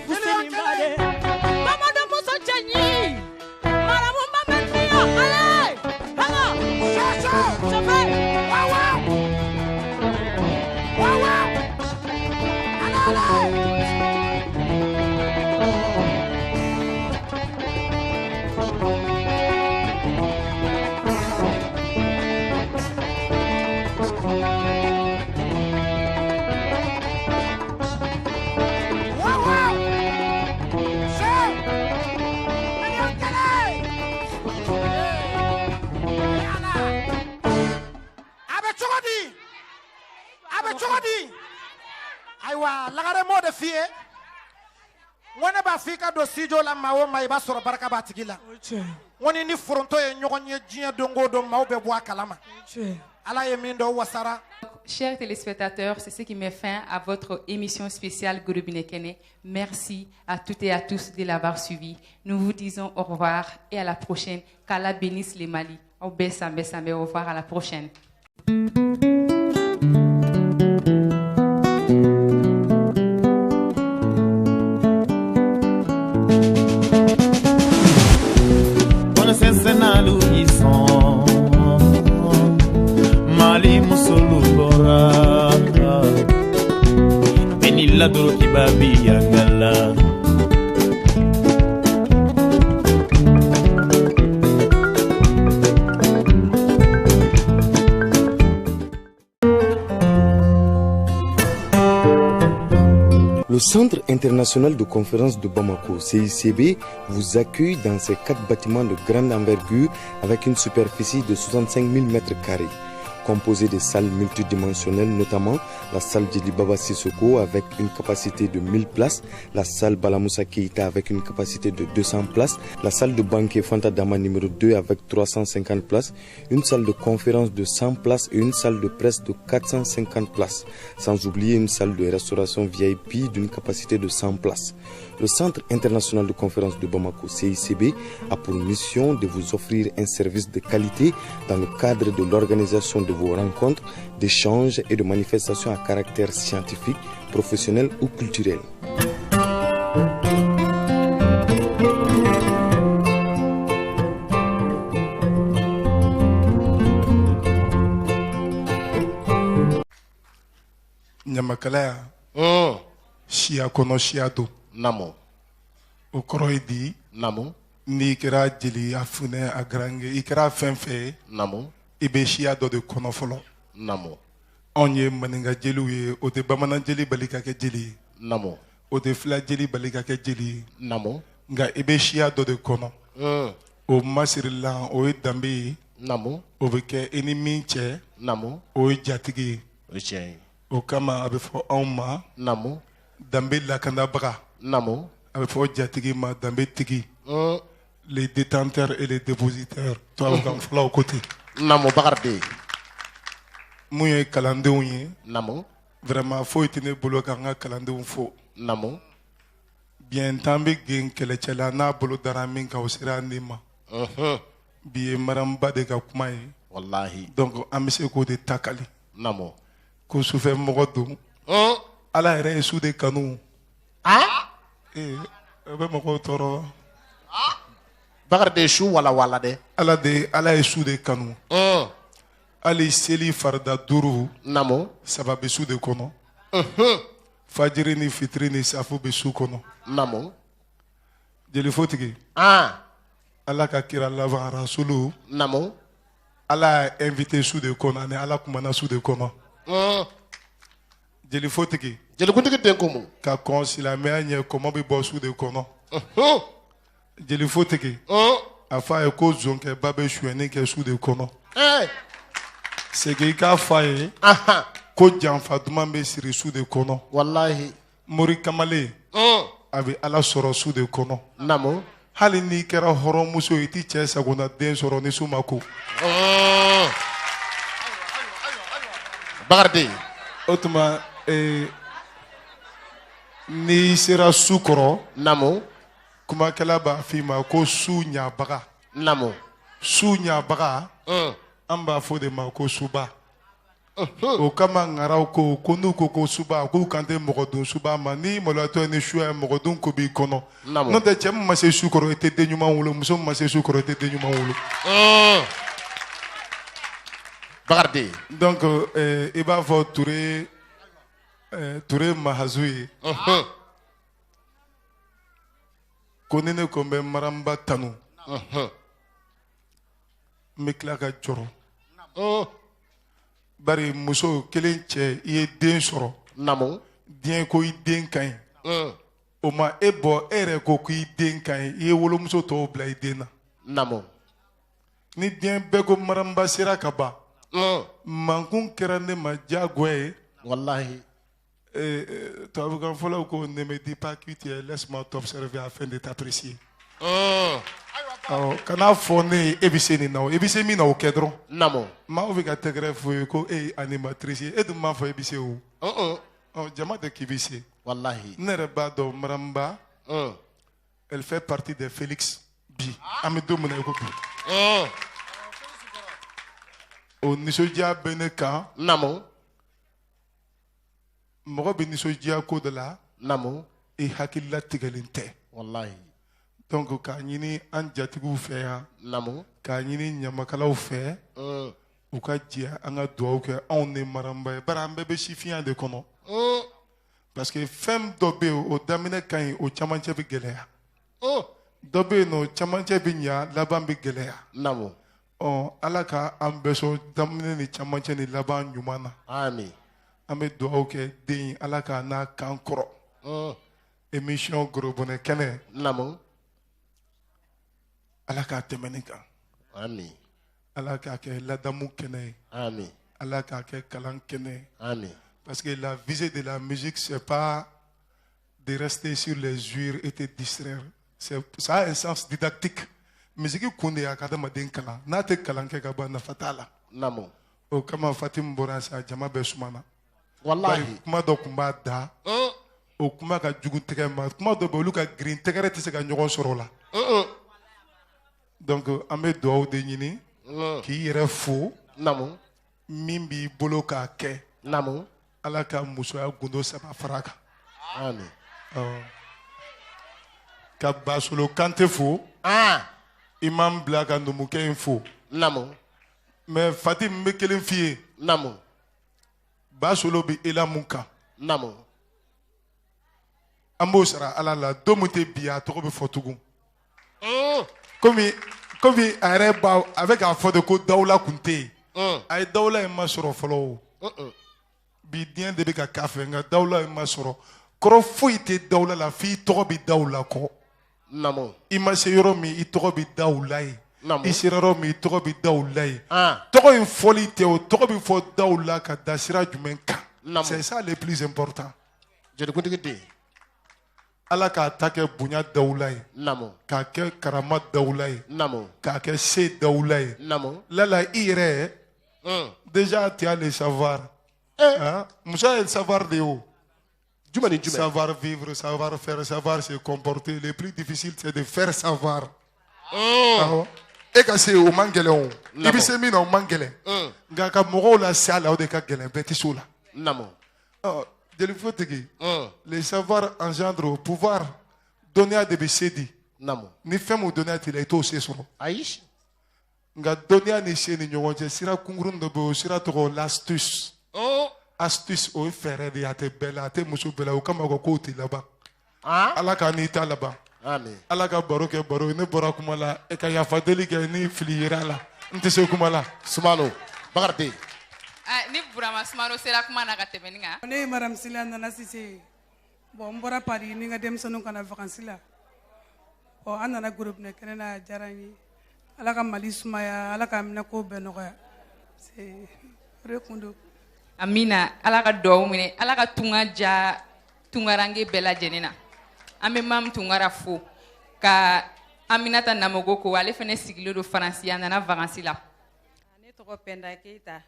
Fuseni Ba de. Bamanan muso cɛɲi, maramu ma bɛ niya, ale! Hanga! Soso. Sɔfɛ! Waaw waaw. Waaw waaw. Ale ale. Waaw waaw. So. Miliyɔn kelen. Ee Ala. A bɛ cogo di? A bɛ cogo di? Ayiwa Lagare m'o de f'i ye. N ko ne b'a fɔ i ka don studio la maa o maa i b'a sɔrɔ barika b'a tigi la. Tiɲɛ. N ko ni ni foronto ye ɲɔgɔn ye diɲɛ don o don maaw bɛ bɔ a kalama. Tiɲɛ. Ala ye min dɔn wasara. Chers téléspectateurs, c'est ce qui met fin à votre émission spéciale Gorobinɛ Kɛnɛ. Merci à toutes et à tous de l'avoir suivi. Nous vous disons au revoir et à la prochaine. Qu'Allah bénisse le Mali. Aw bɛɛ sanbɛ sanbɛ. Au revoir à la prochaine. Kono sɛnsɛnnalu y'i sɔn Mali musolu bɔra bɛɛ n'i ladorokiba bi yangala. Le Centre international de conférences de Bamako, CICB, vous accueille dans ses quatre bâtiments de grande envergure avec une superficie de 65 000 m2, composé de salles multidimensionnelles, notamment la salle Djeli Baba Sissoko avec une capacité de 1000 places, la salle Balamoussa Keïta avec une capacité de 200 places, la salle de banquet Fanta Dama numéro 2 avec 350 places, une salle de conférence de 100 places et une salle de presse de 450 places, sans oublier une salle de restauration VIP d'une capacité de 100 places. Le Centre international de conférences de Bamako, CICB, a pour mission de vous offrir un service de qualité dans le cadre de l'organisation de vos rencontres, d'échanges et de manifestations à caractère scientifique, professionnel ou culturel. Ɲamakalaya siya kɔnɔ siya don. Namo. O kɔrɔ ye di? Namo. N'i kɛra jeli a funɛ a garange i kɛra fɛn fɛn ye. Namo. I bɛ siya dɔ de kɔnɔ fɔlɔ. Namo. Anw ye maninka jeliw ye, o tɛ bamanan jeli bali ka kɛ jeli ye. Namo. O tɛ fila jeli bali ka kɛ jeli ye. Namo. Nka i bɛ siya dɔ de kɔnɔ. O masirilan o ye danbe ye. Namo. O bɛ kɛ i ni min cɛ. Namo. O ye jatigi ye. O ye tiɲɛ ye. O kama a bɛ fɔ anw ma. Namo. Danbe lakanabaga. Namo. A bɛ fɔ jatigi ma danbe tigi. Les détenteurs et les dépositaires, tubabukan fɔlaw ko ten. Namo Bakari de. Mun ye kalandenw ye. Namo. Vraiment foyi tɛ ne bolo ka n ka kalandenw fo. Namo. Biɲɛ tan bɛ gen kɛlɛcɛ la n'a bolo dara min kan o sera ne ma. Bi ye Mariam Ba de ka kuma ye. Walahi. Donc an bɛ se k'o de ta kali. Namo. Ko sufɛ mɔgɔ don. Ala yɛrɛ ye su de kanu. Ee o bɛ mɔgɔw tɔɔrɔ. Bakari de su walawala dɛ. Ala de Ala ye su de kanu. Hali seli farida duuru. Namo. Saba bɛ su de kɔnɔ. Fajiri ni fitiri ni safu bɛ su kɔnɔ. Namo. Jelifotigi. Ala ka kira laban rasulu. Namo. Ala y'a invité su de kɔnɔ, ani Ala kumana su de kɔnɔ. Jelifotigi. Jelikuntigi den ko mun? Ka kɔn silamɛya ɲɛ, kɔmɔ bɛ bɔ su de kɔnɔ. Jelifotigi. A fɔ a ye ko zonkɛba bɛ sonyɛni kɛ su de kɔnɔ. Segin i k'a fɔ a ye ko janfa duman bɛ siri su de kɔnɔ. Walahi. Mori kamalen. A bɛ Ala sɔrɔ su de kɔnɔ. Naamu. Hali n'i kɛra hɔrɔnmuso ye, i t'i cɛ sagona den sɔrɔ ni su ma ko. Bakari den. O tuma n'i sera su kɔrɔ. Naamu. Kumakɛla b'a f'i ma ko su ɲabaga. Naamu. Su ɲabaga. An b'a fɔ de ma ko suba. O kama ŋaraw ko ko n'u ko ko suba, k'u kan tɛ mɔgɔ dun suba ma. N'i maloyatɔ ni suya ye, mɔgɔ dun ko b'i kɔnɔ. N'o tɛ, cɛ min ma se su kɔrɔ, i tɛ den ɲuman wolo. Muso min ma se su kɔrɔ, i tɛ den ɲuman wolo. Bakari den. Donc i b'a fɔ Ture Mahazu ye. Ko ni ne ko n bɛ Maramba tanu, n bɛ tila ka jɔrɔ. Bari muso kelen cɛ, i ye den sɔrɔ. Naamu. Diɲɛ ko i den ka ɲi. O ma e bɔ, e yɛrɛ ko k'i den ka ɲi, i ye wolomuso tɔw bila i den na. Naamu. Ni diɲɛ bɛɛ ko Maramba sera ka ban, mankun kɛra ne ma diyagoya ye. Walahi. Tubabukan fɔlaw ko ne me dis pas qui tu es, laisse-moi t'observer afin de t'apprécier. Awɔ, kan'a fɔ ne ye e bɛ se nin na o, i bɛ se min na o kɛ dɔrɔn. Naamu. Maaw bɛ ka tɛgɛrɛ fɔ ye ko e ye animatrice ye, e dun m'a fɔ e bɛ se o. Ɔ, jama tɛ k'i bɛ se. Walahi. Ne yɛrɛ b'a dɔn Maramba, elle fait partie des Félix bi, an bɛ don min na i ko bi. O nisɔndiya bɛ ne kan. Naamu. Mɔgɔ bɛ nisɔndiya ko dɔ la. Naamu. I hakilila tigɛlen tɛ. Walahi. Donc k'a ɲini an jatigiw fɛ yan. Naamu. K'a ɲini ɲamakalaw fɛ. U ka jɛ an ka dugawu kɛ anw ni Maramba ye, bari an bɛɛ bɛ sifinya de kɔnɔ. Parce que fɛn dɔ bɛ yen, o daminɛ ka ɲi, o camancɛ bɛ gɛlɛya. Dɔ bɛ yen nɔ, o camancɛ bɛ ɲa, laban bɛ gɛlɛya. Naamu. Ɔ, Ala ka an bɛɛ sɔn daminɛ ni camancɛ ni laban ɲuman na. Amin. An bɛ dugawu kɛ den ye, Ala k'a n'a kan kɔrɔ. Émission Gorobinɛ kɛnɛ. Naamu. Ala k'a tɛmɛ nin kan. Amin. Ala k'a kɛ ladamu kɛnɛ ye. Amin. Ala k'a kɛ kalan kɛnɛ ye. Amin. Parce que la visée de la musique, c'est pas de rester sur les jures et te distraire. Ça a un sens didactique. Musique kun de y'a ka adamaden kalan. N'a tɛ kalan kɛ ka ban, nafa t'a la. Naamu. O kama Fatim bɔra sa, jama bɛɛ sumana. Walahi. Bari kuma dɔ tun b'a da. O kuma ka jugu tɛgɛ ma. Kuma dɔ bɛ olu ka girin, tɛgɛrɛ tɛ se ka ɲɔgɔn sɔrɔ o la. Donc an bɛ dugawu de ɲini. K'i yɛrɛ fo. Naamu. Min b'i bolo k'a kɛ. Naamu. Ala ka musoya gundo saba fara a kan. Amin. Ka Basolo Kante fo. I m'an bila ka numukɛ in fo. Naamu. Mais Fatim, n bɛ kelen f'i ye. Naamu. Basolo bɛ ela mun kan. Naamu. An b'o sara Ala la, don min tɛ bi, a tɔgɔ bɛ fɔ tugun. Komi a yɛrɛ b'a, a bɛ k'a fɔ de ko dawula kun tɛ yen. A ye dawula in ma sɔrɔ fɔlɔ o. Bi diɲɛ de bɛ ka k'a fɛ, nka dawula in ma sɔrɔ. Kɔrɔ foyi tɛ dawula la f'i tɔgɔ bɛ dawula kɔ. Naamu. I ma se yɔrɔ min, i tɔgɔ bɛ dawula ye. Naamu. I sera yɔrɔ min, i tɔgɔ bɛ dawula ye. Tɔgɔ in fɔli tɛ o, tɔgɔ bɛ fɔ dawula ka da sira jumɛn kan. C'est ça le plus important. Jelikuntigi den. Ala k'a ta kɛ bonya dawula ye. Naamu. K'a kɛ karama dawula ye. Naamu. K'a kɛ se dawula ye. Naamu. Lala i yɛrɛ. Déjà tu as le savoir. Hein? Muso ye savoir de ye o. Jumɛn ni jumɛn? Savoir vivre, savoir faire, savoir se comporter. Le plus difficile, c'est de faire savoir. Awɔ. E ka se o man gɛlɛn o. I bɛ se min na o man gɛlɛn. Nka ka mɔgɔw lase a la, o de ka gɛlɛn, bɛɛ tɛ se o la. Naamu. Ɔ, jelifotigi. Le savoir engendre au pouvoir. Dɔnniya de bɛ se di. Naamu. Ni fɛn min dɔnniya t'i la, i t'o se sɔrɔ. Ayi. Nka dɔnniya ni se ni ɲɔgɔn cɛ, sira kunkurun dɔ bɛ yen, o sira tɔgɔ l'astuce. Astuce, o ye fɛɛrɛ de ye, a tɛ bɛɛ la, a tɛ muso bɛɛ la, o kama ko kow tɛ laban. Ala k'a n'i ta laban. Amin. Ala ka baro kɛ baro ye, ne bɔra kuma la, e ka yafa deli kɛ ni fili yera a la. N tɛ se kuma la. Sumano Bakari. Ah, ni Burama Sumano sera kuma na ka tɛmɛ nin kan. Ne ye madame Sila Nana Sise ye. Bon, n bɔra Paris ni n ka denmisɛnninw ka na vacances la. Bon, an nana gorobinɛ kɛnɛ na, a diyara n ye. Ala ka Mali sumaya, Ala k'a minɛ ko bɛɛ nɔgɔya. C'est o de kun don. Amina, Ala ka duwawu minɛ, Ala ka tunga ja tungaranke bɛɛ lajɛlen na. An bɛ Mamu Tunkara fo ka Aminata Namogo ko, ale fana sigilen don Faransi, a nana vacances la. Ne tɔgɔ Pɛnda Keyita.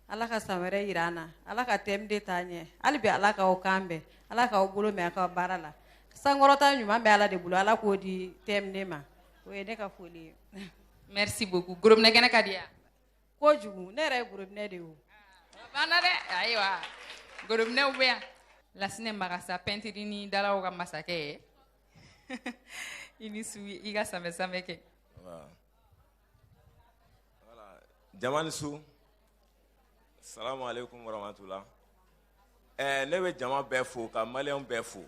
Ala ka san wɛrɛ yira an na. Ala ka TMD taa ɲɛ. Hali bi Ala k'aw kan bɛn. Ala k'aw bolo mɛn a ka baara la. Sankɔrɔta ɲuman bɛ Ala de bolo. Ala k'o di TMD ma. O ye ne ka foli ye. Merci beaucoup. Gorobinɛ kɛnɛ ka di yan. Kojugu. Ne yɛrɛ ye gorobinɛ de ye o. Banna dɛ, ayiwa. Gorobinɛw bɛ yan. Lasinɛ Magasa, pɛntiri ni dalaw ka masakɛ ye. I ni su, i ka sanfɛ sanfɛ kɛ. Voilà. Voilà. Jama ni su. Salamu alaikum warahmatullah. Ne bɛ jama bɛɛ fo, ka maliyɛnw bɛɛ fo,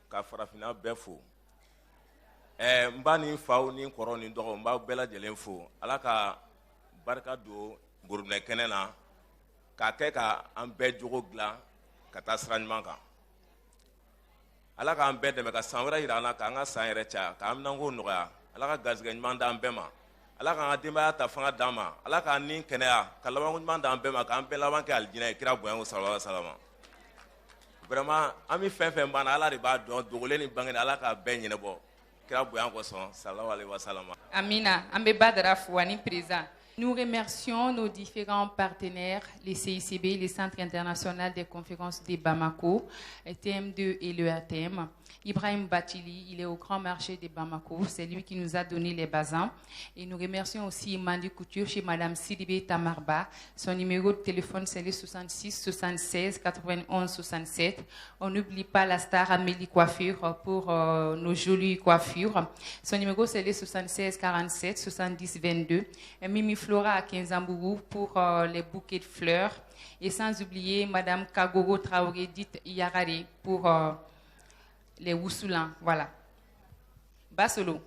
ka farafinna bɛɛ fo. N ba ni faw ni kɔrɔw ni dɔgɔw, n b'aw bɛɛ lajɛlen fo. Ala ka barika don gorobinɛ kɛnɛ na, k'a kɛ ka an bɛɛ jogo dilan ka taa sira ɲuman kan. Ala k'an bɛɛ dɛmɛ ka san wɛrɛ yira an na, k'an ka san yɛrɛ caya, k'an minanko nɔgɔya. Ala ka garisɛgɛ ɲuman d'an bɛɛ ma. Ala k'an ka denbaya ta fanga d'an ma. Ala k'an ni kɛnɛya, ka labanko ɲuman d'an bɛɛ ma, k'an bɛɛ laban kɛ alijinɛ ye, kira bonya ko sallallahu alaihi wasallam. Vraiment, an bɛ fɛn fɛn banna, Ala de b'a dɔn, dogolen ni bangenen, Ala k'a bɛɛ ɲɛnabɔ kira bonya kosɔn, sallallahu alaihi wasallam. Amina, an bɛ Badara fo ani président. Nous remercions nos différents partenaires, les CICB, le Centre international des conférences de Bamako, TM2 et le RTM. Ibrahim Batili, il est au grand marché de Bamako, c'est lui qui nous a donné les bazins. Et nous remercions aussi Mandi Couture chez Madame Sidibé Tamarba. Son numéro de téléphone, c'est le 66 76 91 67. On n'oublie pas la star Amélie Coiffure pour nos jolies coiffures. Son numéro, c'est le 76 47 70 22. Et Mimi Flora à Quinzambougou pour les bouquets de fleurs. Et sans oublier Madame Kagoro Traoré, dite Yarare, pour les Woussoulans. Voilà. Basolo.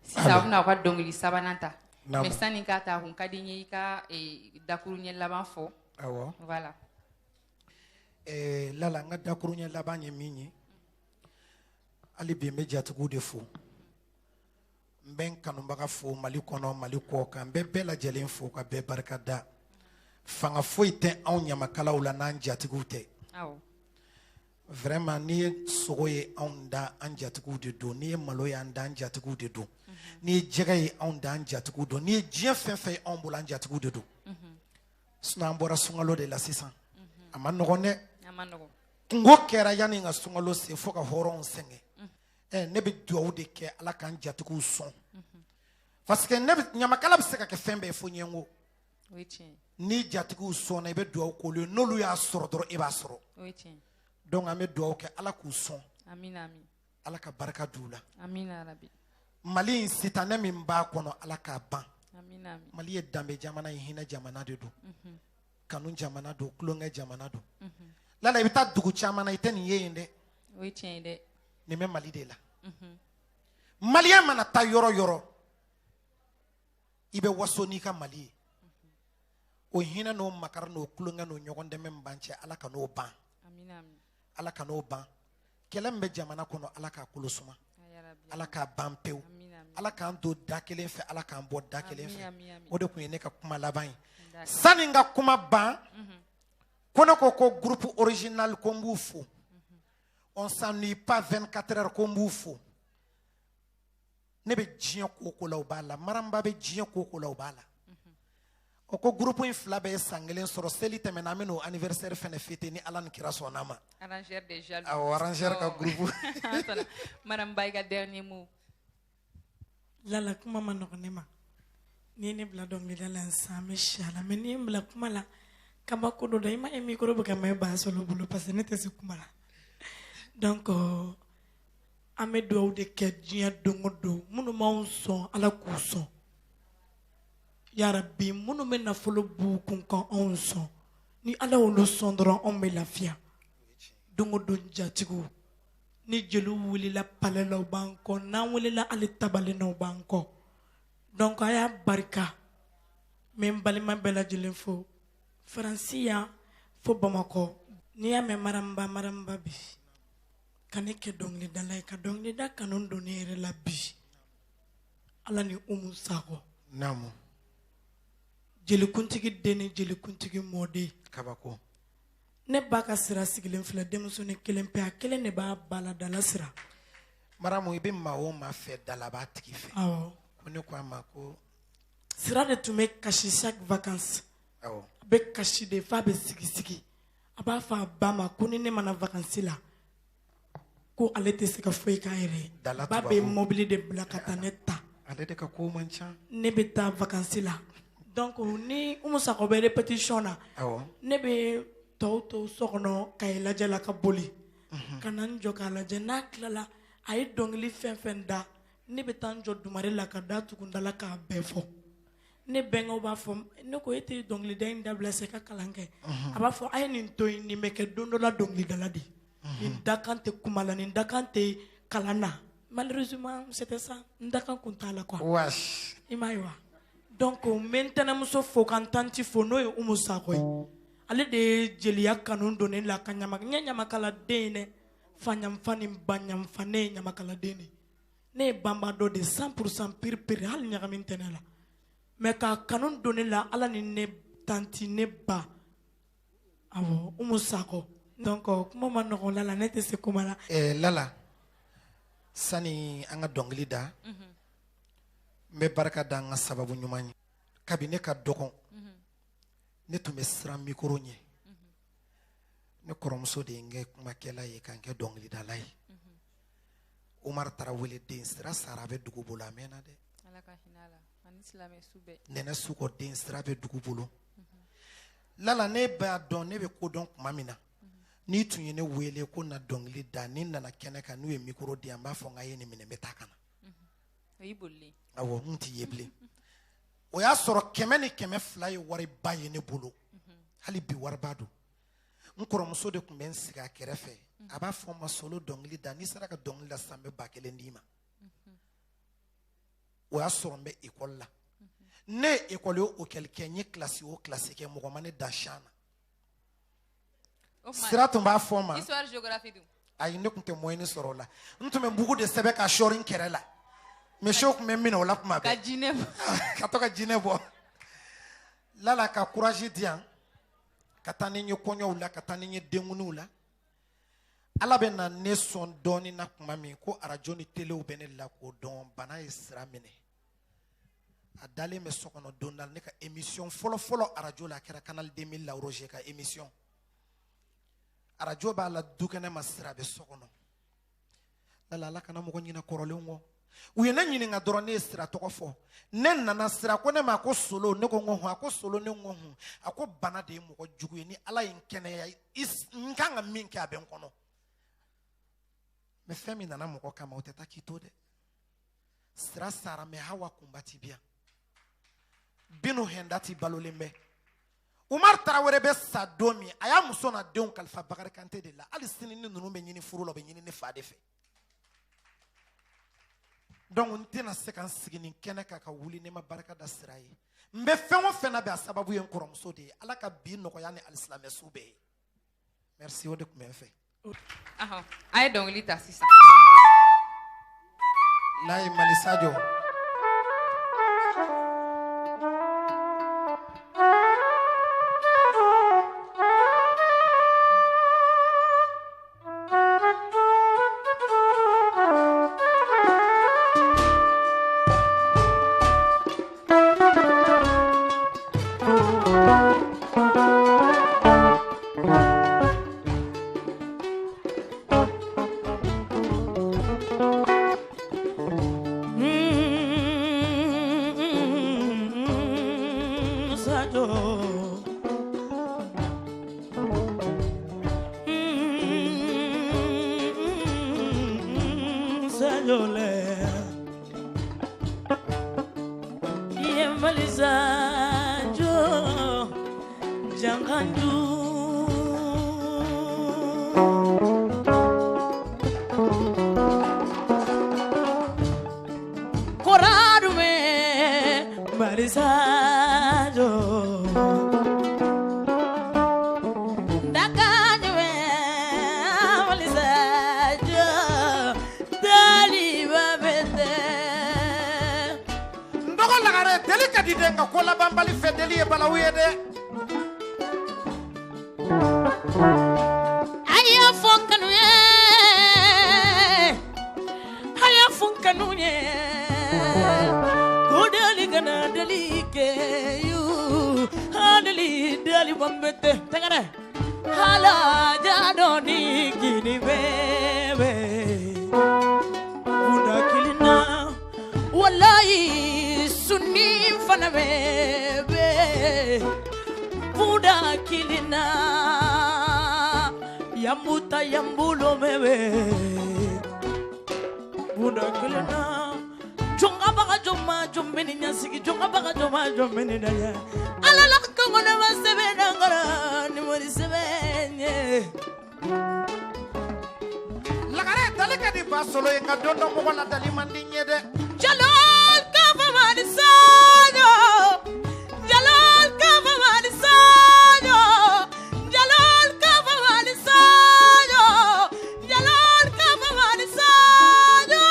Sisan aw bɛna aw ka dɔnkili sabanan ta. Naamu. Mais sani k'a ta, a kun ka di n ye i ka dakuruɲɛ laban fɔ. Awɔ. Voilà. Lala, n ka dakuruɲɛ laban ye min ye, hali bi n bɛ jatigiw de fo. N bɛ n kanubaga fo Mali kɔnɔ, Mali kɔ kan. N bɛ bɛɛ lajɛlen fo ka bɛɛ barika da. Fanga foyi tɛ anw ɲamakalaw la n'an jatigiw tɛ. Awɔ. Vraiment, n'i ye sogo ye anw da, an jatigiw de don. N'i ye malo ye an da, an jatigiw de don. N'i ye jɛgɛ ye anw da, an jatigiw don. N'i ye diɲɛ fɛn fɛn ye anw bolo, an jatigiw de don. Sinon an bɔra sunkalo de la sisan. A ma nɔgɔn dɛ. A ma nɔgɔn. Kungo kɛra yanni ka sunkalo se fo ka hɔrɔnw sɛgɛn. Ne bɛ dugawu de kɛ Ala k'an jatigiw sɔn. Parce que ne bɛ, ɲamakala bɛ se ka kɛ fɛn bɛɛ ye fo ɲɛngo. O ye tiɲɛ ye. Ni jatigiw sɔnna, i bɛ dugawu k'olu ye. N'olu y'a sɔrɔ dɔrɔn, e b'a sɔrɔ. O ye tiɲɛ ye. Donc an bɛ dugawu kɛ Ala k'u sɔn. Amina, amin. Ala ka barika d'u la. Amina rabi. Mali in sitanɛ min b'a kɔnɔ, Ala k'a ban. Amina, amin. Mali ye danbe jamana ye, hinɛ jamana de don. Kanu jamana don, tulonkɛ jamana don. Lala, i bɛ taa dugu caman na, i tɛ nin ye yen dɛ. O ye tiɲɛ ye dɛ. Nin bɛ Mali de la. Maliyɛn mana taa yɔrɔ yɔrɔ, i bɛ waso n'i ka Mali ye. O hinɛ n'o makari n'o tulonkɛ n'o ɲɔgɔn dɛmɛ min b'an cɛ, Ala ka n'o ban. Amina, amin. Ala ka n'o ban. Kɛlɛ min bɛ jamana kɔnɔ, Ala k'a kolo suma. Ala k'a ban pewu. Ala k'an don da kelen fɛ, Ala k'an bɔ da kelen fɛ. O de tun ye ne ka kuma laban ye. Sani n ka kuma ban, ko ne ko ko groupe original ko n b'u fo. On s'ennuie pas 24 heures ko n b'u fo. Ne bɛ diɲɛ ko o ko la, o b'a la. Maramba bɛ diɲɛ ko o ko la, o b'a la. O ko groupe in fila bɛɛ ye san kelen sɔrɔ, seli tɛmɛna, an bɛ n'o anniversaire fɛnɛ fêter ni Ala ni kira sɔnna ma. Arrangeur des jaloux. Awɔ, arrangeur ka groupe. Madame Ba, i ka dernier mot. Lala, kuma ma nɔgɔn ne ma. N'i ye ne bila dɔnkilida la sisan, an bɛ si a la. Mais n'i ye n bila kuma la, kabako dɔ don. I ma ye micro bɛ ka mɛn Basolo bolo parce que ne tɛ se kuma la. Donc, an bɛ dugawu de kɛ diɲɛ don o don. Minnu m'anw sɔn, Ala k'u sɔn. Yarabi, minnu bɛ nafolo b'u kun ka anw sɔn, ni Ala y'olu sɔn dɔrɔn, anw bɛ lafiya. Don o don jatigiw, ni jeliw wulila palais la, u b'an kɔ. N'an wulila hali tabalen na, u b'an kɔ. Donc a y'a barika. N bɛ n balima bɛɛ lajɛlen fo. Faransi yan fo Bamakɔ. N'i y'a mɛn maramba maramba bi, ka ne kɛ dɔnkilidala ye, ka dɔnkilida kanu don ne yɛrɛ la bi. Ala ni Umu Sakɔ. Naamu. Jelikuntigi den ni jelikuntigi mɔden. Kabako. Ne ba ka sira sigilen filɛ, denmusonin kelen pe, a kelen de b'a ba la dala sira. Maramu, i bɛ maa o maa fɛ, dala b'a tigi fɛ. Awɔ. Ko ne ko a ma ko. Sira de tun bɛ kasi chaque vacances. Awɔ. A bɛ kasi de f'a bɛ sigi sigi. A b'a fɔ a ba ma ko ni ne mana vacances la, ko ale tɛ se ka foyi k'a yɛrɛ ye. Dala Ba bɛ tubabu. mobili de bila ka taa ne ta. Ale de ka ko man ca. Ne bɛ taa vacances la. Donc ni Umu Sakɔ bɛ répétition na. Awɔ. Ne bɛ tɔw to so kɔnɔ ka i lajɛ la ka boli. Ka na n jɔ k'a lajɛ, n'a tilala a ye dɔnkili fɛn fɛn da, ne bɛ taa n jɔ dumare la ka da tugun da la k'a bɛɛ fɔ. Ne bɛnkɛw b'a fɔ, ne ko e tɛ dɔnkilida in dabila sa i ka kalan kɛ. A b'a fɔ a ye nin to yen, nin bɛ kɛ don dɔ la dɔnkilidala de ye. Nin dakan tɛ kuma la, nin dakan tɛ kalan na. Malheureusement, c'était ça. N dakan kun t'a la quoi. Wesh. I m'a ye wa? Donc n bɛ n tɛnɛmuso fo ka n tanti fo, n'o ye Umu Sakɔ ye. Ale de ye jeliya kanu don ne la ka ɲama, n ye ɲamakaladen ye dɛ. Fa ɲamfa ni ba ɲamfa, ne ye ɲamakaladen de ye. Ne ye banbadɔ de ye 100% pire pire, hali ɲagami tɛ ne la. Mais k'a kanu don ne la, Ala ni ne tanti, ne ba. Awɔ, Umu Sakɔ. Donc kuma ma nɔgɔn Lala, ne tɛ se kuma la. Lala, sani an ka dɔnkili da, n bɛ barika da an ka sababu ɲuman ye. Kabi ne ka dɔgɔn, ne tun bɛ siran mikoro ɲɛ. Ne kɔrɔmuso de ye n kɛ kumakɛla ye, ka n kɛ dɔnkilidala ye. Umar Tarawele den sira sara, a bɛ dugu bolo a mɛnna dɛ. Ala ka hinɛ a la, ani silamɛ su bɛɛ. Nɛnɛ Sukɔ den sira bɛ dugu bolo. Lala, ne b'a dɔn, ne bɛ ko dɔn tuma min na, n'i tun ye ne wele ko na dɔnkili da, ni nana kɛnɛ kan, n'u ye mikoro di yan, n b'a fɔ n k'a ye nin minɛ, n bɛ taa ka na. O y'i bolilen. Awɔ, n t'i ye bilen. O y'a sɔrɔ 100 ni 200 ye wariba ye ne bolo. Hali bi wariba don. N kɔrɔmuso de tun bɛ n sigi a kɛrɛfɛ. A b'a fɔ n ma, Solo, dɔnkili da, n'i sera ka dɔnkili da sisan, n bɛ 1000 d'i ma. O y'a sɔrɔ n bɛ ekɔli la. Ne ye ekɔli o ekɔli kɛ, n ye kilasi o kilasi kɛ, mɔgɔ ma ne da siyan na. O tuma, Sira tun b'a fɔ n ma. Histoire géographie dun. Ayi, ne tun tɛ moyen sɔrɔ o la. N tun bɛ mugu de sɛbɛn ka sɔɔri n kɛrɛ la. Misiw tun bɛ n minɛ o la tuma bɛɛ. Ka jinɛ bɔ. Ka to ka jinɛ bɔ. Lala ka courage di yan, ka taa ni n ye kɔɲɔw la, ka taa ni n ye denkundiw la. Ala bɛ na ne sɔn dɔɔni na tuma min ko arajo ni telew bɛ ne la k'o dɔn, bana ye sira minɛ. A dalen bɛ so kɔnɔ don dɔ la, ne ka émission fɔlɔ fɔlɔ arajo la, a kɛra Canal 2000 la, Roger ka émission. Arajo b'a la dukɛnɛ ma, sira bɛ so kɔnɔ. Lala, Ala kana mɔgɔ ɲinɛ kɔrɔlenw kɔ. U ye ne ɲininka dɔrɔn, ne ye sira tɔgɔ fɔ. Ne nana, sira ko ne ma ko Solo, ne ko n ko hɔn. A ko Solo, ne ko hɔn. A ko bana de ye mɔgɔ jugu ye, ni Ala ye n kɛnɛya, n kan ka min kɛ a bɛ n kɔnɔ. Mais fɛn min nana mɔgɔ kama, o tɛ taa k'i to dɛ. Sira sara, mais Hawa kunba ti bi yan. Binu Hɛnda ti balolen bɛ. Umar Tarawele bɛ sa don min, a y'a muso n'a denw kalifa Bakari Kante de la. Hali sini ni ninnu bɛ ɲini furu la, u bɛ ɲini ne fa de fɛ. Donc n tɛna se ka n sigi nin kɛnɛ kan ka wuli ne ma barika da sira ye. N bɛ fɛn o fɛn na bi, a sababu ye n kɔrɔmuso de ye. Ala ka bi nɔgɔya ni alisilamɛ su bɛɛ ye. Merci, o de tun bɛ n fɛ. Ahɔ, a ye dɔnkili ta sisan. Layi Mali Sadio. Koradume. di dɛ, nka ko labanbali fɛ deli ye balawu ye dɛ. A y'a fɔ kanu ye, a y'a fɔ kanu ye, ko deli kana deli kɛ yu, ha deli deli bɔnbɛ tɛ tɛgɛrɛ hala jadɔ ni kini bɛɛ kunda kelenna walayi sunni fana bɛ kunda kelenna yambuta yambulo bɛ kunda kelenna jonga baga joma jombeni nyasigi jonga baga joma jombeni daya ala la kongo na masebe nangara ni mori sebenye. Lagare dali ka di ba solo ye, nka don dɔ mɔgɔ la dali man di n ye dɛ. Jalal kafa mali sajo, Jalal kafa mali sajo, Jalal kafa mali sajo, Jalal kafa mali sajo.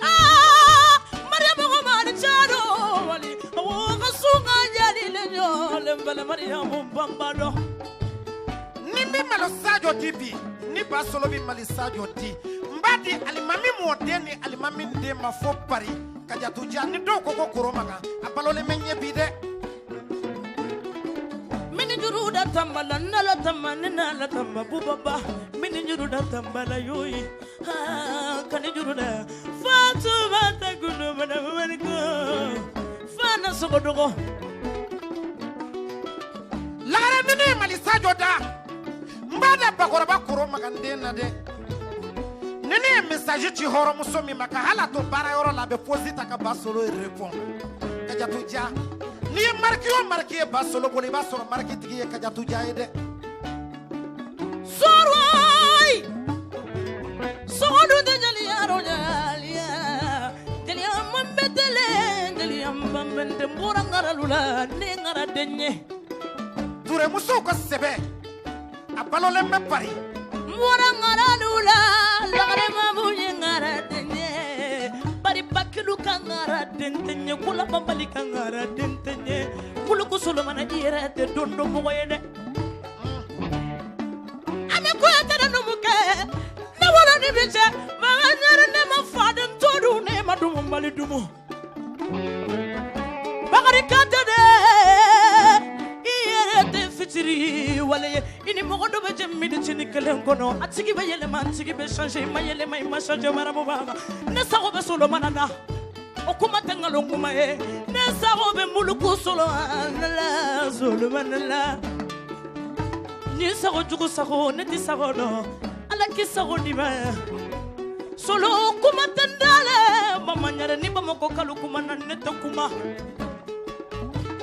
Ah, Mariam ko mali chado wali, awo kasunga jali le nyole mbele Mariam bambado. Ni bɛ malo Sadio di bi, ni ba solo bɛ Mali Sadio di, n b'a di alimami mɔden ni alimami den ma fo Paris Kajatu ja ni dɔw ko ko Koromakan a balolen bɛ ɲɛ bi dɛ. Mini juru da tamba la nala tamba ni nala tamba bubaba, mini juru da tamba la yoyi ha kani juru da Fatuma ta gudu mana maniko fana sogodogo. Lagare ni ne ye Mali Sadio da, n b'a da bakɔrɔba Koromakan den na dɛ. Ni ne ye message ci hɔrɔnmuso min ma ka hali a to baarayɔrɔ la, a bɛ pause ta ka ba solo répond. Kajatu ja, n'i ye marque o marque ye ba solo bolo, i b'a sɔrɔ marque tigi ye Kajatu ja ye dɛ. Soroy sogodun tɛ jeliya rɔ jeliya jeliya man bɛ tɛlɛ jeliya man bɛ tɛ n bɔra n karalu la ne n kara den ye. Turemusow ka sɛbɛ a balolen bɛ Paris. N bɔra n karalu la lagare ma mun ye n kara den ye, bari bakilu ka n kara den tɛ ɲɛ, kola banbali ka n kara den tɛ ɲɛ, kuluku solomana i yɛrɛ tɛ don dɔ mɔgɔ ye dɛ. An bɛ kuyate de numukɛ ne wolo ni bi cɛ makan ɲɛri ne ma faden to dun ne ma dumu mali dumu Bakari Kante dɛ i yɛrɛ tɛ fitiri wale ye, i ni mɔgɔ dɔ bɛ jɛ miniti kelen kɔnɔ, a tigi bɛ yɛlɛma, a tigi bɛ changer, i ma yɛlɛma, i ma changer maramu baba. Ne sago bɛ solomana na, o kuma tɛ nkalon kuma ye, ne sago bɛ muluku solomana la, solomana la. Ni sago jugu sago ne ti sago dɔn, Ala k'i sago di ma. Solo kuma tɛ n da la, mama ɲɛrɛ ni Bamakɔ kalo kuma na ne tɛ kuma.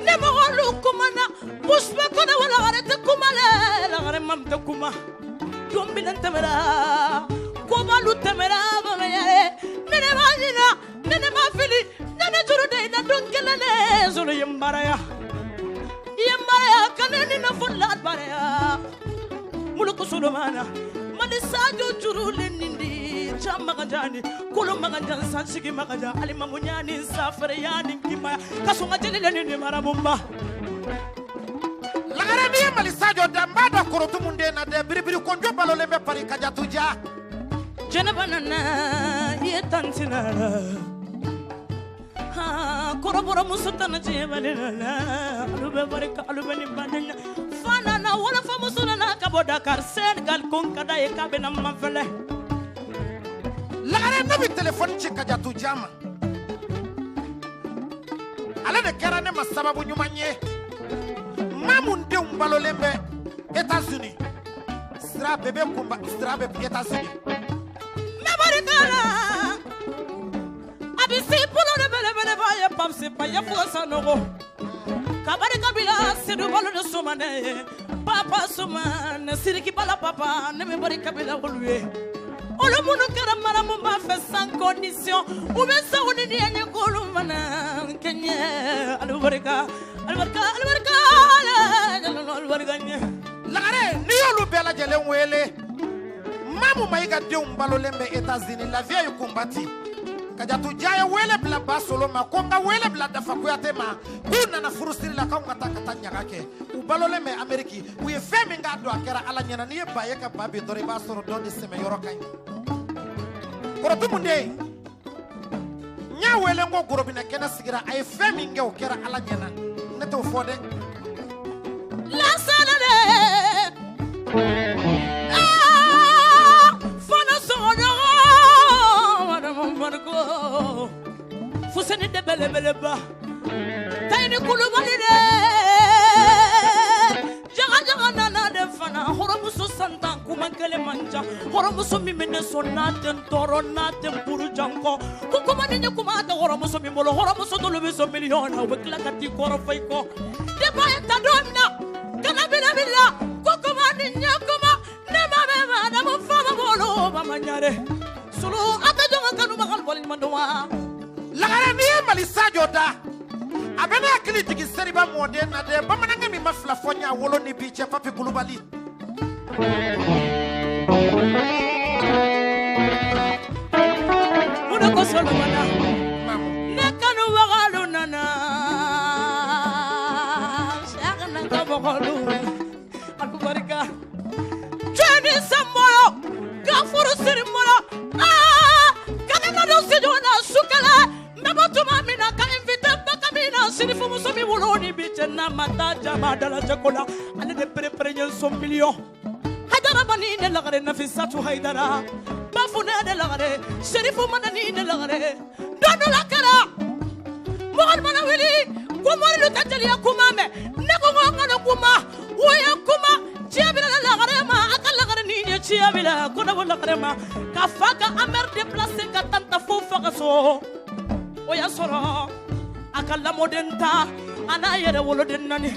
Ne mɔgɔlu kuma na, Busbe kɔnɔ wa lagare tɛ kuma la, lagare mam tɛ kuma. Don bilen tɛmɛra, kobalu tɛmɛra mama ɲɛrɛ, ne ne b'a ɲina, ne ne b'a fili, ne ne juru de i la don kelen ne, solo ye n baaraya. I ye n baaraya ka ne ni ne fo la baaraya. Muluku solomana, Mali Sadio juru le nindi, ja magajani, kolo magajan, sansigi magajan, alimamu ɲani, safere yani, kimaya, kasɔn ka jeli le nindi marabumba. Lagare n'i ye Mali Sadio da, n b'a da korotumu den na dɛ, biribiri kɔnjo balolen bɛ Paris Kajatu ja. Jɛnɛba nana i ye tanti nana, ha kɔrɔbɔrɔmuso tana jɛbali nana, alu bɛ barika alu bɛ nin baden fa nana wolofamuso nana ka bɔ Dakar Senegal ko n ka d'a ye k'a bɛ na mafɛlɛ. Lagare ne bɛ telefɔni ci Kajatu ja ma, ale de kɛra ne ma sababu ɲuman ye. Maa mun denw balolen bɛ États-Unis, sira bɛɛ bɛ kunba, sira bɛ États-Unis. Ne barika la, a bɛ se bolo de belebeleba ye Papsi ba ye fo Sanogo. Ka barika bila Sedu balo de Sumane ye, Papa Sumane, Siriki Bala Papa, ne bɛ barika bila olu ye. Olu minnu kɛra maramu b'a fɛ sans condition, u bɛ sago ni diɲɛ ye k'olu mana kɛɲɛ. Alu barika, alu barika, alu barika, alu barika ɲɛ. Lagare n'i y'olu bɛɛ lajɛlen wele, Mamu Mayiga denw balolen bɛ États-Unis, la vieille Kumbati. Kajatu Ja ye wele bila Basolo ma ko n ka wele bila Dafa Kuyate ma k'u nana furusiri la k'anw ka taa ɲaga kɛ. U balolen bɛ Ameriki, u ye fɛn min k'a don a kɛra Ala ɲɛna. N'i ye ba ye ka ba bin dɔrɔn i b'a sɔrɔ dɔ de sɛmɛ yɔrɔ ka ɲi. Kɔrɔtumu den, n y'a wele n ko gorobinɛ kɛnɛ sigira, a ye fɛn min kɛ o kɛra Ala ɲɛna, ne t'o fɔ dɛ. Lasana de aa fana sɔgɔɲɔgɔn madamu Mariko Fuseni de belebeleba Tayini Kulubali de jaga jaga nana de fana hɔrɔnmuso santan kuma kelen man ca hɔrɔnmuso min bɛ ne sɔn n'a tɛ n tɔɔrɔ n'a tɛ n buruja n kɔ ko kuma ni ɲɛ kuma tɛ hɔrɔnmuso min bolo hɔrɔnmuso dɔw bɛ sɔn miliyɔn na u bɛ tila ka t'i kɔrɔfɔ i kɔ depi a ye ta don min na kana bila bila ko kuma ni ɲɛ kuma ne ma bɛ madamu fama bolo mama ɲare sulu a tɛ jɔn ka kanubaga waleɲuman dɔn wa. Lagare, n'i ye Mali Sajo da, a bɛ ne hakili jigin Seriba mɔden na dɛ, bamanankɛ min ma fila fɔ n ye a wolo ni bi cɛ, Papi Kulubali. Mun de ko Solomana ne kanubagalu nana Cheikh na ka mɔgɔlu alubarika jɔnni sanbɔyɔ ka furu siri n bolo aa ka ne ka don studio la su kɛlɛ n bɛ bɔ tuma min na ka invité ba ka min na sirifumuso min wolo ni bi cɛ n'a ma taa jama dalajɛ ko la ale de perepere ye sɔn miliyɔn Haidara bani ne lagare Nafisatu Haidara Bafu ne de lagare Sherifu Madani ne lagare don dɔ la kɛra mɔgɔ mana wuli ko morilu tɛ jeliya kuma mɛn ne ko n ko n kana kuma o ye kuma ciya bila lagare ma a ka lagare ni ye ciya bila ko ne ko lagare ma ka fa ka amɛri déplacé ka taa ta fo fa ka so o y'a sɔrɔ a ka lamɔden ta a n'a yɛrɛ woloden naani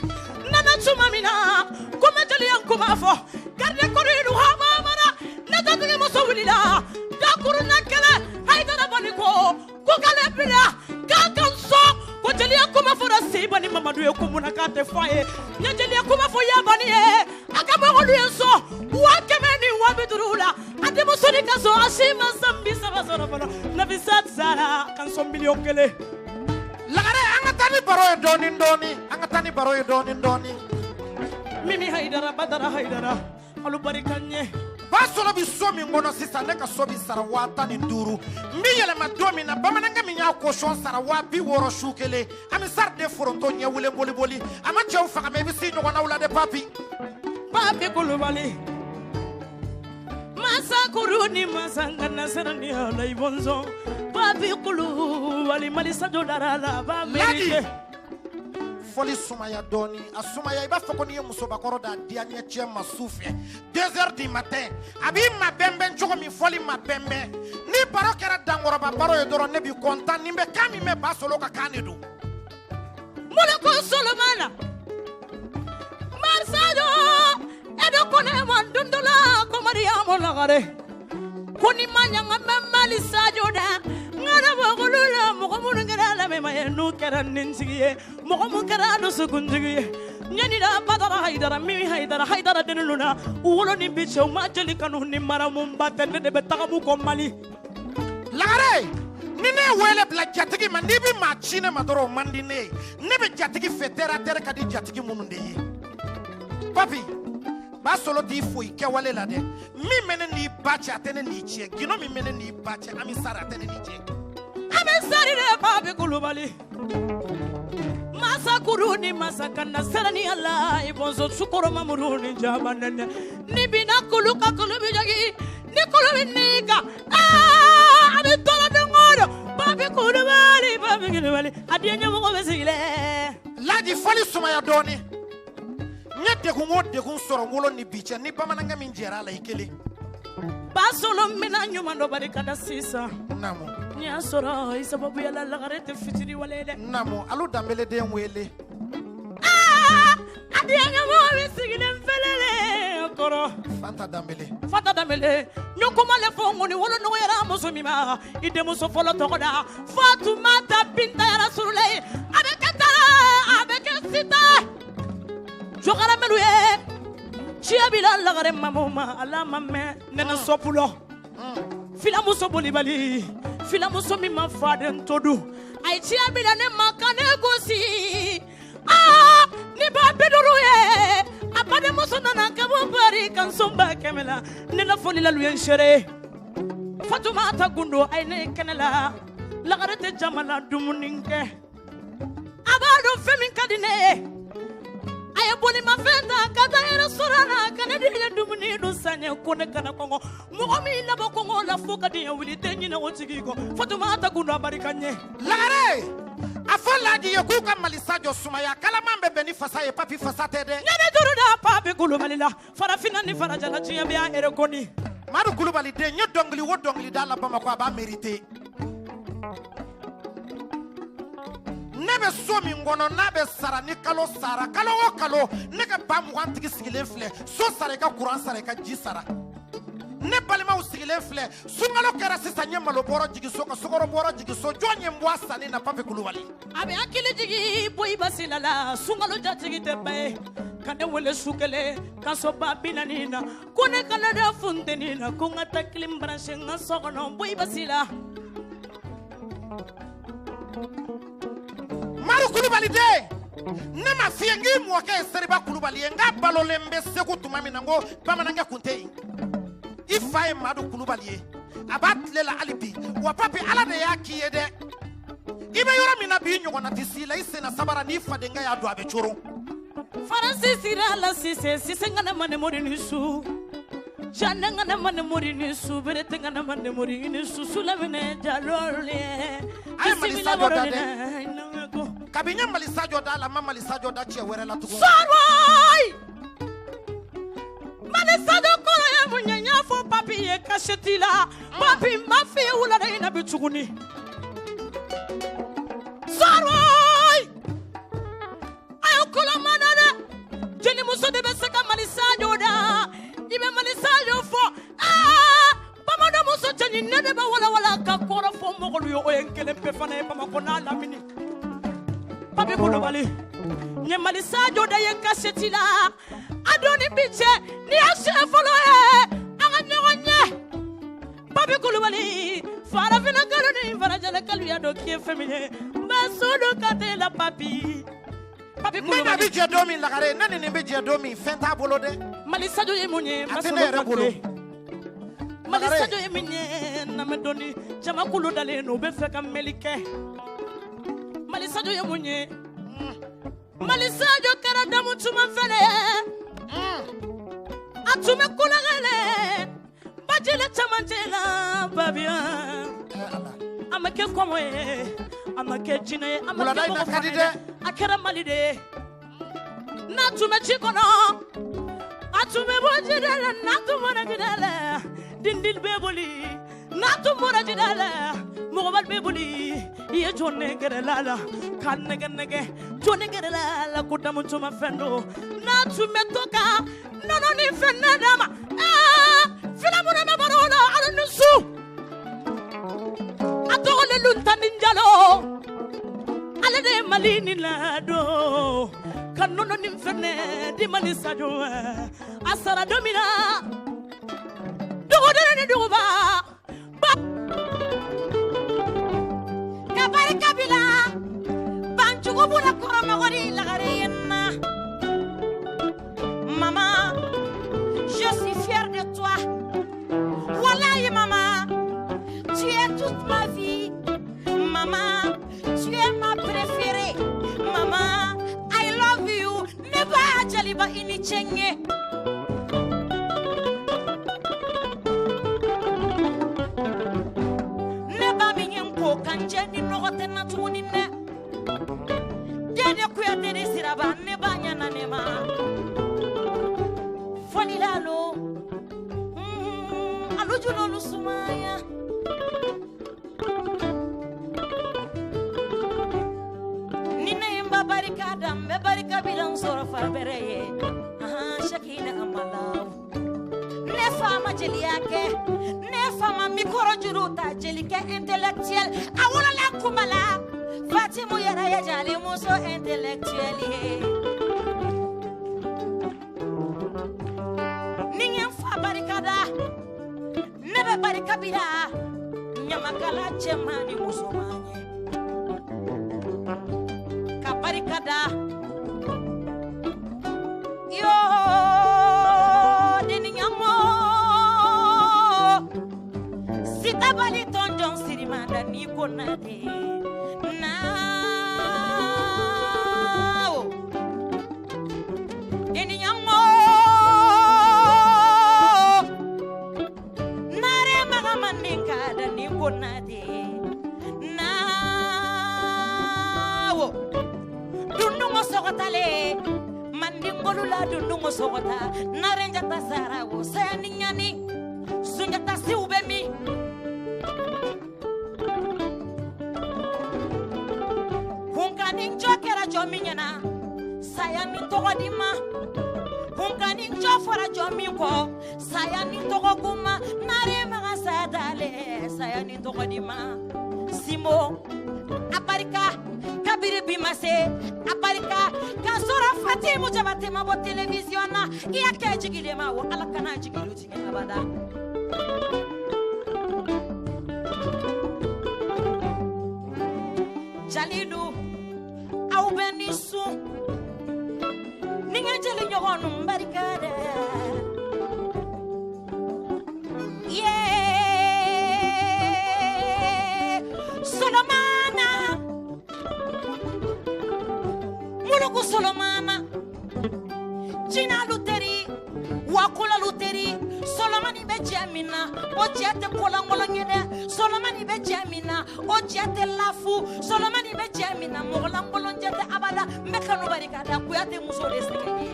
nana tuma min na ko n bɛ jeliya kuma fɔ garde kɔrɔ yi hama mara ne tatigi muso wulila dakuru na kɛlɛ Haidara bani ko ko k'ale bila k'a ka n sɔn ko jeliya kuma fɔra Seyibani Mamadu ye ko mun na k'a tɛ fɔ a ye n ye jeliya kuma fɔ Yabani ye a ka mɔgɔlu ye sɔn 100 000 ni 50 000 la a denmuso ni ka sɔn a si ma san 30 sɔrɔ fɔlɔ Nafisat sara ka n sɔn 1 million. Lagare, an ka taa ni baro ye dɔɔni dɔɔni, an ka taa ni baro ye dɔɔni dɔɔni. Mimi Haidara Badara Haidara alu barika n ye. Basolo bɛ so min kɔnɔ sisan, ne ka so bɛ sara 15 000. N bɛ yɛlɛma don min na, bamanankɛ min y'a kosɔn sara 60 000 su kelen. An bɛ sari de foronto ɲɛ wele boli boli. A ma cɛw faga mɛ i bɛ se ɲɔgɔnnaw la dɛ Papi. Papi Kulubali Masakuru ni masangana sera ni ala i bɔnsɔn Papi Kulubali Mali Sajo dara la ba mérite. Fɔli sumaya dɔɔni, a sumaya i b'a fɔ ko n'i ye musobakɔrɔ da diya ɲɛ cɛ ma su fɛ 2 heures du matin a b'i ma bɛnbɛn cogo min fɔli ma bɛnbɛn. Ni baro kɛra dankɔrɔba baro ye dɔrɔn ne b'i kɔntan ni bɛ kan min mɛn Basolo ka kan de don. Moloko Solomana Marsado edo kone mandundola ko Mariamu lagare ko ni ma ɲanga mɛ Mali Sajo da ŋana bɔgɔlu la mɔgɔ minnu kɛra lamɛnma ye n'u kɛra nintigi ye mɔgɔ mun kɛra dusukuntigi ye ɲɛnida Badara Haidara Mimi Haidara Haidara dennilu na u wolo ni bi cɛ u ma jeli kanu ni maramunba tɛ ne de bɛ tagamu kɔ Mali. Lagare, ni ne ye wele bila jatigi ma, n'i bɛ maa ci ne ma dɔrɔn o man di ne ye. Ne bɛ jatigi fɛ terre à terre ka di jatigi minnu de ye. Papi, Basolo t'i fo i kɛwale la dɛ. Min bɛ ne n'i ba cɛ a tɛ ne n'i cɛ. Gindo min bɛ ne n'i ba cɛ Ami Sari a tɛ ne n'i cɛ. Ami Sari de Papi Kulubali. Masakuru ni masakana sera ni Ala i bɔnsɔn sukoro mamuru ni jaba nɛnɛ. Ni bina kulu ka kulu bi jagi ni kulu bi n'i kan. Aa a bɛ tɔɔrɔ don o don. Papi Kulubali Papi Kulubali a den ɲɛmɔgɔ bɛ sigilen. Laji fɔli sumaya dɔɔni. N ye degun o degun sɔrɔ n wolo ni bi cɛ ni bamanankɛ min jɛra a la i kelen. Basolo mina ɲuman dɔ barika da sisan. Naamu. N y'a sɔrɔ i sababuya la lagare tɛ fitiri wale ye dɛ. Naamu, alu danbele den wele. Aa a den ɲɛmɔgɔ bɛ sigilen fɛlɛlen kɔrɔ. Fanta Danbele. Fanta Danbele. N ye kuma le fɔ n ko ni wolonugu yɛrɛ muso min ma i denmuso fɔlɔ tɔgɔ da Fatumata Binta Rasululayi a bɛ kɛ tan a bɛ kɛ sitan. Jɔkaramɛlu ye ciya bila lagare mamu ma ala ma mɛn nɛnɛ sɔpulɔ. Filamuso bolibali Filamuso min ma faden to dun a ye ciya bila ne ma ka ne gosi aa ni ba 50 ye a badenmuso nana ka bɔ Paris ka n sɔn 100,000 la ne la foli la lu ye n seere Fatumata Gundo a ye ne ye kɛnɛ la lagare tɛ jama la dumuni kɛ a b'a dɔn fɛn min ka di ne ye a ye bolimafɛn ta ka taa restaurant na ka ne di ye dumuni dun san ye ko ne kana kɔngɔ mɔgɔ min labɔ kɔngɔ la fo ka diɲɛ wuli tɛ ɲinɛ o tigi kɔ Fatumata Gundo a barika ɲɛ Lagare a fɔ Laji ye k'u ka malisa jɔ sumaya kalaman bɛ bɛn ni fasa ye papi fasa tɛ dɛ ne bɛ juru da Papi Kulubali la farafinna ni farajɛla diɲɛ bɛ y'a reconnu Madu Kulubali den n ye dɔnkili o dɔnkili da la Bamakɔ a b'a mérité ne bɛ so min kɔnɔ n'a bɛ sara ni kalo sara kalo o kalo ne ka 20,000 tigi sigilen filɛ so sara i ka kuran sara i ka ji sara ne balimaw sigilen filɛ sunkalo kɛra sisan n ye malo bɔrɔ jigin so ka sukaro bɔrɔ jigin so jɔn ye n bɔ a sanni na Papi Kulubali a bɛ hakili jigin Boyiba Sila la sunkalo jatigi tɛ ba ye ka ne wele su kelen ka so 40,000 na ko ne kana da funteni na ko n ka taa clim branché n ka so kɔnɔ Boyiba Sila Madu Kulubali den ne ma f'i ye n k'i mɔkɛ ye Seriba Kulubali ye n k'a balolen bɛ Segu tuma min na n ko bamanankɛ kun tɛ yen i fa ye Madu Kulubali ye a b'a tile la hali bi wa Papi Ala de y'a k'i ye dɛ i bɛ yɔrɔ min na bi i ɲɔgɔnna tɛ s'i la i senna sabara n'i fadenkɛ y'a don a bɛ coron Faransi sira la Sise Sise ŋana ma ne mori ni su Jane ŋana ma ne mori ni su Berete ŋana ma ne mori ni su Sulamine Jalole a ye Mali Sadio da dɛ kabi n ye Mali Sadio da la n ma Mali Sadio da cɛ wɛrɛ la tugun Sɔrɔyi Mali Sadio kɔrɔ ye mun ye n y'a fɔ Papi ye kaseti la Papi n b'a f'i ye wulada in na bi tuguni Sɔrɔyi a ye kolon ma da dɛ jelimuso de bɛ se ka Mali Sadio da i bɛ Mali Sadio fɔ aa bamanan muso cɛɲi ne de bɛ walawala ka kɔrɔ fɔ mɔgɔlu ye o ye n kelen pe fana ye Bamakɔ n'a lamini Papi Kulubali n ye Mali Sadio da ye kaseti la a don ni bi cɛ ni y'a siɲɛ fɔlɔ ye an ka ɲɔgɔn ye Papi Kulubali farafinna kalo ni farajɛla kaluya dɔ k'i ye fɛn min ye Basolo Kante la Papi Papi Ne n'a Kulubali bɛ jɛ don min Lagare ne ni nin bɛ jɛ don min fɛn t'a bolo dɛ Mali Sadio ye mun ye a tɛ ne Basolo yɛrɛ bolo Kante Mali Lagare Sadio ye min ye namɛ dɔɔni jamakulu dalen don u bɛ fɛ ka mɛli kɛ Mali Sadio ye mun ye Mali Sadio kɛra damu tuma fɛnɛ ye a tun bɛ kulonkɛ la bajɛlɛ camancɛ la babiya a ma kɛ kɔngɔ ye a ma kɛ jinɛ ye a ma wulada kɛ in na mɔgɔ ka di fana ye dɛ dɛ a kɛra Mali de ye n'a tun bɛ ji kɔnɔ a tun bɛ bɔ ji de la n'a tun bɔra ji de la dindin bɛ boli n'a tun bɔra ji de la mɔgɔba bɛ boli i ye jɔn ne gɛrɛla la ka nɛgɛ nɛgɛ jɔn ne gɛrɛla la ko damutuma fɛn don n'a tun bɛ to ka nɔnɔ ni fɛn na d'a ma aa fila minnu bɛ baro la ala ni su a tɔgɔ le Luntani Jalo ale de ye Mali ni ladon ka nɔnɔ ni fɛnɛ di Mali Sadio a sara don min na duguden ni duguba ba Ka barika bila banjugu bula kɔrɔmɔgɔ ni lagare ye na Maman, je suis fière de toi. Wallahi maman, tu es toute ma vie. Maman, tu es ma préférée. Maman, I love you. Ne ba jaliba i ni ce n ye. Ne ba min ye n ko ka n jɛ ni nɔgɔ tɛ na tuguni dɛ. Dede Kuyate ni Siraba ne ba ɲɛna ne ma. Fɔlila lo alujulolu sumaya. Ni ne ye n ba barika da n bɛ barika bila n sɔrɔ fa bɛrɛ ye. Ahan Shakina Amalaw. Ne fa ma jeliya kɛ ne fa ma mikɔrɔ juru ta jelikɛ intellectuel a wolola Kumala Fatimu yɛrɛ ye jalimuso intellectuel ye. Ni n ye n fa barika da ne bɛ barika bila n Ɲamakala cɛman ni musoman ye ka barika da yo deni ɲamo sitabali tɔnjɔn sirimada ni konate nao deni ɲamo nare maga mandinka da ni konate nao dundungo sogotale mandingolu la dundungo sogota narenjata sarawo sayani ɲani sunjata siw bɛ min kunkanin jɔ kɛra jɔ min ɲɛna saya ni tɔgɔ di ma kunkanin jɔ fɔra jɔ min kɔ saya ni tɔgɔ kun ma nare maga saya dale saya ni tɔgɔ di ma simo a barika kabiri bi ma se a barika k'a sɔrɔ Fatimu Jabate ma bɔ télévision na i y'a kɛ jigi de ma wa Ala kana jigi do tiɲɛ abada. Jalidu aw bɛ ni sun ni n ka jeli ɲɔgɔn nu barika da ye Solomana Muluku Solomana jinalu teri wakulalu teri Solomani bɛ cɛ min na o cɛ tɛ kolankolon ye dɛ Solomani bɛ cɛ min na o cɛ tɛ lafu Solomani bɛ cɛ min na mɔgɔlankolon cɛ tɛ abada n bɛ kanu barika da Kuyate muso de sɛgɛn ye.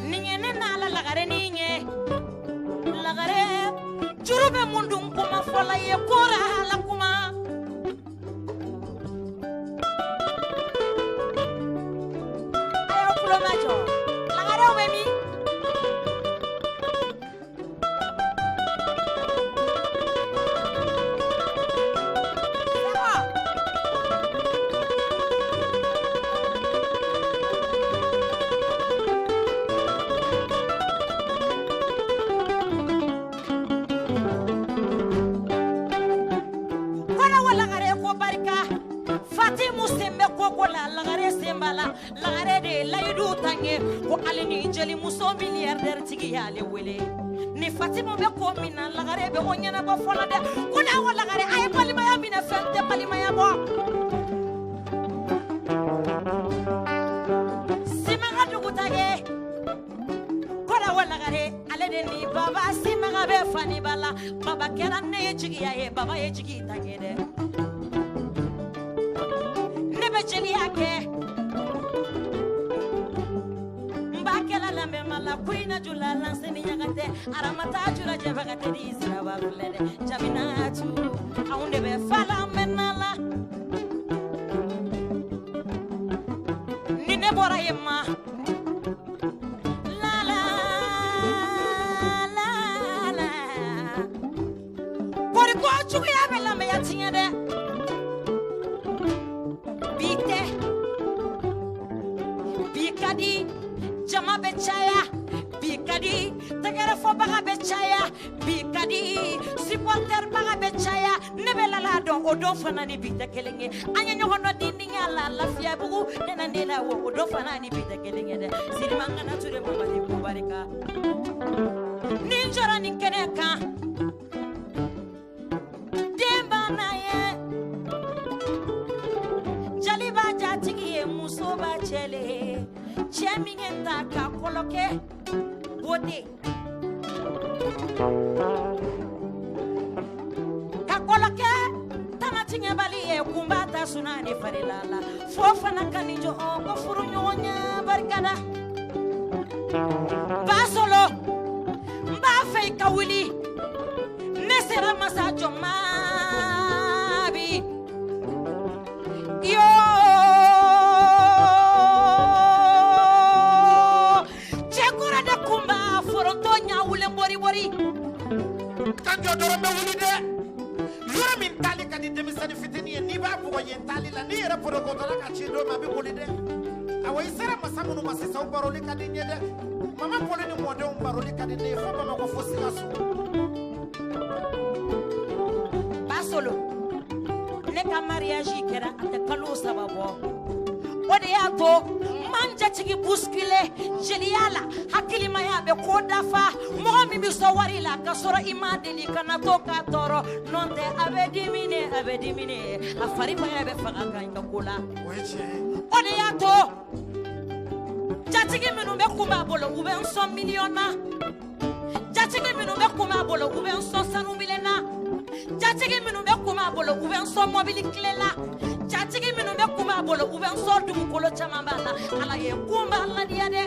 Ni ye ne n'ala lagare ni ye lagare juru bɛ mun dun kuma fɔla ye kora la kuma a y'aw tulo majɔ lagarew bɛ min. Kɔnɔ wa lagare ko barika Fatimu sen bɛ koko la lagare sen b'a la lagare de ye layidu ta n ye ko ale ni jelimuso milliardaire tigi y'ale wele ni Fatimu bɛ ko min na lagare bɛ o ɲɛnabɔ fɔlɔ dɛ ko n'a wa lagare a ye balimaya minɛ fɛn tɛ balimaya bɔ. Simaga dugutage kɔnɔ wa lagare ale de ni baba Simaga bɛ faniba la baba kɛra ne ye jigiya ye baba ye jigi ta ye dɛ. Ne bɛ jeliya kɛ n b'a kɛla lamɛnma la ko ina jula lanseni ɲaga tɛ aramata jula jɛbaga tɛ di siraba filɛ dɛ jaminatu anw de bɛ fala mɛnna la ni ne bɔra yen ma la la la la koriko juguya bɛ lamɛnya tiɲɛ dɛ. Bi tɛ bi ka di jama bɛ caya bi ka di tɛgɛrɛfɔbaga bɛ caya bi ka di supporterbaga bɛ caya ne bɛ lala dɔn o don fana ni bi tɛ kelen ye an ye ɲɔgɔn dɔn di ni y'a la Lafiyabugu ne na ne la wo o don fana ni bi tɛ kelen ye dɛ Sirimangana Ture Mamadi ko barika ni n jɔra nin kɛnɛ kan den banna ye jali b'a jatigi ye muso b'a cɛle cɛ min ye ta ka kɔlɔ kɛ bote ka kɔlɔ kɛ tana tiɲɛbali ye kunba ta suna ni farila la fo fana ka nin jɔ ko furu ɲɔgɔn ɲɛ barika da Basolo n b'a fɛ i ka wuli ne sera masa jɔ ma bi yo cɛkura dɔrɔn n bɛ wuli dɛ. Yɔrɔ min taali ka di denmisɛnnin fitinin ye, n'i b'a bugɔ yen taali la, n'i yɛrɛ porokotɔla ka ci dɔ ma, a bɛ boli dɛ. Awɔ, i sera masa minnu ma sisan, u baroli ka di n ye dɛ. Mama Poli ni mɔdenw baroli ka di ne ye fo Bamakɔ, fo Sikaso. Basolo, ne ka mariage kɛra, a tɛ kalo 3 bɔ. O de y'a to n man jatigi bousculer. Jeliya la, hakilimaya bɛ ko dafa. Mɔgɔ min bɛ sɔn wari la ka sɔrɔ i ma deli, kana to k'a tɔɔrɔ, n'o tɛ a bɛ dimine, a bɛ dimine, a fari faya bɛ faga ka i ka ko la. O ye tiɲɛ ye. O de y'a to jatigi minnu bɛ kun b'a bolo, u bɛ n sɔn miliyɔn na. Jatigi minnu bɛ kun b'a bolo, u bɛ n sɔn sanu bilen na. Jatigi minnu bɛ kun b'a bolo, u bɛ n sɔn mɔbili kile la. Jatigi minnu bɛ kun b'a bolo, u bɛ n sɔn dugukolo caman b'a la. Ala ye kun b'a ladiya dɛ.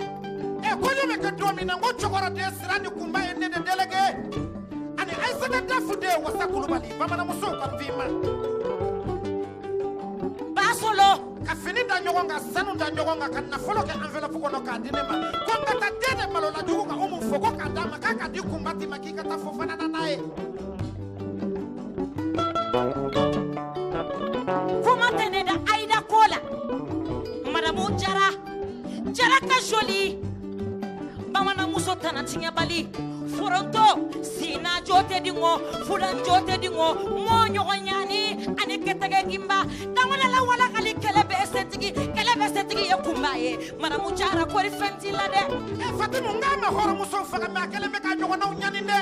Ɛ, kɔɲɔ bɛ kɛ don min na, n ko cɛkɔrɔden Sira ni Kunba ye ne de délégué ani Ayisata Dafu den Wasa Kulubali, bamananmusow ka finma. Basolo, ka fini da ɲɔgɔn kan, sanu da ɲɔgɔn kan, ka nafolo kɛ enveloppe kɔnɔ k'a di ne ma, ko n ka taa den de malola jugu ka Umu fo, ko k'a d'a ma, k'a ka di Kunba ti ma, k'i ka taa fo fana na n'a ye. Kuma tɛ ne da Ayida ko la. Madamu Jara, Jara ka joli, bamananmuso tana tiɲɛbali, foronto sina jo tɛ di ŋɔ, fulan jo tɛ di ŋɔ, mɔ ɲɔgɔn ɲani ani kɛtɛgɛ gimba dangona la walakali kɛlɛ bɛ setigi, kɛlɛ bɛ setigi ye Kunba ye. Madamu Jara, kɔri fɛn t'i la dɛ. Ɛ Fatimu, n k'a ma hɔrɔnmusow faga, mɛ a kɛlen bɛ ka ɲɔgɔnnaw ɲani dɛ.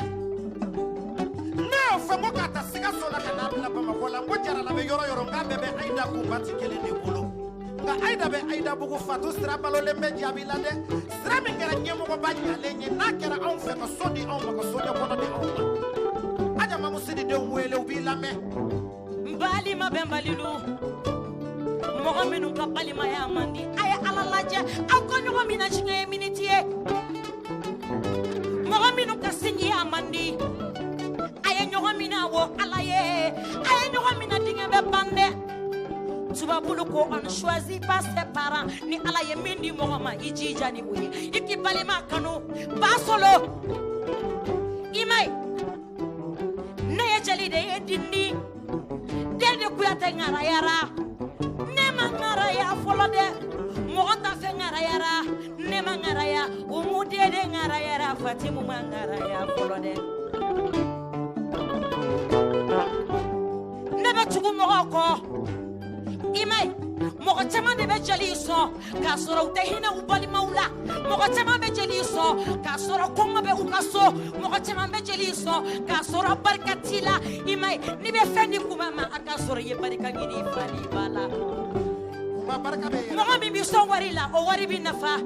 Ne y'o fɔ, n ko k'a ta Sikaso la ka n'a bila Bamakɔ la, n ko Jarala bɛ yɔrɔ yɔrɔ, n k'a bɛɛ bɛ Ayida Kunba ti kelen de bolo. Nka Ayida bɛ Ayida bugu, Fatu Sira balolen bɛ jaabi la dɛ. Sira min kɛra ɲɛmɔgɔba ɲalen ye, n'a kɛra anw fɛ ka so di anw ma, ka sojɔ kɔnɔ di anw ma. Aja Mamusidi denw wele, u b'i lamɛn. N balima bɛnbalilu, mɔgɔ minnu ka balimaya man di, a ye Ala lajɛ, aw ka ɲɔgɔn minɛ siɲɛ ye miniti ye. Mɔgɔ minnu ka sinjiya man di, a ye ɲɔgɔn minɛ wo Ala ye, a ye ɲɔgɔn minɛ dingɛ bɛ ban dɛ. Tubabulu ko on ne choisit pas ses parents. Ni Ala ye min di mɔgɔ ma, i jija ni o ye, i k'i balima kanu. Basolo, i ma ye, ne ye jeli de ye, dindi den de Kuyate ŋarayara. Ne ma ŋaraya fɔlɔ dɛ, mɔgɔ t'a fɛ ŋarayara. Ne ma ŋaraya, Umu den de ŋarayara, Fatimu ma ŋaraya fɔlɔ dɛ. Ne bɛ tugu mɔgɔw kɔ. I ma ye, mɔgɔ caman de bɛ jeli sɔn k'a sɔrɔ u tɛ hinɛ u balimaw la. Mɔgɔ caman bɛ jeli sɔn k'a sɔrɔ kɔngɔ bɛ u ka so. Mɔgɔ caman bɛ jeli sɔn k'a sɔrɔ barika t'i la. I ma ye, n'i bɛ fɛn di Kunba ma, a k'a sɔrɔ i ye barika ɲini i fa n'i ba la. Kunba barika bɛ yɛlɛ. Mɔgɔ min bɛ sɔn wari la, o wari b'i nafa.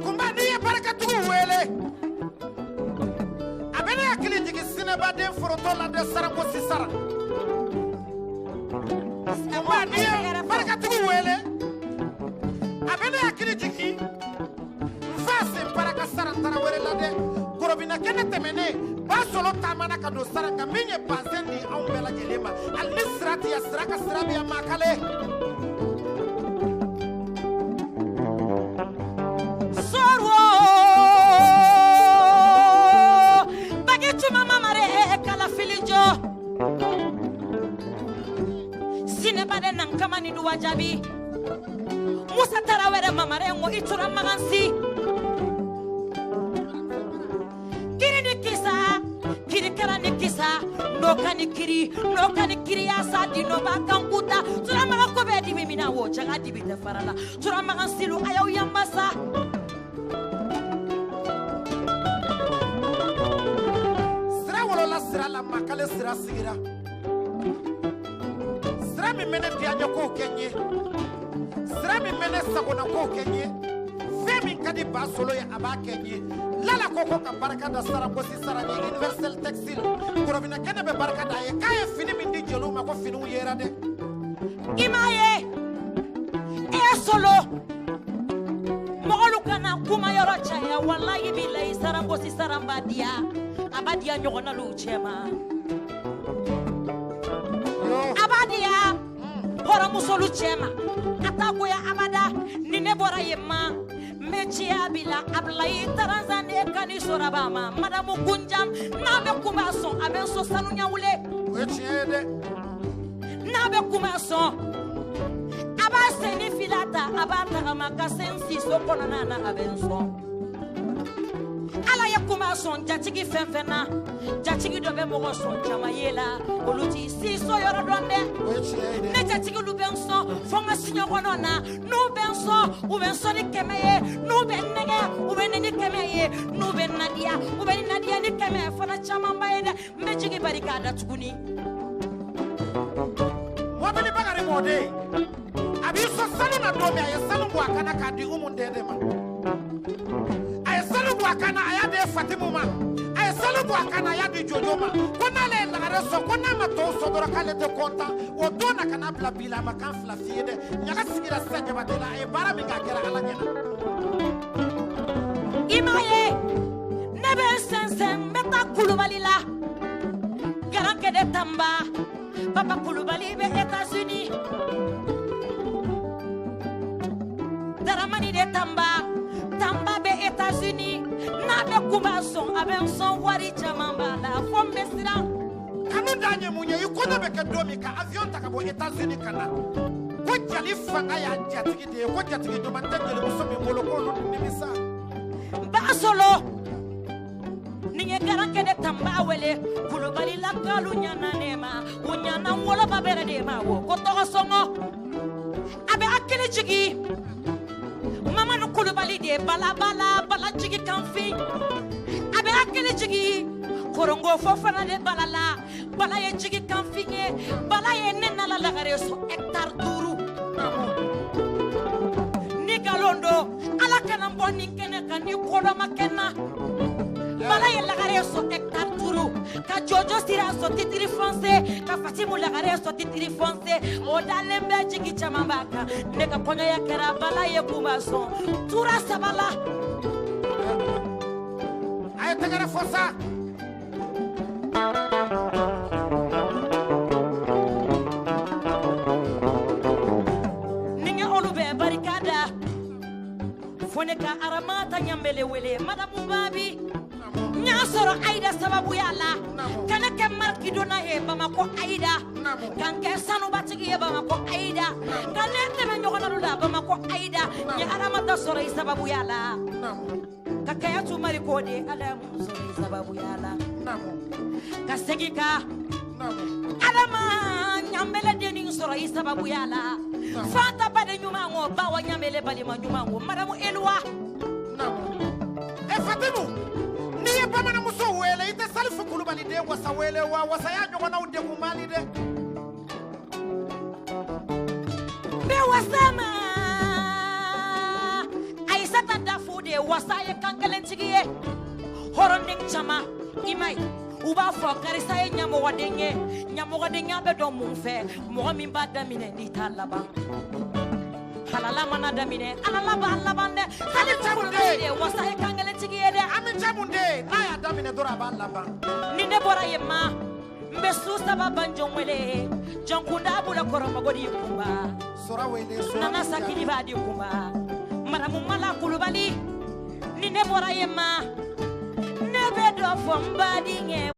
Kunba, n'i ye barikatigiw wele, a bɛ ne hakili jigin sinɛbaden forotɔ la dɛ, saranko sisara. Kunba, n'i ye barikatigiw wele, a bɛ ne hakili jigin n fa sen paraka saran tarawele la dɛ. Gorobinɛ kɛnɛ tɛmɛnen, Basolo taamana ka don saran kan, min ye bazɛn di anw bɛɛ lajɛlen ma. Hali ni sira tɛ yan, sira ka sira bɛ yan, Makale. Soro bagi tuma mamare kala fili jɔ sineba de nankama ni duwa jaabi. Musa Tarawele mamare ngo itura magansi kiri ni kisa kiri kɛra ni kisa n'o ka ni kiri n'o ka ni kiri yasa di n'o b'a kan kuta turamagan ko bɛɛ dibi min na wo jaga dibi tɛ fara la turamagan silu a y'aw yanbasa. Sira wolola sira la, Makale sira sigira. Sira min bɛ ne diyaɲɛ kow kɛ n ye, sira min bɛ ne sagona kow kɛ n ye, fɛn min ka di Basolo ye a b'a kɛ n ye. Lala ko ko ka barika da Sarangosi sara ye Universel Textile. Gorobinɛ kɛnɛ bɛ barika da a ye, k'a ye fini min di jeliw ma, ko finiw yera dɛ. I m'a ye, e solo mɔgɔlu kana kuma yɔrɔ caya, walayi bilayi Sarangosi sara b'a diya, a b'a diya ɲɔgɔnnaluw cɛ ma. A b'a diya hɔrɔnmusolu cɛ ma, a t'a goya abada. Ni ne bɔra yen ma n bɛ ciya bila Abulayi Taranzane Kani Soraba ma madamu Kunjam n'a bɛ kunba sɔn a bɛ n sɔn sanu ɲawule. O ye tiɲɛ ye dɛ. N'a bɛ kunba sɔn a b'a sen ni fila ta a b'a tagama ka se n si so kɔnɔna na a bɛ n sɔn. Ala ye kunba sɔn jatigi fɛn fɛn na jatigi dɔ bɛ mɔgɔ sɔn jama ye la olu t'i si so yɔrɔ dɔn dɛ. Ne jatigilu bɛ n sɔn fo n ka siɲɔgɔnɔ na n'u bɛ n sɔn u bɛ n sɔn ni 100 ye n'u bɛ n nɛgɛ u bɛ ne ni 100 ye n'u bɛ n nadiya u bɛ n nadiya ni 100 fana camanba ye dɛ n bɛ jigin bari k'a da tuguni. Mɔbili Bakari mɔden a b'i sɔn sanu na don min a ye sanu bɔ a kan na k'a di Umu Dɛdɛ ma. A ye sanu bɔ a kan na a y'a di Fatimu ma. A ye sanu bɔ a kan na a y'a di Jojo ma. Ko n'ale ye lagare sɔn ko n'a ma tɔw sɔn dɔrɔn k'ale tɛ kɔntan. O don na ka n'a bila bi la a ma kan fila f'i ye dɛ. Ɲaga sigira sisan Jabate la a ye baara min kɛ a kɛra Ala ɲɛna. I m'a ye ne bɛ n sɛnsɛn n bɛ taa Kulubali la Garankɛdɛ Tanba Papa Kulubali bɛ États-Unis. Daramani de Tanba Tanba bɛ États-Unis n'a bɛ kunba sɔn a bɛ n sɔn wari caman b'a la fo n bɛ siran. Kanu dan ye mun ye i kɔɲɔ bɛ kɛ don min ka avion ta ka bɔ États-Unis ka na ko jali fanga y'a jatigi de ye ko jatigi ɲuman tɛ jelimuso min bolo k'olu nimisa. Basolo ni ye Garankɛdɛ Tanba wele Kulubali la k'alu ɲana ne ma u ɲana n woloba bɛrɛ de ma wo ko tɔgɔ sɔngɔ a bɛ hakili jigin. Mamadu Kulubali de bala bala bala jigi kanfin a bɛ hakili jigin korongo fo fana de bala la bala ye jigi kanfin ye bala ye ne nana lagare sɔn hectare 5 ni nkalon don Ala kana n bɔ nin kɛnɛ kan ni kodɔn ma kɛ n na bala ye lagare sɔn hectare 5 ka Jojo sira sɔn titre foncier ka Fatimu lagare sɔn titre foncier o dalen bɛ jigi caman b'a kan ne ka kɔɲɔya kɛra bala ye kunba sɔn tura 3 la. A ye tɛgɛrɛ fɔ sa. Ni n ye olu bɛɛ barika da fo ne ka Aramata Ɲanbele wele madamu Babi. N y'a sɔrɔ Ayida sababuya la ka ne kɛ marikidonna ye Bamakɔ Ayida ka n kɛ sanubatigi ye Bamakɔ Ayida ka ne tɛmɛ ɲɔgɔnnalu la Bamakɔ Ayida n ye Aramata sɔrɔ i sababuya la ka Kayatu Mariko de Adamu sɔrɔ i sababuya la ka segin ka Adama Ɲanbele dennin sɔrɔ i sababuya la Fanta baden ɲuman o Bawa Ɲanbele balima ɲuman o madamu Eluwa. E Fatimu n'i ye bamananmuso wele i tɛ Salifu Kulubali den wasa wele wa wasa y'a ɲɔgɔnnaw degun Mali dɛ. N bɛ wasa ma Ayisata Dafu de wasa ye kankelentigi ye hɔrɔnden caman i ma ye u b'a fɔ karisa ye ɲamɔgɔden ye ɲamɔgɔdenya bɛ dɔn mun fɛ mɔgɔ min b'a daminɛ n'i t'a laban. Halala mana daminɛ Ala b'a laban dɛ. Salifu Kulubali de wasa ye kankelentigi ye dɛ. Ami Jamunde n'a y'a daminɛ dɔrɔn a b'a laban. Ni ne bɔra yen ma n bɛ su 3 banjɔn wele Jɔnkunda bolo kɔrɔmago di kunba. Sora wele sora. Nana Sakili b'a di kunba madamu Mala Kulubali ni ne bɔra yen ma ne bɛ dɔ fɔ n baden ye.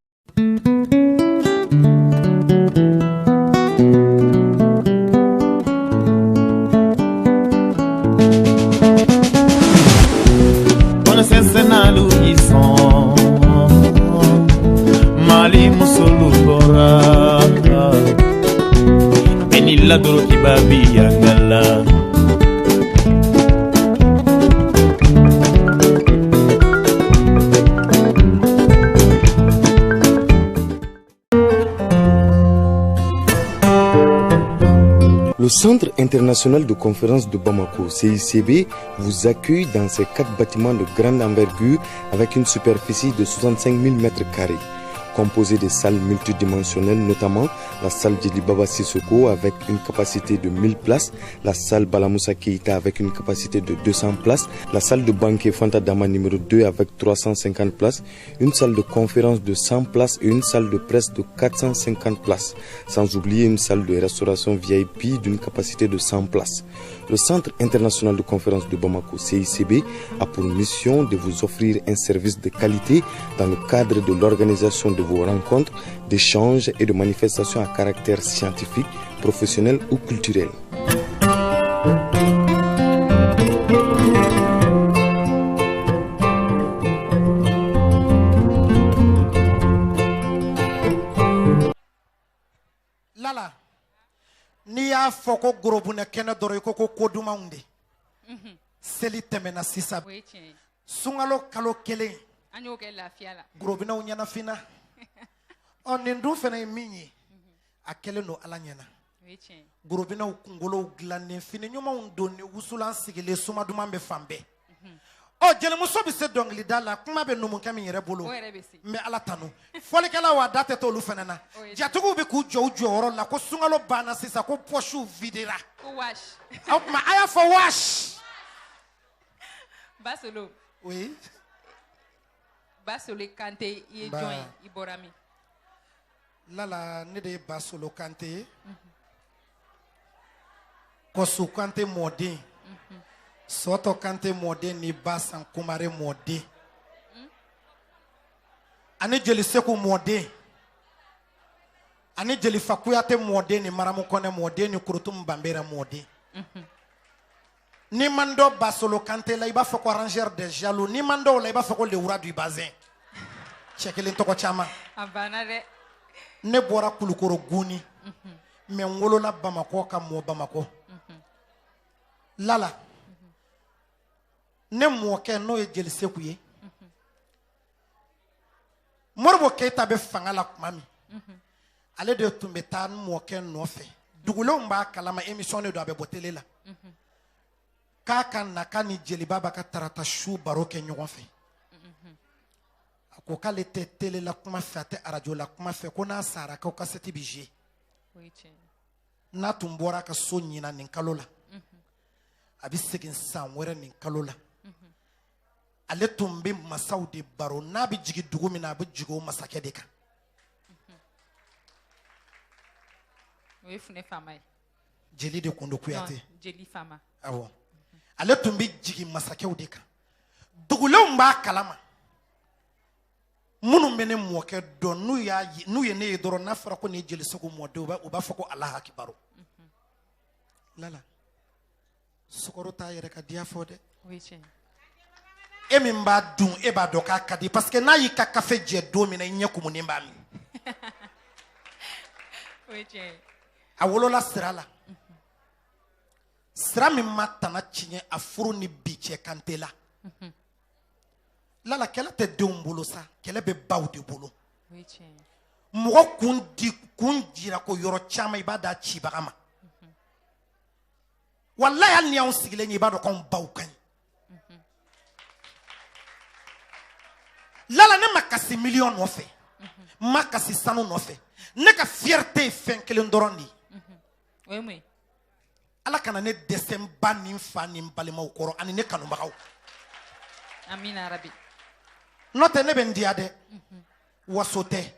Sɛnɛlu y'i sɔn Mali musolu bɔra bɛɛ n'i ladorokiba bi yangala. Le Centre international de conférences de Bamako, CICB, vous accueille dans ses 4 bâtiments de grande envergure avec une superficie de 65 000 m2. composé de salles multidimensionnelles, notamment la salle Djeli Sissoko avec une capacité de 1000 places, la salle Balamoussa Keita avec une capacité de 200 places, la salle de banquet Fanta Dama numéro 2 avec 350 places, une salle de conférence de 100 places et une salle de presse de 450 places, sans oublier une salle de restauration VIP d'une capacité de 100 places. Le Centre international de conférence de Bamako, CICB, a pour mission de vous offrir un service de qualité dans le cadre de l'organisation de vos rencontres, d'échanges et de manifestations à caractère scientifique, professionnel ou culturel. Lala, n'i y'a fɔ ko gorobunɛ kɛnɛ dɔrɔn i ko ko ko dumanw de seli tɛmɛna sisan. O ye tiɲɛ ye. Sunkalo kalo kelen, An y'o kɛ lafiya la. Gorobinɛw ɲɛnafinna. Ɔ, nin dun fana ye min ye, a kɛlen don Ala ɲɛna. O ye tiɲɛ ye. Gorobinɛw kunkolow dilannen, fini ɲumanw donni, wusulan sigilen, suma duman bɛ fan bɛɛ. Ɔ, jelimuso bɛ se dɔnkilida la, kuma bɛ numukɛ min yɛrɛ bolo, O yɛrɛ bɛ se. n bɛ Ala tanu. Fɔlikɛlaw, a da tɛ t'olu fana na. O ye. Jatigiw bɛ k'u jɔ u jɔyɔrɔ la ko sunkalo banna sisan, ko pɔsiw videra. Ko wash. O tuma a y'a fɔ wash. Basolo. Oui. Basolo Kante, i ye Ba. jɔn ye? I bɔra min? Lala, ne de ye Basolo Kante ye, Kɔsu Kante mɔden, Sɔtɔ Kante mɔden ni Basan Kumare mɔden ani Jeli Seku mɔden ani Jelifa Kuyate mɔden ni Maramu Kɔnɛ mɔden ni Kurutum Banbera mɔden. N'i man dɔ Basolo Kante la, i b'a fɔ ko arrangeur des jaloux. N'i man dɔw la, i b'a fɔ ko le roi du bazin. Cɛ kelen tɔgɔ caman. A banna dɛ. Ne bɔra Kulukoro Guni, mais n wolola Bamakɔ ka mɔ Bamakɔ. Lala, ne mɔkɛ n'o ye Jeli Seku ye, Moribo Keyita bɛ fanga la tuma min, ale de tun bɛ taa n mɔkɛ nɔfɛ. Dugulenw b'a kalama, émission de don, a bɛ bɔ télé la, k'a ka na k'a ni jeliba b'a ka tarata su baro kɛ ɲɔgɔn fɛ. A ko k'ale tɛ télé la kuma fɛ, a tɛ arajo la kuma fɛ, ko n'a sara ko kasɛti bɛ jouer. O ye tiɲɛ ye. N'a tun bɔra a ka so ɲinan nin kalo la, a bɛ segin san wɛrɛ nin kalo la. Ale tun bɛ masaw de baro. N'a bɛ jigin dugu min na, a bɛ jigin o masakɛ de kan. O ye Funɛ faama ye. Jeli de kun don, Kuyate. Non, jeli faama. Awɔ, ale tun bɛ jigin masakɛw de kan. Dugulenw b'a kalama, minnu bɛ ne mɔkɛ dɔn, n'u y'a ye, n'u ye ne ye dɔrɔn, n'a fɔra ko nin ye Jeli Seku mɔden, u b'a fɔ ko Alahu akibaru. Lala, sukaro t'a yɛrɛ ka diya fɔ dɛ. O ye tiɲɛ ye. E min b'a dun, e b'a dɔn k'a ka di, parce que n'a y'i ka kafe jɛ don min na, i ɲɛ kumunen b'a min. O ye tiɲɛ ye. A wolola sira la, sira min ma tana tiɲɛ a furu ni bi cɛ Kante la. Lala, kɛlɛ tɛ denw bolo sa, kɛlɛ bɛ baw de bolo. O ye tiɲɛ ye. Mɔgɔ kun di kun jira ko yɔrɔ caman, i b'a d'a cibaga ma. Walayi, hali ni y'anw sigilen ye, i b'a dɔn k'anw baw ka ɲi. Lala, ne ma kasi miliyɔn nɔfɛ, n ma kasi sanu nɔfɛ. Ne ka fierté ye fɛn kelen dɔrɔn de ye. O ye mun ye? Ala kana ne dɛsɛ n ba ni n fa ni n balimaw kɔrɔ ani ne kanubagaw. Amina rabi. N'o tɛ, ne bɛ n diya dɛ. Waso tɛ,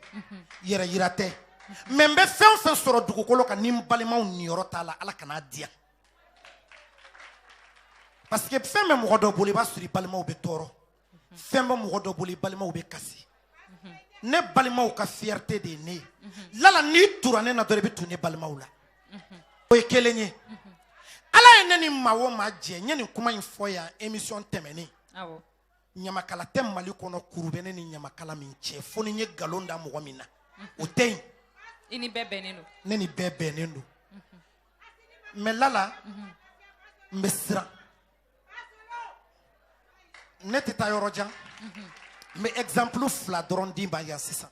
yɛrɛ yira tɛ, mais n bɛ fɛn o fɛn sɔrɔ dugukolo kan, ni n balimaw niyɔrɔ t'a la, Ala kana diya, parce que fɛn bɛ mɔgɔ dɔ bolo, i b'a sɔrɔ i balimaw bɛ tɔɔrɔ. Fɛn bɛ mɔgɔ dɔ bolo, i balimaw bɛ kasi. Ne balimaw ka fierté de ye ne ye. Lala, n'i tura ne na dɔrɔn, i bɛ tu ne balimaw la. O ye kelen ye. Ala ye ne ni maa o maa jɛ, n ye nin kuma in fɔ yan émission tɛmɛnen. Awɔ. Ɲamakala tɛ Mali kɔnɔ, kuru bɛ ne ni ɲamakala min cɛ, fo ni n ye nkalon da mɔgɔ min na, o tɛ yen. I ni bɛɛ bɛnnen don. Ne ni bɛɛ bɛnnen don, mais Lala, n bɛ siran, ne tɛ taa yɔrɔ jan. N bɛ exemple fila dɔrɔn d'i ma yan sisan.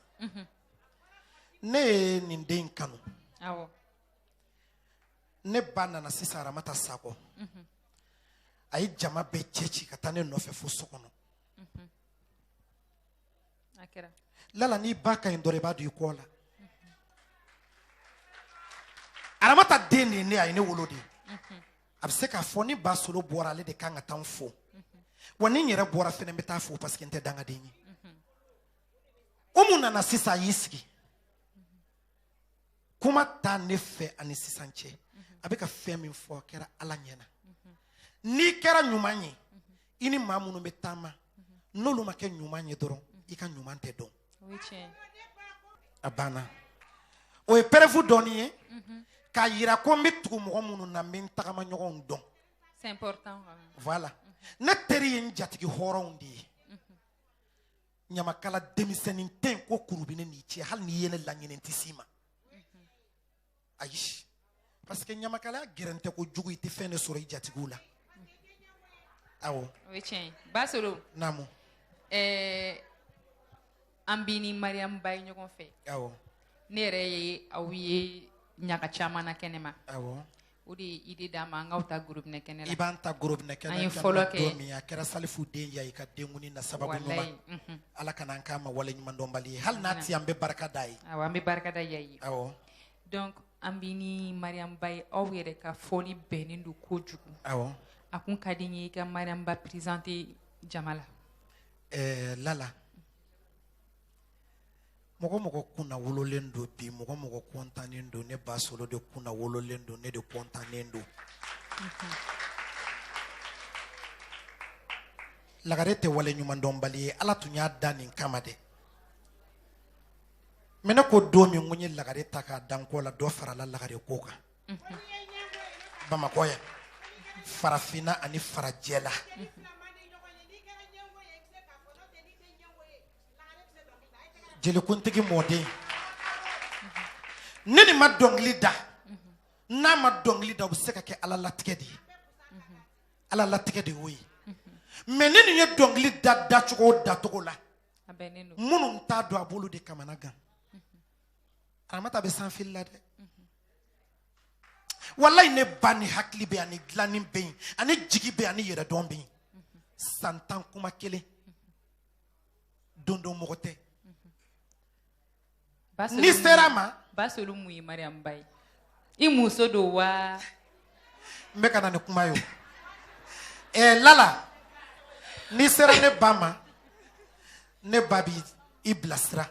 Ne ye nin den in kanu. Awɔ. Ne ba nana sisan, Aramata Sakɔ, a ye jama bɛɛ cɛ ci ka taa ne nɔfɛ fo so kɔnɔ. A kɛra. Lala, n'i ba ka ɲi dɔrɔn, i b'a don i kɔ la. Aramata den de ye ne ye, a ye ne wolo de. A bɛ se k'a fɔ ni Ba Solo bɔra, ale de kan ka taa n fo. Wa ni n yɛrɛ bɔra fɛnɛ, n bɛ taa fo, parce que n tɛ dangaden ye. Umu nana sisan, a y'i sigi. Kuma t'a ne fɛ ani sisan cɛ. A bɛ ka fɛn min fɔ, a kɛra Ala ɲɛna. N'i kɛra ɲuman ye, i ni maa minnu bɛ taama, n'olu ma kɛ ɲuman ye dɔrɔn, i ka ɲuman tɛ dɔn. O ye tiɲɛ ye. A banna. O ye preuve dɔɔni ye k'a yira ko n bɛ tugu mɔgɔ minnu na, n bɛ n tagama ɲɔgɔnw dɔn. C'est important quand même. Voilà, ne teri ye n jatigi hɔrɔnw de ye. Ɲamakala denmisɛnnin tɛ yen ko kuru bɛ ne n'i cɛ. Hali n'i ye ne laɲini, n tɛ s'i ma, ayi, parce que ɲamakalaya gɛrɛntɛ ko jugu, i tɛ fɛn de sɔrɔ i jatigiw la. Awɔ. O ye tiɲɛ ye, Basolo. Naamu. An b'i ni Mariam Ba ye ɲɔgɔn fɛ. Ne yɛrɛ ye aw ye ɲaga caman na kɛnɛma. O de ye idée d'an ma an k'aw ta gorobinɛ kɛnɛ la. I b'an ta gorobinɛ kɛnɛ. An ye fɔlɔ kɛ. Don min, a kɛra Salifu den ya i ka denkuni na sababu ɲuman. Walayi. Ala kana an k'a ma waleɲumandɔnbali ye. Hali n'a ti, an bɛ barika d'a ye. Awɔ, an bɛ barika da ya ye. Donc an b'i ni Mariam Ba ye, aw yɛrɛ ka fɔli bɛnnen don kojugu. A kun ka di n ye i ka Mariam Ba présenter jama la. Lala, mɔgɔ mɔgɔ kunna wololen don bi, mɔgɔ mɔgɔ kɔntannen don, ne Ba Solo de kunna wololen don, ne de kɔntannen don. Lagare tɛ wale ɲumandɔnbali ye. Ala tun y'a da nin kama dɛ. Mais ne ko don min ko n ye lagare ta k'a da n kɔ la, dɔ farala lagare ko kan Bamakɔ yan, farafinna ani farajɛ la. Jelikuntigi mɔden, ne nin ma dɔnkili da, n'a ma dɔnkili da, o bɛ se ka kɛ Ala latigɛ de ye. Ala latigɛ de y'o ye. Mais ne nin ye dɔnkili da dacogo o dacogo la, A bɛnnen don. minnu t'a dɔn, a b'olu de kamana gan. Aramata bɛ sanfili la dɛ. Walayi, ne ba ni hakili bɛ yen, ani dilanni bɛ yen, ani jigi bɛ yen, ani yɛrɛdɔn bɛ yen. San 10 kuma kelen don don mɔgɔ tɛ. N'i sera a ma. Basolo, mun ye Mariam Ba ye? I muso don wa? N bɛ ka na ni kuma ye o. Lala, n'i sera ne ba ma, ne ba b'i i bilasira.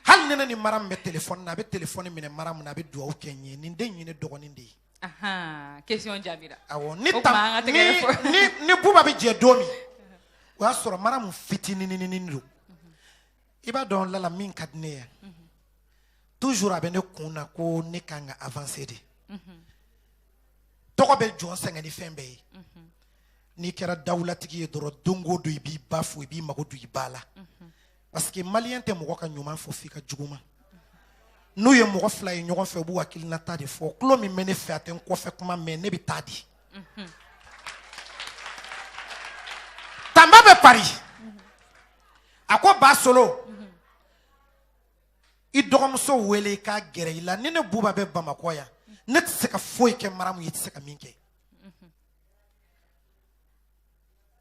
Hali ni ne ni Mara min bɛ telefɔni na, a bɛ telefɔni minɛ Mara min na, a bɛ dugawu kɛ n ye. Nin den in ye ne dɔgɔnin de ye. Ahan, question jaabira. Awɔ, ni O tam tuma an ka ni tɛgɛrɛ fɔ. ni Buba bɛ jɛ don min, o y'a sɔrɔ Mara min fitinininin don. I b'a dɔn Lala, min ka di ne ye, toujours a bɛ ne kun na ko ne kan ka avancer de. Tɔgɔ bɛ jɔn sɛgɛn ni fɛn bɛɛ ye. N'i kɛra dawulatigi ye dɔrɔn, don o don i b'i ba fo, i b'i mago don i ba la, parce que maliyɛn tɛ mɔgɔ ka ɲuman fɔ f'i ka juguman. N'u ye mɔgɔ fila ye ɲɔgɔn fɛ, u b'u hakilinata de fɔ. Tulo min bɛ ne fɛ, a tɛ n kɔfɛ kuma mɛn, ne bɛ taa di. Tanba bɛ Paris, a ko Ba Solo, i dɔgɔmuso wele i k'a gɛrɛ i la. Ni ne Buba bɛ Bamakɔ yan, ne tɛ se ka foyi kɛ Maramu ye, i tɛ se ka min kɛ.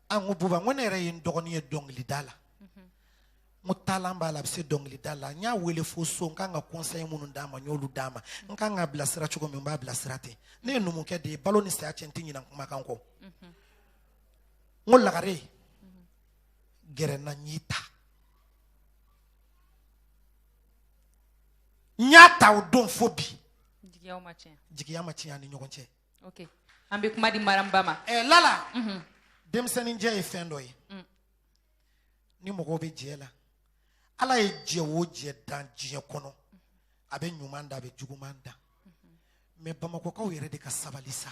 An ko Buba, n ko ne yɛrɛ ye n dɔgɔnin ye dɔnkilida la, n ko taalan b'a la, a bɛ se dɔnkilida la. N y'a wele fo so, n kan ka conseil minnu d'a ma, n y'olu d'a ma. N kan k'a bilasira cogo min, n b'a bilasira ten. Ne ye numukɛ de ye, balo ni saya cɛ, n tɛ ɲinɛ kumakan kɔ. N ko lagare, gɛrɛ n na, n y'i ta. N y'a ta o don fo bi. Jigiyaw ma tiɲɛ. Jigiya ma tiɲɛ an ni ɲɔgɔn cɛ. Ok, an bɛ kuma di Mariam Ba ma. Lala, denmisɛnninjɛ ye fɛn dɔ ye. Ni mɔgɔw bɛ jɛ la, Ala ye jɛ o jɛ dan diɲɛ kɔnɔ, a bɛ ɲuman da, a bɛ juguman da. Mais Bamakɔkaw yɛrɛ de ka sabali sa.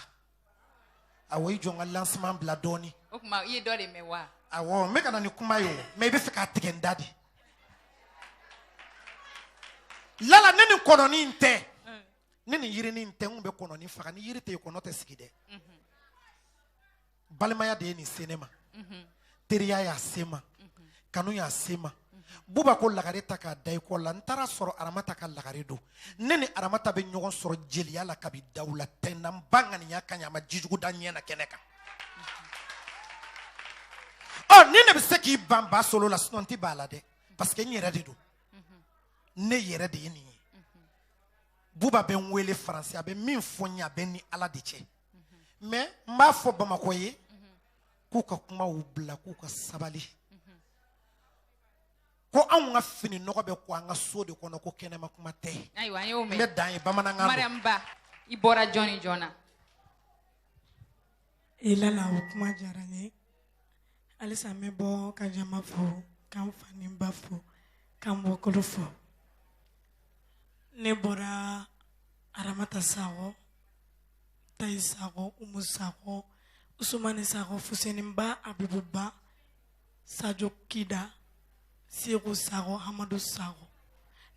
Awɔ, i jɔ n ka lancement bila dɔɔni. O tuma i ye dɔ de mɛn wa? Awɔ, n bɛ ka na ni kuma ye o, mais i bɛ fɛ k'a tigɛ n da de. Lala, ne ni kɔnɔni in tɛ, ne ni yirini in tɛ, n kun bɛ kɔnɔni faga. Ni yiri tɛ yen, kɔnɔ tɛ sigi dɛ. Balimaya de ye nin se ne ma, teriya y'a se ma, kanu y'a se ma. Buba ko lagare ta k'a da i kɔ la, n taara sɔrɔ Aramata ka lagare don. Ne ni Aramata bɛ ɲɔgɔn sɔrɔ jeliya la kabi dawula tɛ n na. N ba ŋaniya ka ɲi, a ma jijugu da ɲɛ na kɛnɛ kan. Ɔ, ni ne bɛ se k'i ban Ba Solo la, sinon n tɛ ban a la dɛ. Parce que n yɛrɛ de don, ne yɛrɛ de ye nin ye. Buba bɛ n wele Faransi, a bɛ min fɔ n ye, a bɛ n ni Ala de cɛ. Mais n b'a fɔ Bamakɔ ye k'u ka kumaw bila, k'u ka sabali, ko anw ka fini nɔgɔ bɛ ko an ka so de kɔnɔ, ko kɛnɛma kuma tɛ. Ayiwa, an y'o N mɛn. bɛ dan ye, bamanankan don. Mariam Ba, i bɔra jɔn ni jɔn na? I Lala, o kuma diyara n ye. Halisa n bɛ bɔ ka jama fo, ka n fa ni n ba fo, ka n bɔkolo fo. Ne bɔra Aramata Sakɔ, Tayi Sakɔ, Umu Sakɔ, Usumani Sakɔ, Fuseni Ba, Abibu Ba, Sajo Kida, Segu Sakɔ, Hamadu Sakɔ.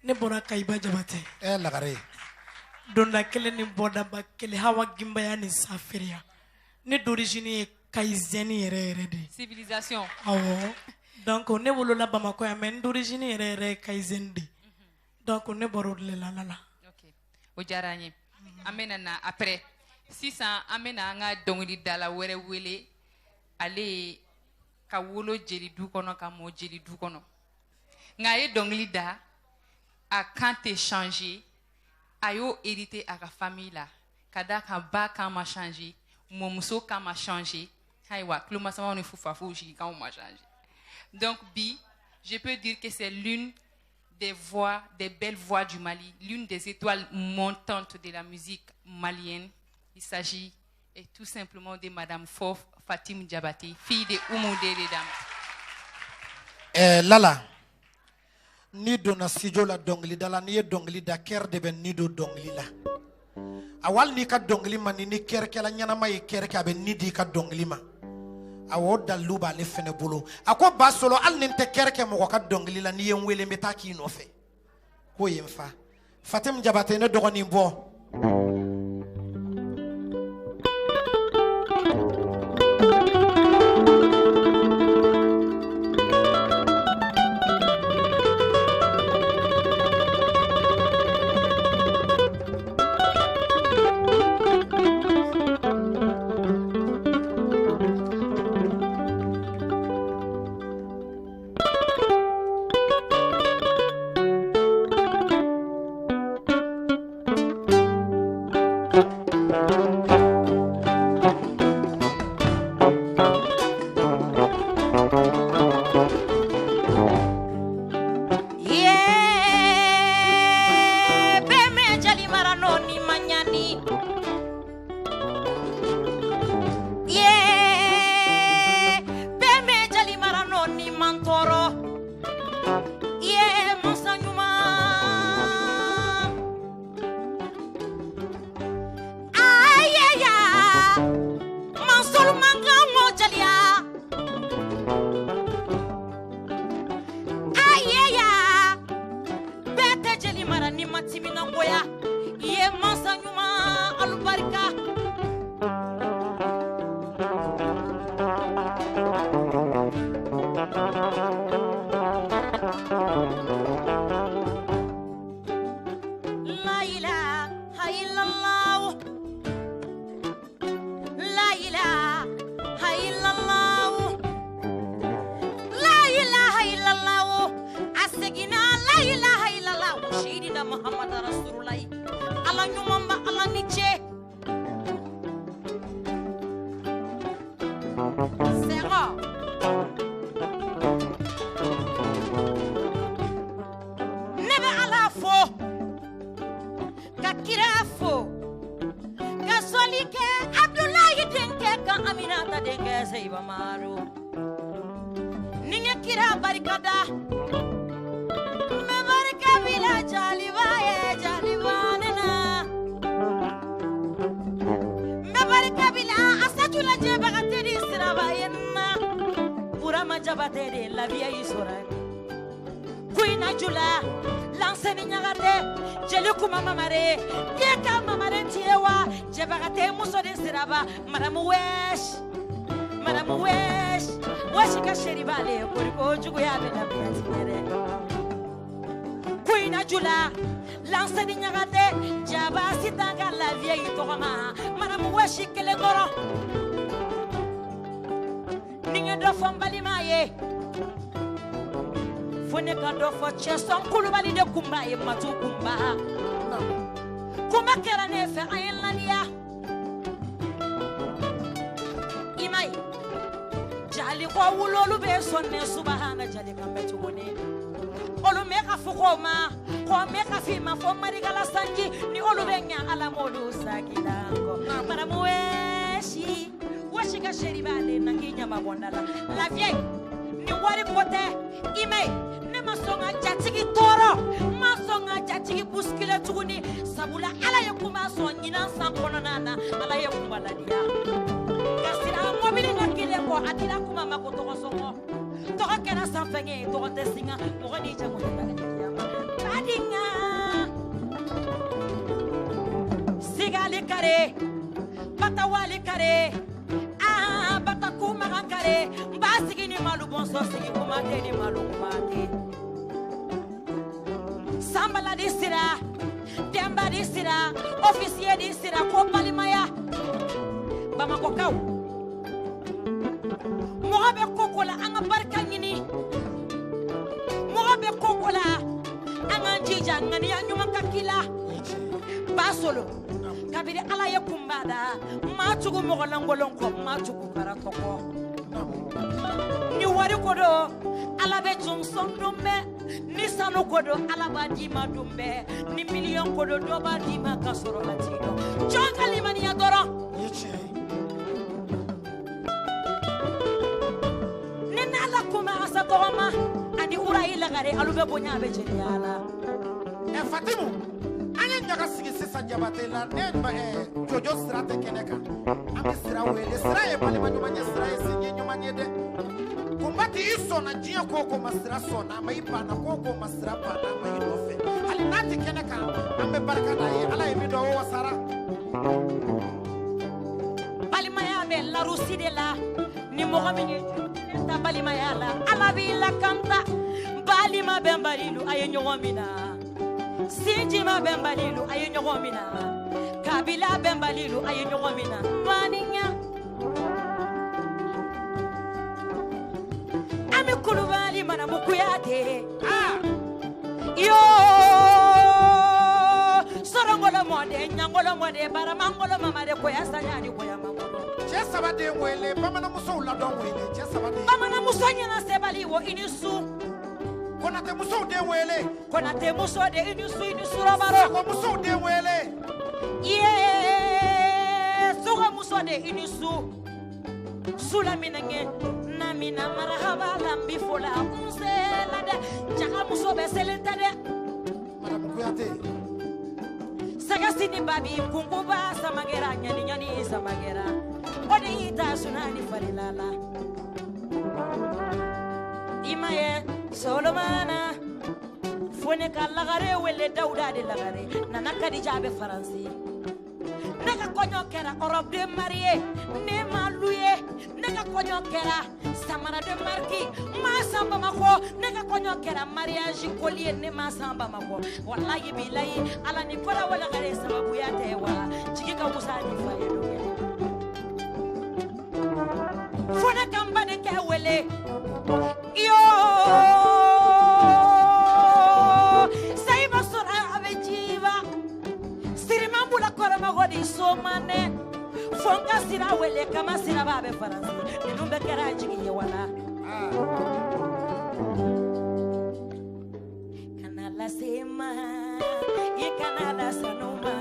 Ne bɔra Kayiba Jabatɛ. Ɛ lagare. Donda kelen ni bɔdaba kelen, Hawa Ginbaya ni Safiriya. Ne d'origine ye Kayizɛni yɛrɛ yɛrɛ de ye. Civilisation. Awɔ. Donc ne wolola Bamakɔ yan, mais n d'origine yɛrɛ yɛrɛ ye Kayizɛni de ye. Donc ne bɔra o de la Lala. O diyara an ye. An bɛna na après. Sisan an bɛna an ka dɔnkilidala wɛrɛ wele. Ale ye ka wolo jeli du kɔnɔ, ka mɔ jeli du kɔnɔ, nka a ye dɔnkili da, a kan tɛ changer. A y'o hérité a ka famille la, ka d'a kan ba kan ma changer, mɔmuso kan ma changer, ayiwa, tulomasamaw ni fufafuw sigikanw ma changer. Donc bi, je peux dire que c'est l'une des voix, des belles voix du Mali, l'une des étoiles montantes de la musique malienne. Il s'agit et tout simplement de Madame Fof Fatim Diabaté, fille de Oumou Dame. Ɛɛ Lala, n'i donna studio la dɔnkilida la, n'i ye dɔnkili da, chœur de bɛ ni don dɔnkili la. A wali n'i ka dɔnkili man di, ni chœurkɛla ɲɛnama ye chœur kɛ, a bɛ ni di i ka dɔnkili ma. Awɔ, o dalilu b'ale fɛnɛ bolo. A ko ba solo, hali ni n tɛ chœur kɛ mɔgɔ ka dɔnkili la, n'i ye n wele, n bɛ taa k'i nɔfɛ. K'o ye n fa Fatim Jabate, ne dɔgɔnin bɔ. Ye bɛɛ jali mara nɔ ni ma ɲani ye, bɛɛ jali mara nɔ ni man tɔɔrɔ ye, masa ɲuman ayaya, mansolu man kan mɔ jaliya ayeya, bɛɛ tɛ jeli mara ni ma timinangoya i ye, masa ɲuman alubarika. La ilaha illallah, la ilaha illallah, la ilaha illallah. A seginna, la ilaha illallah, seydina Muhammad rasulullahi. Ala ɲuman ba, Ala ni ce. Sɛgɔ ne bɛ Ala fo, ka kira fo, ka sɔli kɛ Abdulayi denkɛ kan, Aminata denkɛ Seyiba Maro. Ni n ye kira barika da, n bɛ barika bila jaliba ye, jaliba ne na. N bɛ barika bila Asatula jɛbaga teri siraba ye n na, Burama Jabate de labiya y'i sɔrɔ Kuina jula lanseni ɲagate jeli kuma mamare den ka mamare tiye wa jɛbaga tɛ muso de siraba. Madamu Wesh, Madamu Wesh, Wesh ka seri b'ale koriko juguya bɛ labiya tigɛ dɛ. Kuina jula lanseni ɲagate jaba sitan ka lafiya y'i tɔgɔ ma Madamu Wesh kelen dɔrɔn. Ni n ye dɔ fɔ n balima ye, Fo ne ka dɔ fɔ cɛsɔn kulubali de kunba ye matu kunba kunba kɛra ne fɛ an ye laniya i ma ye jali ko wulolu bɛ sɔn ne subahana jali kan bɛ tuguni olu mɛ ka fɔ ko ma ko mɛ ka fi ma fɔ marikala sanji ni olu bɛ ɲa ala m'olu sagila kɔ maramu wɛsi wɔsi ka seri b'ale na k'i ɲama bɔnda la la vieille ni wari ko tɛ i ma ye ne ma sɔn ka jatigi tɔɔrɔ n ma sɔn ka jatigi bousculer tuguni sabula ala ye kunba sɔn ɲinan san kɔnɔna na ala ye kunba ladiya ka sira mɔbili na kelen kɔ a dira kuma ma ko tɔgɔ sɔngɔ tɔgɔ kɛra sanfɛngɛ ye tɔgɔ tɛ singa mɔgɔ n'i jago tɛ taa ka jigiya ma badinga sigali kare batawali kare ah bataku magan kare n b'a sigi ni malu bɔnsɔn sigi kuma tɛ ni malu kuma tɛ sanbala di sira denba di sira ofisiye di sira ko balimaya bamakɔkaw mɔgɔ bɛ ko ko la an ka barika ɲini mɔgɔ bɛ ko ko la an k'an jija ŋaniya ɲuman ka k'i la basolo kabini ala ye kunba da maa tugu mɔgɔ lankolon kɔ maa tugu baratɔ kɔ ni wari ko don ala bɛ jɔn sɔn don bɛɛ ni sanu ko don ala b'a d'i ma don bɛɛ ni miliyɔn ko don dɔ b'a d'i ma k'a sɔrɔ a t'i dɔn jɔn ka limaniya dɔrɔn ni n'ala kuma asa tɔgɔma ani urayi lagare alu bɛ bonya a bɛ jeliya la. Ɛ Fatimu an ye ɲaga sigi sisan Jabate la ne ba Jojo sira tɛ kɛnɛ kan an bɛ sira wele sira ye balima ɲuman ye sira ye sinji ɲuman ye dɛ kunba ti i sɔnna diɲɛ ko o ko ma sira sɔnna a ma i banna ko o ko ma sira banna a ma i nɔfɛ hali n'a tɛ kɛnɛ kan an bɛ barika d'a ye ala ye min dɔn o wasara. Balimaya bɛ larusi de la ni mɔgɔ min ye ta balimaya la ala b'i lakanta balima bɛnbalilu a ye ɲɔgɔn minɛ sinjima bɛnbalilu a ye ɲɔgɔn minɛ kabila bɛnbalilu a ye ɲɔgɔn minɛ maninya ami kulubali manamu kuyate yo sorongolo mɔde ɲangolo mɔde baramangolo mamade koya saɲani koya mangolo cɛ saba den wele bamananmusow ladɔn wele cɛ saba den bamananmuso ɲɛna sebali wo i ni su konate musow den wele konate muso de i ni su i ni surabaro sago musow den wele iye sogo muso de i ni su sula minɛŋɛ namina marahaba la n bi fo la n sela dɛ jaga muso bɛ selen tɛ dɛ madamu kuyate sagasi ni babi kunkuba samagɛra ɲani ɲani samagɛra o de y'i ta suna ni farila la i ma ye solomana fo ne ka lagare wele dawuda de lagare nana kadija a bɛ faransi ne ka kɔɲɔ kɛra robe de mariée ne ma loué ne ka kɔɲɔ kɛra samara de marque ma san Bamakɔ ne ka kɔɲɔ kɛra mariage collier ne ma san Bamakɔ walayi bilayi ala ni kola walagare sababuya tɛ wa jigi ka wusa ni fa ye don fo ne ka n badenkɛ wele iyo sayiba sɔrɔ a bɛ jiba siriman bula kɔrɔmɔgɔ di somanɛ fo n ka sira wele kama siraba bɛ faransi ninnu bɛɛ kɛra jigi ye wala kana lase ma i kana lasanu ma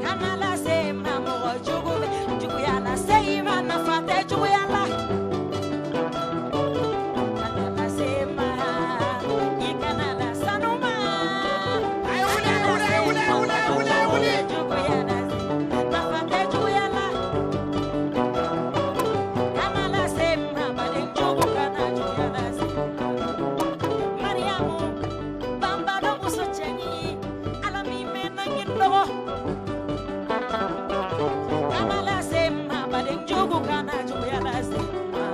kana lase ma mɔgɔ jugu bɛ juguya lase i ma nafa tɛ juguya la kana lase ma i kana lasanu ma aye wuli aye wuli aye wuli aye wuli aye wuli aye wuli juguya lase nafa tɛ juguya la kana lase ma baden jugu kana juguya lase Mariamu banbadɔ muso cɛɲi ala min mɛnna ɲi dɔgɔ kana lase ma baden jugu kana juguya lase ma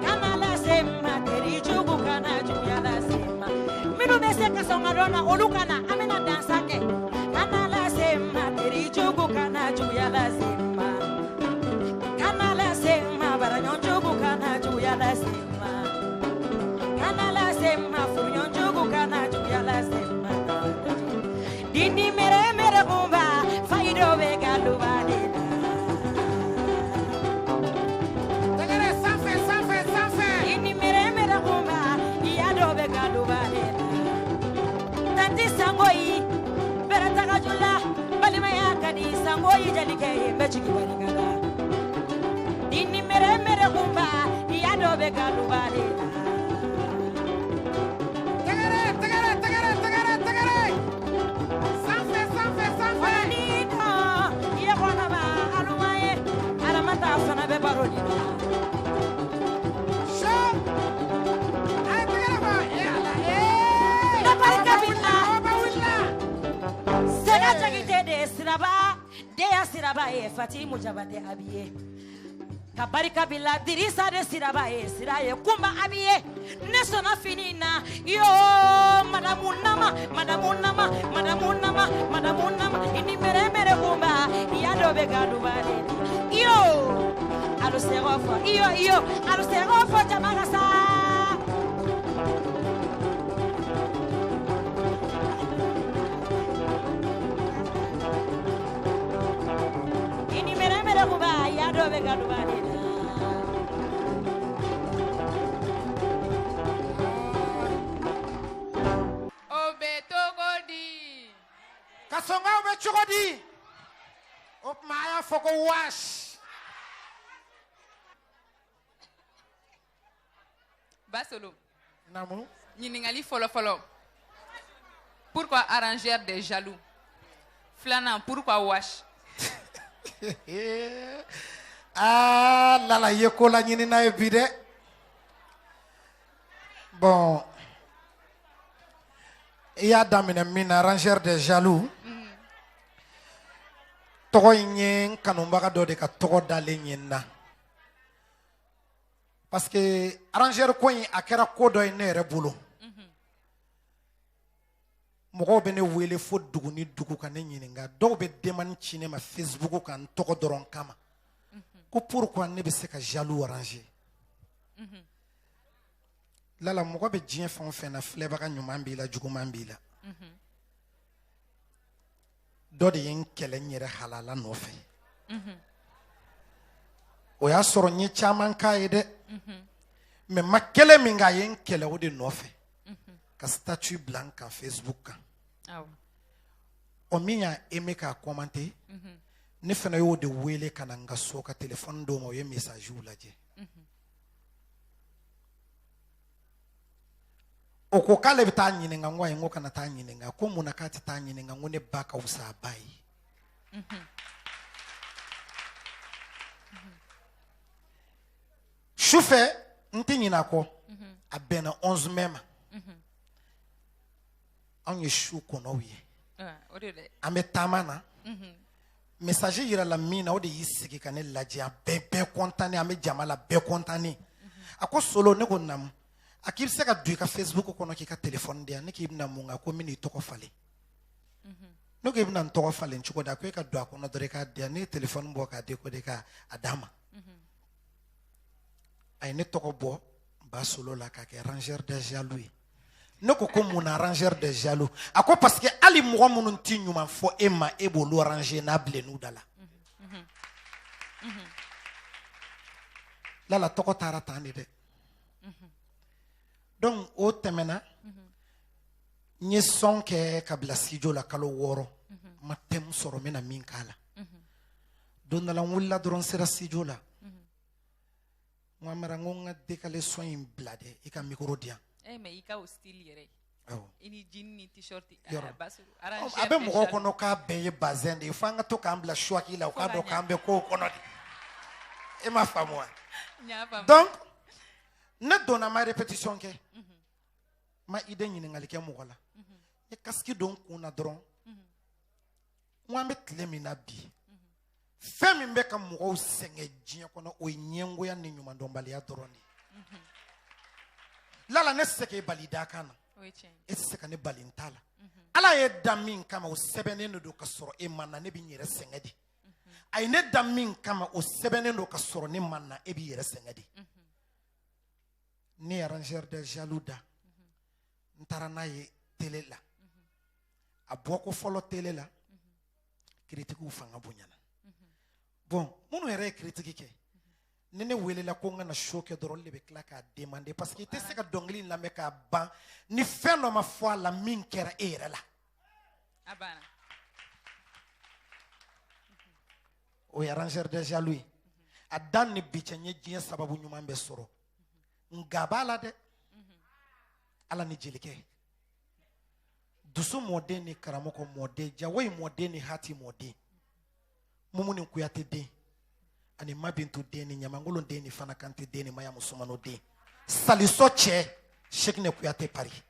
kana lase ma teri jugu kana juguya lase ma minnu bɛ se ka sɔn ka dɔn na olu kana an bɛna dansa kɛ kana lase ma teri jugu kana juguya lase ma kana lase ma baraɲɔgɔn jugu kana juguya lase ma kana lase Dindi mere mere kumba faido be galuba de la. Tɛgɛrɛ sanfɛ sanfɛ sanfɛ. Dindi mere mere kumba iyado be galuba de la. Tanti sangoyi bere tagajula balimaya kadi sangoyi jalike be jigi barikada. Dindi mere mere kumba iyado be galuba de la. Tɛgɛrɛ tɛgɛrɛ tɛgɛrɛ tɛgɛrɛ tɛgɛrɛ. Sanfɛ sanfɛ sanfɛ. Nito ye kɔnɔba aluma ye alamata fana bɛ baro de la. So. A ye tɛgɛrɛ fɔ. E Ala ee. Ne barika b'i la. Aw ba wulila. Sɛgɛ jagite de siraba deya siraba ye Fatimu Jabate abi ye. Ka barika b'i la Dirisa de siraba ye sira ye Kunba abi ye. Ne sɔnna fini na yo madamu nama madamu nama madamu nama madamu nama i ni mere mere Kunba i y'a dɔ bɛ gaduba de la. Iyo alu sɛgɔ fɔ iyo iyo alu sɛgɔ fɔ jama ka sa. I ni mere mere Kunba i y'a dɔ bɛ gaduba de la. O bɛ cogo di? Kasɔnkaw bɛ cogo di? O tuma a y'a fɔ ko waasi. Basolo. Naamu. Ɲininkali fɔlɔ fɔlɔ. Pourquoi arrangeur des jaloux? Filanan, pourquoi wash? Aa Lala i ye ko laɲinina ye bi dɛ. Bon i y'a daminɛ min na arrangeur des jaloux. Tɔgɔ in ye n kanubaga dɔ de ka tɔgɔ dalen ye n na. Parce que arrangeur ko in a kɛra ko dɔ ye ne yɛrɛ bolo. Mɔgɔw bɛ ne wele fo dugu ni dugu ka ne ɲininka. Dɔw bɛ demande ci ne ma Facebook kan n tɔgɔ dɔrɔn kama. Ko pourquoi ne bɛ se ka jaloux arranger? Lala mɔgɔ bɛ diɲɛ fɛn o fɛn na filɛbaga ɲuman b'i la juguman b'i la. Dɔ de ye n kɛlɛ n yɛrɛ halala nɔfɛ. O y'a sɔrɔ n ye caman k'a ye dɛ. Mais ma kɛlɛ min kɛ a ye n kɛlɛ o de nɔfɛ. Ka statut bila n kan Facebook kan. Awɔ. O min y'a aimé k'a commenter, ne fana y'o de wele ka na n ka so ka téléphone d'o ma o ye message lajɛ. O ko k'ale bɛ taa ɲininka n ko ayi n ko kana taa ɲininka ko mun na k'a tɛ taa ɲininka n ko ne ba ka fisa a ba ye. Sufɛ n tɛ ɲinɛ a kɔ a bɛnna 11 mai ma. Anw ye su kɔnɔw ye. O de dɛ. An bɛ taama na. Message yirala min na o de y'i sigi ka ne lajɛ a bɛɛ content an bɛ jama la bɛɛ content. A ko Solo ne ko naamu. A k'i bɛ se ka don i ka Facebook kɔnɔ k'i ka téléphone di yan ne k'i bɛna mun kɛ ko n bɛn'i tɔgɔ falen. Ne ko i bɛna n tɔgɔ falen cogo di a ko e ka don a kɔnɔ dɔrɔn i k'a di yan ne ye téléphone bɔ k'a décoder k'a d'a ma. A ye ne tɔgɔ bɔ Basolo la k'a kɛ rangeur des jaloux ye. Ne ko ko mun na rangeur des jaloux? A ko parce que hali mɔgɔ minnu ti ɲuman fɔ e ma e b'olu ranger n'a bilen'u da la. Lala tɔgɔ taara tan de dɛ. Donc o tɛmɛna n ye son kɛ ka bila studio la kalo 6 n ma thème sɔrɔ n bɛna min k'a la. Don dɔ la n wulila dɔrɔn n sera studio la. N ko Amara n ko n ka décalé son in bila dɛ i ka micro di yan. Eh mais i ka o style yɛrɛ. Awɔ. I ni jean ni t-shirt. Yɔrɔ. Basolo A bɛ mɔgɔw kɔnɔ k'a bɛɛ ye bazin de ye fo an ka to k'an bila choix la u k'a dɔn k'an bɛ kow kɔnɔ de. E m'a faamu wa? N y'a faamu. Donc ne donna ma répétition kɛ. Ma idée ɲininkali kɛ mɔgɔ la. N ye casque don n kun na dɔrɔn. N ko an bɛ tile min na bi. Fɛn min bɛ ka mɔgɔw sɛgɛn diɲɛ kɔnɔ o ye ɲɛngoya ni ɲumandɔnbaliya dɔrɔn de ye. Lala ne tɛ se k'e bali da kan na. O ye tiɲɛ ye. E tɛ se ka ne bali n ta la. Ala ye da min kama o sɛbɛnnen de don ka sɔrɔ e ma na ne bɛ n yɛrɛ sɛgɛn de. A ye ne da min kama o sɛbɛnnen don ka sɔrɔ ne ma na e b'i yɛrɛ sɛgɛn de. Ne ye arrangeur des jaloux da. N taara n'a ye télé la. A bɔko fɔlɔ télé la, critiquew fanga bonyana. Bon, minnu yɛrɛ ye critique kɛ, ni ne welela ko n ka na show kɛ dɔrɔn, olu de bɛ tila k'a demander, parce que i tɛ se ka dɔnkili in lamɛn k'a ban ni fɛn dɔ ma fɔ a la min kɛra e yɛrɛ la. A banna. O ye arrangeur des jaloux ye. A dan ni bi cɛ, n ye diɲɛ sababu ɲuman bɛɛ sɔrɔ, nka a b'a la dɛ. Ala ni jelikɛ, dusu mɔden ni karamɔgɔ mɔden, jawoyi mɔden ni hati mɔden, Mumuni Kuyate den ani Mabintu den ni Ɲamankolon den ni Fana Kante den ni Maya Musumano den, Salisɔ cɛ Sekine Kuyate Paris.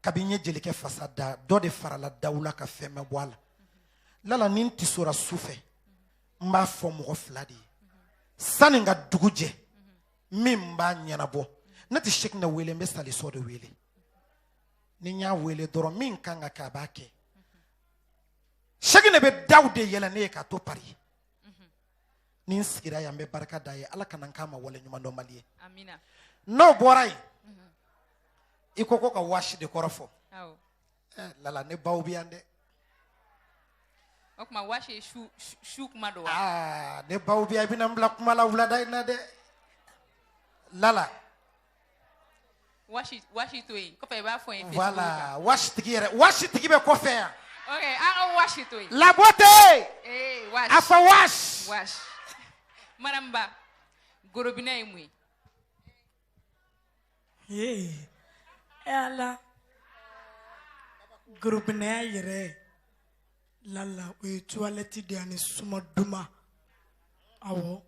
Kabi n ye jelikɛ fasa da, dɔ de farala dawula ka fɛn bɛ bɔ a la. Lala, ni n tisora su fɛ, n b'a fɔ mɔgɔ fila de ye sani n ka dugu jɛ min b'a ɲɛnabɔ. Ne tɛ Sekine wele, n bɛ Salisɔ de wele. Ni n y'a wele dɔrɔn, min kan ka kɛ, a b'a kɛ. Sekine bɛ daw de yɛlɛ ne ye k'a to Paris. Ni n sigira yan, n bɛ barika da ye. Ala kana n k'a ma wale ɲuman dɔnbali ye. Amina. N'o bɔra yen, i ko ka waasi de kɔrɔ fɔ. Awɔ. Lala, ne baw bɛ yan dɛ. O tuma waasi ye su kuma don wa? Aa, ne baw bɛ yan, i bɛna n bila kuma la wulada in na dɛ, Lala. Waasi to yen, kɔfɛ i b'a fɔ n ye Facebook Voilà. kan. Waasi tigi yɛrɛ, waasi tigi bɛ kɔfɛ yan. Ok, an ka waasi to yen. La beauté. Ee, waasi. A fɔ waasi. Waasi. Madame Ba, gorobinɛ ye mun ye? Ee, e Ala, gorobinɛya yɛrɛ lala, o ye toilette de ye ani suma duman. Awɔ,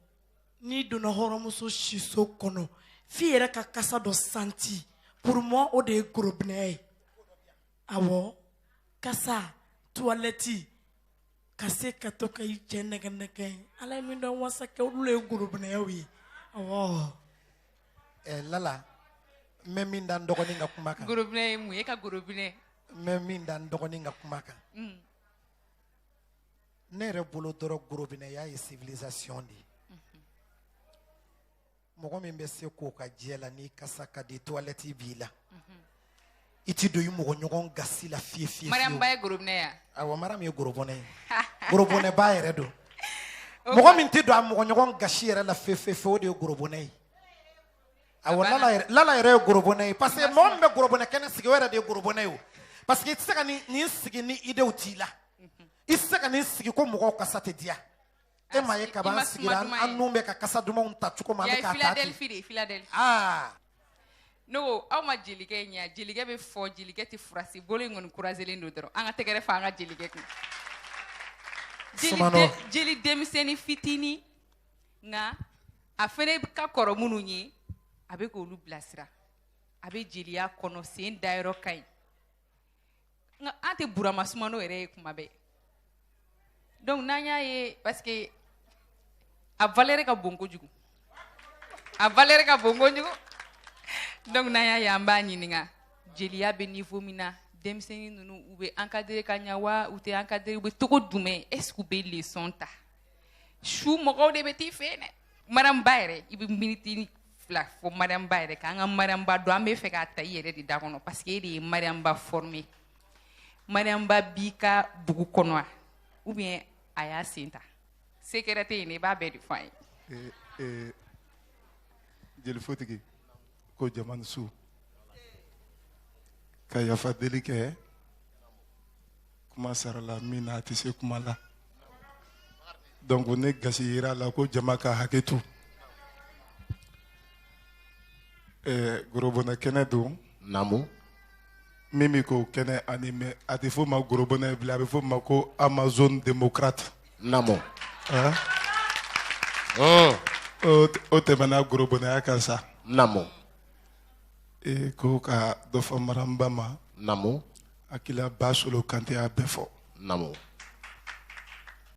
n'i donna hɔrɔnmuso siso kɔnɔ, f'i yɛrɛ ka kasa dɔ santi. Pour moi, o de ye gorobinɛya ye. Awɔ, kasa, toilette, ka se ka to ka i cɛ nɛgɛ nɛgɛ. Ala ye min dɔn wasa kɛ, olu de ye gorobinɛyaw ye. Awɔ. Lala, n bɛ min da n dɔgɔnin ka kuma kan. Gorobinɛ ye mun ye? E ka gorobinɛ. N bɛ min da n dɔgɔnin ka kuma kan. Ne yɛrɛ bolo dɔrɔn, gorobinɛya ye civilisation de ye. Mɔgɔ min bɛ se k'o ka jɛ la, n'i kasa ka di, toilette b'i la, i ti don i mɔgɔ ɲɔgɔn gasi la fiye fiye. Mariam Ba ye gorobinɛ ya? Awɔ, Mariam ye gorobinɛ ye, gorobinɛba yɛrɛ don. Mɔgɔ min tɛ don a mɔgɔ ɲɔgɔn gasi yɛrɛ la fiye fiye fiye, o de ye gorobinɛ ye. Awɔ, Lala yɛrɛ ye gorobinɛ ye, parce que mɔgɔ min bɛ gorobinɛ kɛnɛ sigi, o yɛrɛ de ye gorobinɛ ye o, parce que i tɛ se ka nin sigi ni idéew t'i la. I tɛ se ka nin sigi ko mɔgɔw kasa tɛ diya e ma ye. Kaban I ma sigira, suma duman an ye. nun bɛ ka kasa dumanw ta cogo min, an Ya bɛ ye k'a ta ten. Philadelphie de ye, Philadelphie. Aa. Ne ko aw ma jelikɛ ɲɛ, jelikɛ bɛ fɔ, jelikɛ tɛ furasi, bolo in kɔni kuraselen don dɔrɔn. An ka tɛgɛrɛ fa an ka jelikɛ kun. Sumano. Jeli denmisɛnnin fitinin, nka a fɛnɛ ka kɔrɔ minnu ye, a bɛ k'olu bilasira. A bɛ jeliya kɔnɔ, sen dayɔrɔ ka ɲi. Nka an tɛ Burama Sumano yɛrɛ ye kuma bɛɛ. Donc n'an y'a ye, parce que a valeur ka bon kojugu. A valeur ka bon kojugu. Donc n'an y'a ye, an b'a ɲininka jeliya bɛ niveau min na, denmisɛnnin ninnu, u bɛ encadrer ka ɲɛ wa, u tɛ encadrer, u bɛ togo jumɛn, est ce que u bɛ leçon ta? Su mɔgɔw de bɛ t'i fɛ yen dɛ. Madame Ba yɛrɛ, i bɛ minute 2 fɔ Mariam Ba yɛrɛ kan. An ka Mariam Ba dɔn, an bɛ fɛ k'a ta i yɛrɛ de da kɔnɔ, parce que e de ye Mariam Ba formé. Mariam Ba b'i ka bugu kɔnɔ wa, ou bien a y'a sen ta? Secret tɛ yen, i b'a bɛɛ de fɔ an ye. Jelifotigi ko jama ni su, ka yafa deli kɛ, kuma sarala min na, a tɛ se kuma la, donc ne gasi yira la ko jama ka hakɛ to. Gorobonɛ kɛnɛ don. Naamu. Min bɛ k'o kɛnɛ animé, a tɛ f'o ma gorobonɛ bilen, a bɛ f'o ma ko Amazon démocrate. Naamu. Hein? O tɛmɛna gorobonɛya kan sa. Naamu. E ko ka dɔ fɔ Maramba ma. Naamu. Akila Ba Solo Kante y'a bɛɛ fɔ. Naamu.